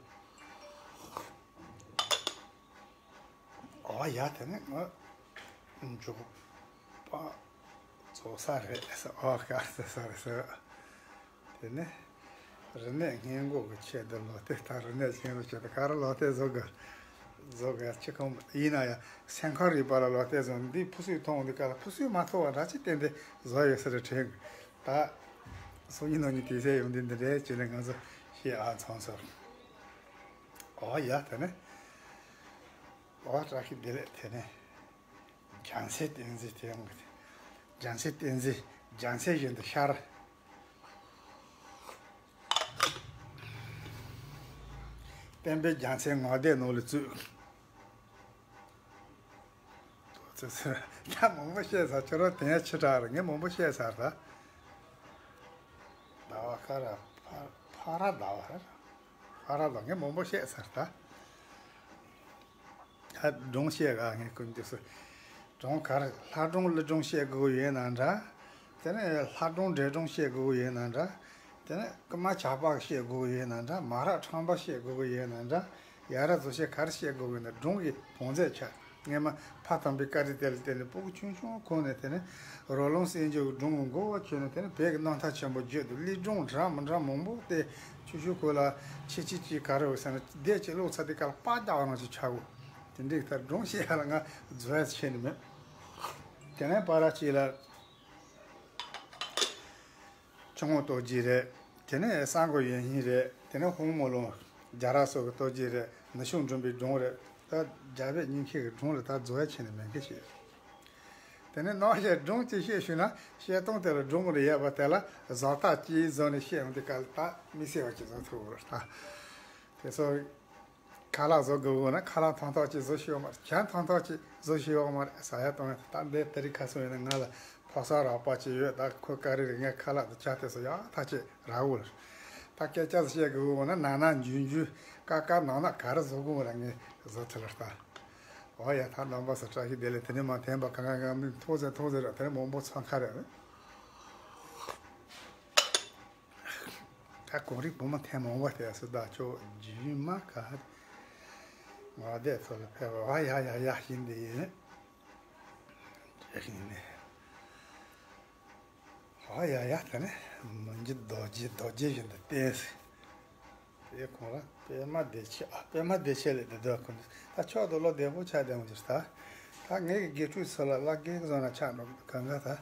ཨོ་ཡ་དེ་ནས་ང་འཇུག་པ་རྫོགས་ས་རེད་ཟེར། ཨོ་དཀའ་ས་ས་རེད་ཟེར། དེ་ནས་རིག་གནས་སྔོན་འགོག་གི་ཆེད་དུ་ལོ་ཏོག་ད་རིག་གནས་ཆེན་པོ་ཆེད་དུ་ག་རེ་ལོ་ཏོག་བཟོ་དགོས། བཟོ་དགོས་ཅི་གང་ཡིན་ན་ཡང་སེམས་ཁམས་རིག་པ་ལ་ལོ་ཏོག་བཟོ་འདི་ཕུ་སུས་མཐོང་འདི་ག་ལ་ཕུ་སུས་མ་མཐོང་བ་འདྲ་ཅིག་བསྟན་ཏེ་བཟོ་ཡོད་ས་རེད་དྲན་གི། ད་སང་ཉིན་གནངས་ཉིན་དུས་ཚོད་ཡོང་དུས་འདི་འདྲའི་ཅིག་ནས་ང་ཚོ་ཤེས་ཨ་ཚང་སོང་། ཨོ་ཡ་དེ་ནས། ཨོ་བཀྲ་ཤིས་བདེ་ལེགས། དེ་ནས་རྒྱལ་མཚན་བསྟན་འཛིན་དེ་ཡང་གི་རྒྱལ་མཚན་བསྟན་འཛིན་རྒྱལ་མཚན་བཞིན་དུ་ཤར། བསྟན་པའི་རྒྱལ་མཚན་ངོ་དེབ་ནང་ལ་བཙུགས། ད་མང་པོ་བཤད་ཚར། ཁྱོད་རང་དེ་ཡང་ཕྱི་དྲགས་རེད། ངས་མང་པོ་བཤད་ཚར་ད། ཟླ་བ་ཁ་ར་ཕ་ཕ་ར་ཟླ་བ་ར། ཕ་ར་ཟླ་ངས་མང་པོ་བཤད་ཚར་ད། ད་སྒྲུང་བཤད་ག་ངས་ཀུན་རྒྱུ་སུ། སྒྲུང་ག་རེ་ལྷ་སྒྲུང་ཀླུ་སྒྲུང་བཤད་དགོས་ཡོད་ན་འདྲ། དེ་ནས་ལྷ་སྒྲུང་འདྲེ་སྒྲུང་བཤད་དགོས་ཡོད་ན་འདྲ། དེ་ནས་རྐུན་མ་ཇག་པ་བཤད་དགོས་ཡོད་ན་འདྲ། མ་རག་ཁྲམ་པ་བཤད་དགོས་ཡོད་ན་འདྲ། ཡ་རབས་བཟོ་བཤད་ག་རེ་བཤད་དགོས་ཡོད་ན་སྒྲུང་གི་བོངས་ཚད་ཆག་སྔས་མ་ཕ་དམ་པའི་བཀའ་དྲིན་དེ་ལ་བརྟེན་ནས་སྤུ་གུ་ཆུང་ཆུང་ཁོང་ནས་དེ་ནས་རོ་ལངས་གསལ་འབྱོར་གྱི་སྒྲུང་གི་མགོ་བོ་ཁྱོན་ནས་དེ་ནས་བོད་ཀྱི་རྣམ་ཐར་ཆེན་པོ་བརྒྱུད་དུ་གླེགས་སྒྲུང་འདྲ་མི་འདྲ་མང་པོ་སྟེ་ཆུ་ཤུར་ཁོ་ལ་ཆེ་ཆེ་ཅིག་ག་རེ་ཡོད་ཟེར་ན་བསྡད་ཅིག་ཀློག་ཚར་དུས་སྐབས་ལ་པགས་རྒྱག་པ་ནང་བཞིན་ཆགས་གོ་དེ་འདྲའི་ལྟར་སྒྲུང་བཤད་ཡ་ལ་ང་རྫོགས་ཡ་ཆེ་ནི་མེད། དེ་ནས་པ་ར་ཅིག་ལ། ཆུ་སྔོན་རྟོགས་བརྗོད་རེད། དེ་ནས་གསང་སྒོ་ཡོན་ཧིང་རེད། དེ་ནས་ཧོང་མོ་ལུང་རྒྱ་ར་སོགས་ཀྱི་རྟོགས་བརྗོད་རེད། ནུ་ཤུང་སྒྲོན་པའི་སྒྲུང་རེད། ད་རྒྱ་བོད་གཉིས་ཁེ་གི་སྒྲུང་ལ་ད་རྫོགས་ཡ་ཆེ་ནི་མེད་མཁན་ཞིག་དེ་ནས་ནང་བཤད་སྒྲུང་ཅིག་བཤད་ཞུས་ན་བཤད་སྟངས་དེ་ལ་སྒྲུང་རེ་ཡོད་པ་དེ་ལ་བཟོ་ལྟ་ཅིག་བཟོ་ནས་བཤད་ཡོང་དུས་སྐབས་ལ་ད་མི་སེར་བ་ཅིག་བཟོ་ཐུབ་རེད་ད། དེ་ཚོ། ཁ་ལག་བཟོ་དགོས་དགོས་ན་ཁ་ལག་ཐང་ཐང་ཅིག་བཟོ་ཤེས་ཡོད་མ་རེད། ཇ་ཐང་ཐང་ཅིག་བཟོ་ཤེས་ཡོད་མ་རེད་ཟ་ཡ་གཏོང་ཡ་ད་འདི་དེ་རིང་ཁ་སང་ཡིན་ན་ང་ལ་ཕོ་གསར་རོགས་པ་ཅིག་ཡོད། ད་ཁོ་ཀ་རི་རེད། ངས་ཁ་ལག་དང་ཇ་དེ་ཚོ་ཡག་ཐག་ཆོད་རག་གོ་ལ། ད་སྐད་ཆ་བཤད་དགོས་དགོས་ན་ནང་ན་འཇུ་འཇུ་ཀ་ཀ་ནང་ན་ག་རེ་བཟོ་དགོས་ར་ངས་བཟོ་ཐུབ་ལ་ད། འོ་ཡ་ད་རྣམ་པ་ཚོ་བཀྲ་ཤིས་བདེ་ལེགས། དེ་ནས་མ་འཐེན་པ་གང་གང་གང་མི་མཐོང་ཟེར་མཐོང་ཟེར་ར་དེ་ནས་མང་པོ་འཚང་ཁ་རེད། ད་གོང་རིག་བུ་མོ་ཐེངས་མང་བ་དེ་སུ་ད་ཅོ་རྒྱུན་མ་ག་ང་བསྡད་ཚོ་ལ་ཕེབས་པ་ཡ་ཡ་ཡ་ཤིན་ཏུ་ཡིན། ཨ་ཡ་ཡ་ད་ནི་མི་འཇིགས་རྡོ་རྗེ་རྡོ་རྗེ་བཞིན་དུ་བསྟེན་ཟེར། དེ་ཁོང་ལ་པད་མ་བདེ་ཆེ་ཨ་པད་མ་བདེ་ཆེ་ལས་དེ་འདོད་ཁོང་ད་ཕྱོགས་དུ་བློ་བདེ་པོ་ཆགས་བསྡད་འོང་ཅིག་ད། ད་ངེད་ཀྱི་དགེ་ཕྲུག་ཚོ་ལ་བླ་རྒན་བཟོ་ན་ཆགས་འགྲོ་གང་ག་ད།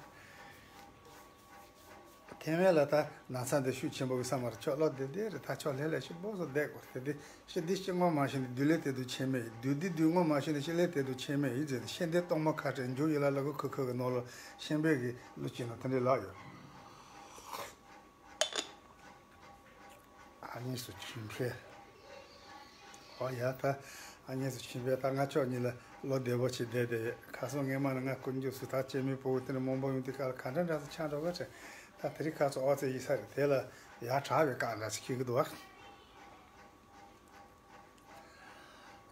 དེ་མིན་ལ་ད་ན་ཚ་འདི་ཤུགས་ཆེན་པོ་གི་ས་མར་ཆོག་ལོ་བདེ་བདེ་རེད། ད་ཆོག་ལྷེ་ལྷེ་ཤི་བོ་སོ་བསྡད་དགོས་དེ་དེ་ཤི་འདི་ཤི་ངོ་མ་ཤི་འདི་དུས་ལས་དེ་དུ་ཆེ་མེད་ཡིན། དུས་འདི་དུས་ངོ་མ་ཤི་འདི་ཤི་ལས་དེ་དུ་ཆེ་མེད་ཡིན་ཟེར་ཏེ་ཤི་འདི་གཏོང་མ་ཁ་བྲལ་འཇུག་ཡིད་ལ་ལ་གུ་ཁུ་ཁུ་གི་ནོར་ལོ་ཤན་པའི་གི་ལུ་ཅི་ནོ་དེ་འདྲའི་ལག་ཡོད། ཨ་ནི་སུ་ཆིན་ཕེ། ཨོ་ཡ་ད། ཨ་ནི་སུ་ཆིན་ཕེ་ད་ང་ཕྱོགས་གཉིས་ལ་བློ་བདེ་པོ་ཆེ་བསྡད་དེ་ཡོད། ཁ་སང་ངས་མ་ནི་ང་ཀུན་འཇུག་སུ་ད་སྐྱེ་མི་ཕོ་བོ་དེ་ནི་མང་པོ་ཡོང་དུས་སྐབས་ལ་ག་འདྲ་འདྲ་སུ་ཆགས་འགྲོ་གི་རེད། ད་དེ་རིང་ཁ་སང་ཨོ་ཙེ་ཡིན་ས་རེད། དེ་ལ་ཡ་དྲག་པའི་བཀའ་འདྲ་ཞིག་ཁྱེར་གི་འདུག་བ།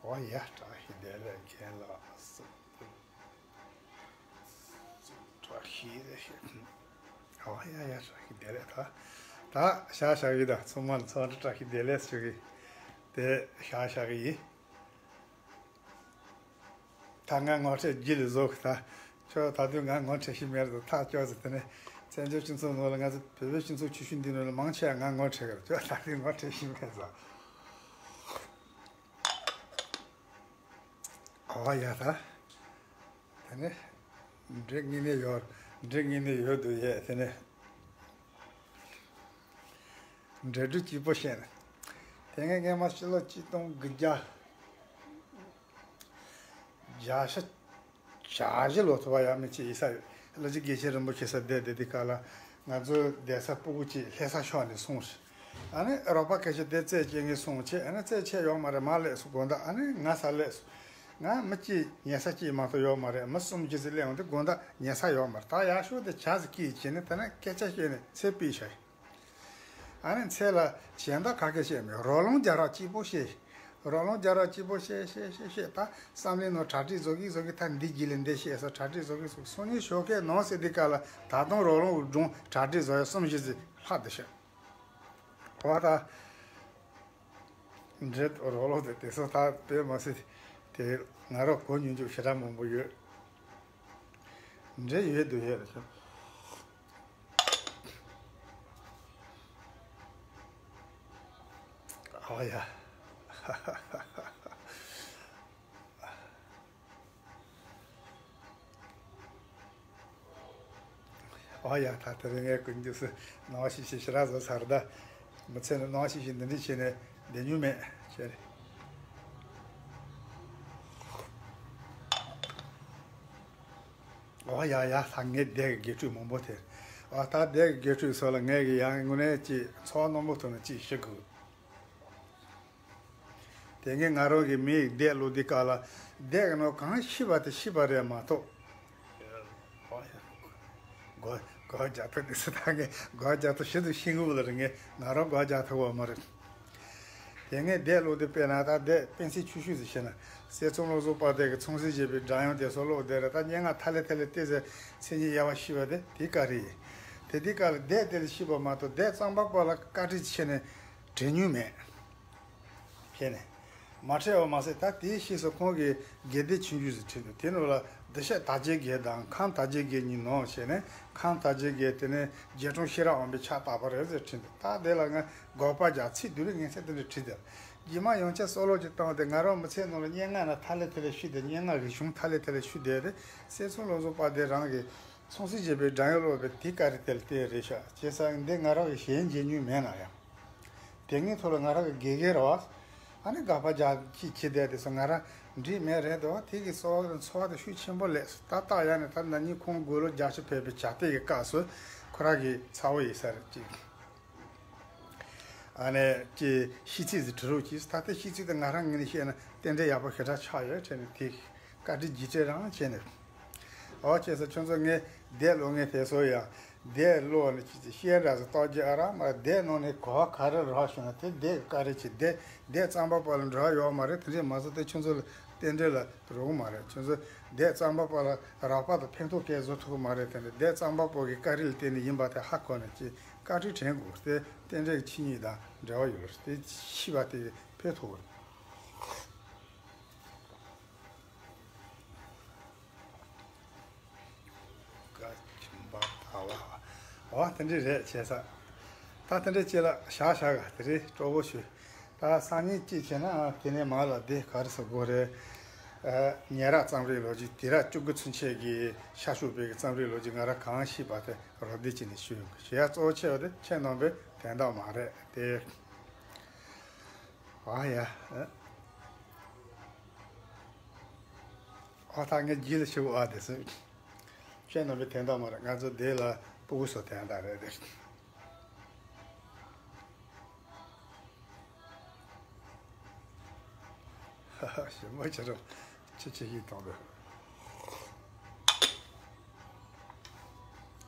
ཨོ་ཡ་བཀྲ་ཤིས་བདེ་ལེགས་རྒན་ལགས་སུ། བཀྲ་ཤིས་བདེ་ལེགས། ཨོ་ཡ་ཡ་བཀྲ་ཤིས་བདེ་ལེགས། ད་ད་ཤག་ཤག་ཡིན། ད་ཚང་མ་ལ་ཚང་མ་བཀྲ་ཤིས་བདེ་ལེགས་ཞུ་གི། དེ་ཤག་ཤག་ཡིན། ད་ ད་ང་ངོ་འཕྲད་རྒྱུ་ལས་བཟོ་གི་ད། ཁྱོད་ད་དུང་ང་ངོ་འཕྲད་ཤི་མེད་རེད། ཐག་ཆོད་ཟེར། དེ་ནས་བཙན་བྱོལ་སྤྱི་ཚོགས་ནང་ལ་ང་ཚོ་བོད་པའི་སྤྱི་ཚོགས་ཆུང་ཆུང་འདི་ནང་ལ་མང་ཆེ་བ་ང་ངོ་འཕྲད་གི་རེད། ཁྱོད་ད་དུང་ངོ་འཕྲད་ཤི་མེད་ཟེར། ཨོ་ཡ་ད། དེ་ནས་འདྲེ་དངོས་གནས་ཡོད། འདྲེ་དངོས་གནས་ཡོད་འདུག་ཡས། དེ་ནས་འདྲེ་སྒྲུག་སྐྱིད་པོ་བཤད་ནས། དེ་སྔ་སྔས་མ་ཕྱི་ལོ་གཅིག་སྟོང་དགུ་བརྒྱ་བརྒྱད་ཅུ་གྱ་བཞི་ལོ་ཐུབ་པ་ཡང་མི་གཅིག་ཡིན་ས་ཡོད། ལ་ཅིག་དགེ་བཤེས་རིན་པོ་ཆེ་ས་བསྡད་བསྡད་དེ་ག་ལ་ང་ཚོའི་བསྡད་ས་སྤུ་གུ་གཅིག་ལྷ་ས་ཕྱོགས་ནས་སོང་ཞིག་ཨ་ནི་རོགས་པ་སྐད་ཆ་དེ་རྩད་བཅད་མཁན་སོང་བྱས། ཨ་ནི་རྩད་ཆད་ཡོག་མ་རེད། མར་སླེབས་སོང་དགོང་དག་ཨ་ནི་ང་ས་སླེབས་སོང་། ང་མི་གཅིག་ཉལ་ས་གཅིག་མ་གཏོགས་ཡོག་མ་རེད། མི་གསུམ་བཞི་ཙམ་སླེབས་འོང་དུས་དགོང་དག་ཉལ་ས་ཡོག་མ་རེད། ད་ཡག་ཤོས་དེ་ཇ་ཟིག་སྐྱེས་བྱས་ནས་དེ་ན་སྐད་ཆ་བཤད་ནས་ཚེ་སྤིས་བྱས། ཨ་ནི་ཚེ་ལ་གཞན་དག་ག་གེ་བཤད་མེད། རོ་ལངས་རྒྱག་རོགས་སྐྱིད་པོ་བཤད། རོ་ལངས་རྒྱག་རོགས་སྐྱིད་པོ་བཤད་བཤད་བཤད་བཤད། ད་བསམ་བློའི་ནང་གྲ་སྒྲིག་བཟོ་གི་བཟོ་གི། ད་འདི་རྗེས་ལ་འདི་བཤད་ས་གྲ་སྒྲིག་བཟོ་གི་བཟོ་གི། སང་ཉིན་ཞོགས་ཀས་ནང་ཟེར་དུས་སྐབས་ལ་ད་དུང་རོ་ལངས་སྒྲུང་གྲ་སྒྲིག་བཟོ་ཡ་གསུམ་བཞི་ཙམ་ལྷག་བསྡད་ཤག་ཨོ་ད། འདྲེ་རོ་ལངས་དེ་དེ་ཚོ་ད་དཔེ་མ་སྲིད་དེ། ང་རང་གོ་མྱོང་རྒྱུ་ཞེ་དྲག་མང་པོ་ཡོད། འདྲེ་ཡོད་དུ་ཡོད་རེད། ཨོ་ཡ། ཨོ་ཡ། ད་དེ་རིང་ངས་ཀུན་རྒྱུ་སུ་ནང་ཞིག་ཞིག་ཞེ་དྲག་བཟོ་ཚར། ད་མི་ཚེ་ནི་ནང་ཞིག་ཞིག་འདི་འདྲ་བྱས་ནས་བསྡད་མྱོང་མེད་བྱས་རེད། ཨོ་ཡ་ཡ། ད་ངས་བསྡད་དགེ་ཕྲུག་མང་པོ་དེ། ཨོ་ད་བསྡད་དགེ་ཕྲུག་ཚོ་ལ་ངས་གི་ཡང་དངོས་གནས་ཅིག་ཚོགས་རྣོན་པོ་ཐོག་ནས་ཅིག་ཞུ་དགོས། དེ་ངས་ང་རང་གི་མི་ཡི་བསྡད་ལོ་འདི་སྐབས་ལ་བསྡད་ཀྱི་ནོ་གང་ཤི་བ་དེ་ཤི་བ་རེད་མ་གཏོགས། སྒོ་སྒོ་རྒྱག་ཐུབ་དེ་སུ་ད་ངས་སྒོ་རྒྱག་ཐུབ་ཤི་དུ་ཤི་ངུ་ལ་རེད། ངས་ང་རང་སྒོ་རྒྱག་ཐུབ་བ་མ་རེད། དེ་ངས་བསྡད་ལོ་འདི་དཔེར་ན་ད་བསྡད་དཔེ་མཚོན་ཆུང་ཆུང་ཟིག་བཤད་ན། གསེར་ཚོང་བློ་བཟང་དཔལ་ལྡན་གྱི་ཚོང་ཟིན་བྱས་པའི་སྒྲ་དབྱངས་དེ་ཚོ་ཀློག་བསྡད་ར། ད་སྙན་ངག་ཐ་ལེ་ཐ་ལེ་བལྟས་ཚེ་མཚན་ཉིད་གཡར་བ་ཤི་བ་དེ་དེ་ག་རེ་ཡིན། དེ་དེ་ག་ལ་བསྡད་དེ་ལ་ཤི་བ་མ་གཏོགས་བསྡད་གཙང་པ་པ་ལ་བཀའ་དྲིན་ཆེ་ནས་དྲན་མྱོང་མེད། ཁྱེད་ནས་མ་ཁྲེལ་བ་མ་ཟད། ད་དེའི་ཕྱིས་སུ་ཁོང་གིས་དགེ་སྡིག་ཆུང་ཆུང་ཟིག་བྲིས་འདུག་དེ་ནང་ལ་གདུལ་བྱ་དར་རྒྱས་རྒྱལ་དང་ཁམས་དར་རྒྱས་རྒྱལ་གཉིས་ནོ་ཞེས་ནས། ཁམས་དར་རྒྱས་རྒྱལ་དེ་ནས་རྗེ་དྲུང་ཤེས་རབ་དབང་པོའི་ཕྱག་བཏབ་པ་རེད་ཟེར་བྲིས་འདུག་ད་དེ་ལ་ང་དགག་པ་རྒྱག་ཚིག་བསྡུས་རེ་ངས་ཚེ་དེ་འདྲ་བྲིས་ཏེ། རྗེས་མ་ཡང་བསྐྱར་སྲོག་ལོག་ཅིག་བཏང་སྟེ། ང་རང་མི་ཚེ་ནང་ལ་སྙན་ངག་ན་ཐ་ལེ་ཐ་ལེ་ཤུ་དེ། སྙན་ངག་གི་གཞུང་ཐ་ལེ་ཐ་ལེ་ཤུ་དེ་རེད། གསེར་ཚོང་བློ་བཟང་དཔལ་ལྡན་རང་གིས་ཚོང་སྲིད་བྱེད་པའི་སྒྲ་ཡོད་ཀློག་པའི་དེ་ག་རེ་དེ་ལ་བལྟས་རེད་ཤག་བྱས་ཙང་འདི་ང་རང་གི་ཞལ་མཇལ་མྱོང་མེད་ན་ཡང་། དེ་སྔའི་ཐོག་ལ་ང་རང་གི་དགེ་རྒན་རེད་བ། ཨ་ནི་དགག་པ་རྒྱག་ཅིག་བྱེད་བསྡད་དེ་སོང་། ང་རང་འགྲིག་མེད་རེད་དོ། དེ་གི་གསོ་བ་དང་འཚོ་བ་དང་ཤུགས་ཆེན་པོ་སླེབས་སོང་། ད་ལྟ་ཡང་ནས་ད་ན་ནིང་ཁོང་དགུང་ལོ་བརྒྱད་ཅུ་ཕེབས་པའི་བྱ་དེ་གི་སྐབས་སུ་ཁོ་རང་གི་ཚ་བོ་ཡིན་ས་རེད་ཅིག་ཨ་ནི་ཀྱི་ཤིས་ཚིག་ཟིག་བྲི་རོགས་གྱིས། ད་ལྟའི་ཤིས་ཚིག་དེ་ང་རང་ངོས་ནས་བཤད་ན་རྟེན་འབྲེལ་ཡག་པོ་ཞེ་དྲག་ཆགས་ཡོད་དྲན་ནས། དེ་བཀའ་དྲིན་རྗེས་དྲན་རང་བྱས་ནས། ཨོ་ཁྱེད་ཚོ་ཁྱོད་ཚོ་ངས་བསྡད་ཀློག་ངས་དེ་ཚོ་ཡང་བསྡད་ཀློག་ནས་ཅི་ཅི་བཤད་འདྲ་ཟིག་རྟོགས་རྒྱུ་ཨ་རག་མ་རེད། བསྡད་ནང་ནས་གོ་བ་ག་རེ་རག་བྱུང་ན་དེ་བསྡད་ག་རེ་བྱེད། བསྡད་བསྡད་གཙང་པ་པ་ལ་འགྲོ་བ་ཡོད་མ་རེད། དེ་འདྲས་མ་བཟོ་དེ་ཁྱོད་ཚོ་ལ་རྟེན་འབྲེལ་ལ་རོགས་མ་རེད། ཁྱོད་ཚོ་བསྡད་གཙང་པ་པ་ལ་རག་པ་དང་ཕན་ཐོགས་གས་བཟོ་ཐུབ་ཀྱི་མ་རེད། དེ་འདྲས་བསྡད་གཙང་པ་པ་གི་བཀའ་དྲིན་ལ་བརྟེན་ནས་ཡིན་པ་དེ་ཧ་གོ་ནས་ཀྱི་བཀའ་དྲིན་དྲན་དགོས། དེ་རྟེན་འབྲེལ་གྱི་ཆོས་ཉིད་དང་འབྲེལ་བ་ཡོད་རེད། དེ་ཤེས་པ་དེ་ཕན་ཐོགས་རེད། བཀའ་ཁྱིམ་པ་ལྟ་བ། འོ་དེ་འདྲས་རེད་བྱས་ཙང་། ད་དེ་འདྲས་ཅིག་ལ་བཞག་བཞག་ག་དེ་རེད། སྤྲོ་པོ་ཞུ། ད་སང་ཉིན་གཅིག་བྱས་ན་དེ་ནས་མ་ལ་དེ་ག་རེ་ཟེར་དགོས་རེད། ཨ། ཉེ་རབས་རྩོམ་རིག་ལོ་རྒྱུས་དུས་རབས་བཅུ་དགུ་ཚུན་ཆད་ཀྱི་ཤར་ཕྱོགས་པའི་རྩོམ་རིག་ལོ་རྒྱུས་ང་རང་གང་ཤེས་པ་དེ་རོབ་བསྡུས་བྱས་ནས་ཞུ་ཡོང་གི། ཞུ་ཡ་གཙོ་བོ་ཆེ་བ་དེ་ཁྱེད་རྣམ་པས་དོན་དག་མ་རེད་དེ། ཨ་ཡ། ཨ། ཨ་ད་ངས་རྗེས་ལ་ཞུ་བ་ཨ་དེ་སུ། ཁྱེད་རྣམ་པས་དོན་དག་མ་རེད། ང་ཚོ་འདི་ལ་སྤུ་གུ་སོ་དོན་དག་རེད་དེ། ཞིམ་པོ་ཆེ་རུ་ཆེ་ཆེ་ཡིན་གཏོང་དུ།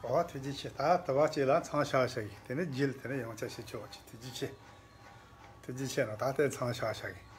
ཨོ་ཐུགས་རྗེ་ཆེ། ད་དུ་བ་གཅིག་ལ་མཚམས་བཞག་བཞག་གི། དེ་ནས་རྗེས་ལ་དེ་ནས་ཡང་བསྐྱར་ཞིག་ཆོག་ཅིག་ཐུགས་རྗེ་ཆེ། ཐུགས་རྗེ་ཆེ་ན་ད་ལྟའི་མཚམས་བཞག་བཞག་གི།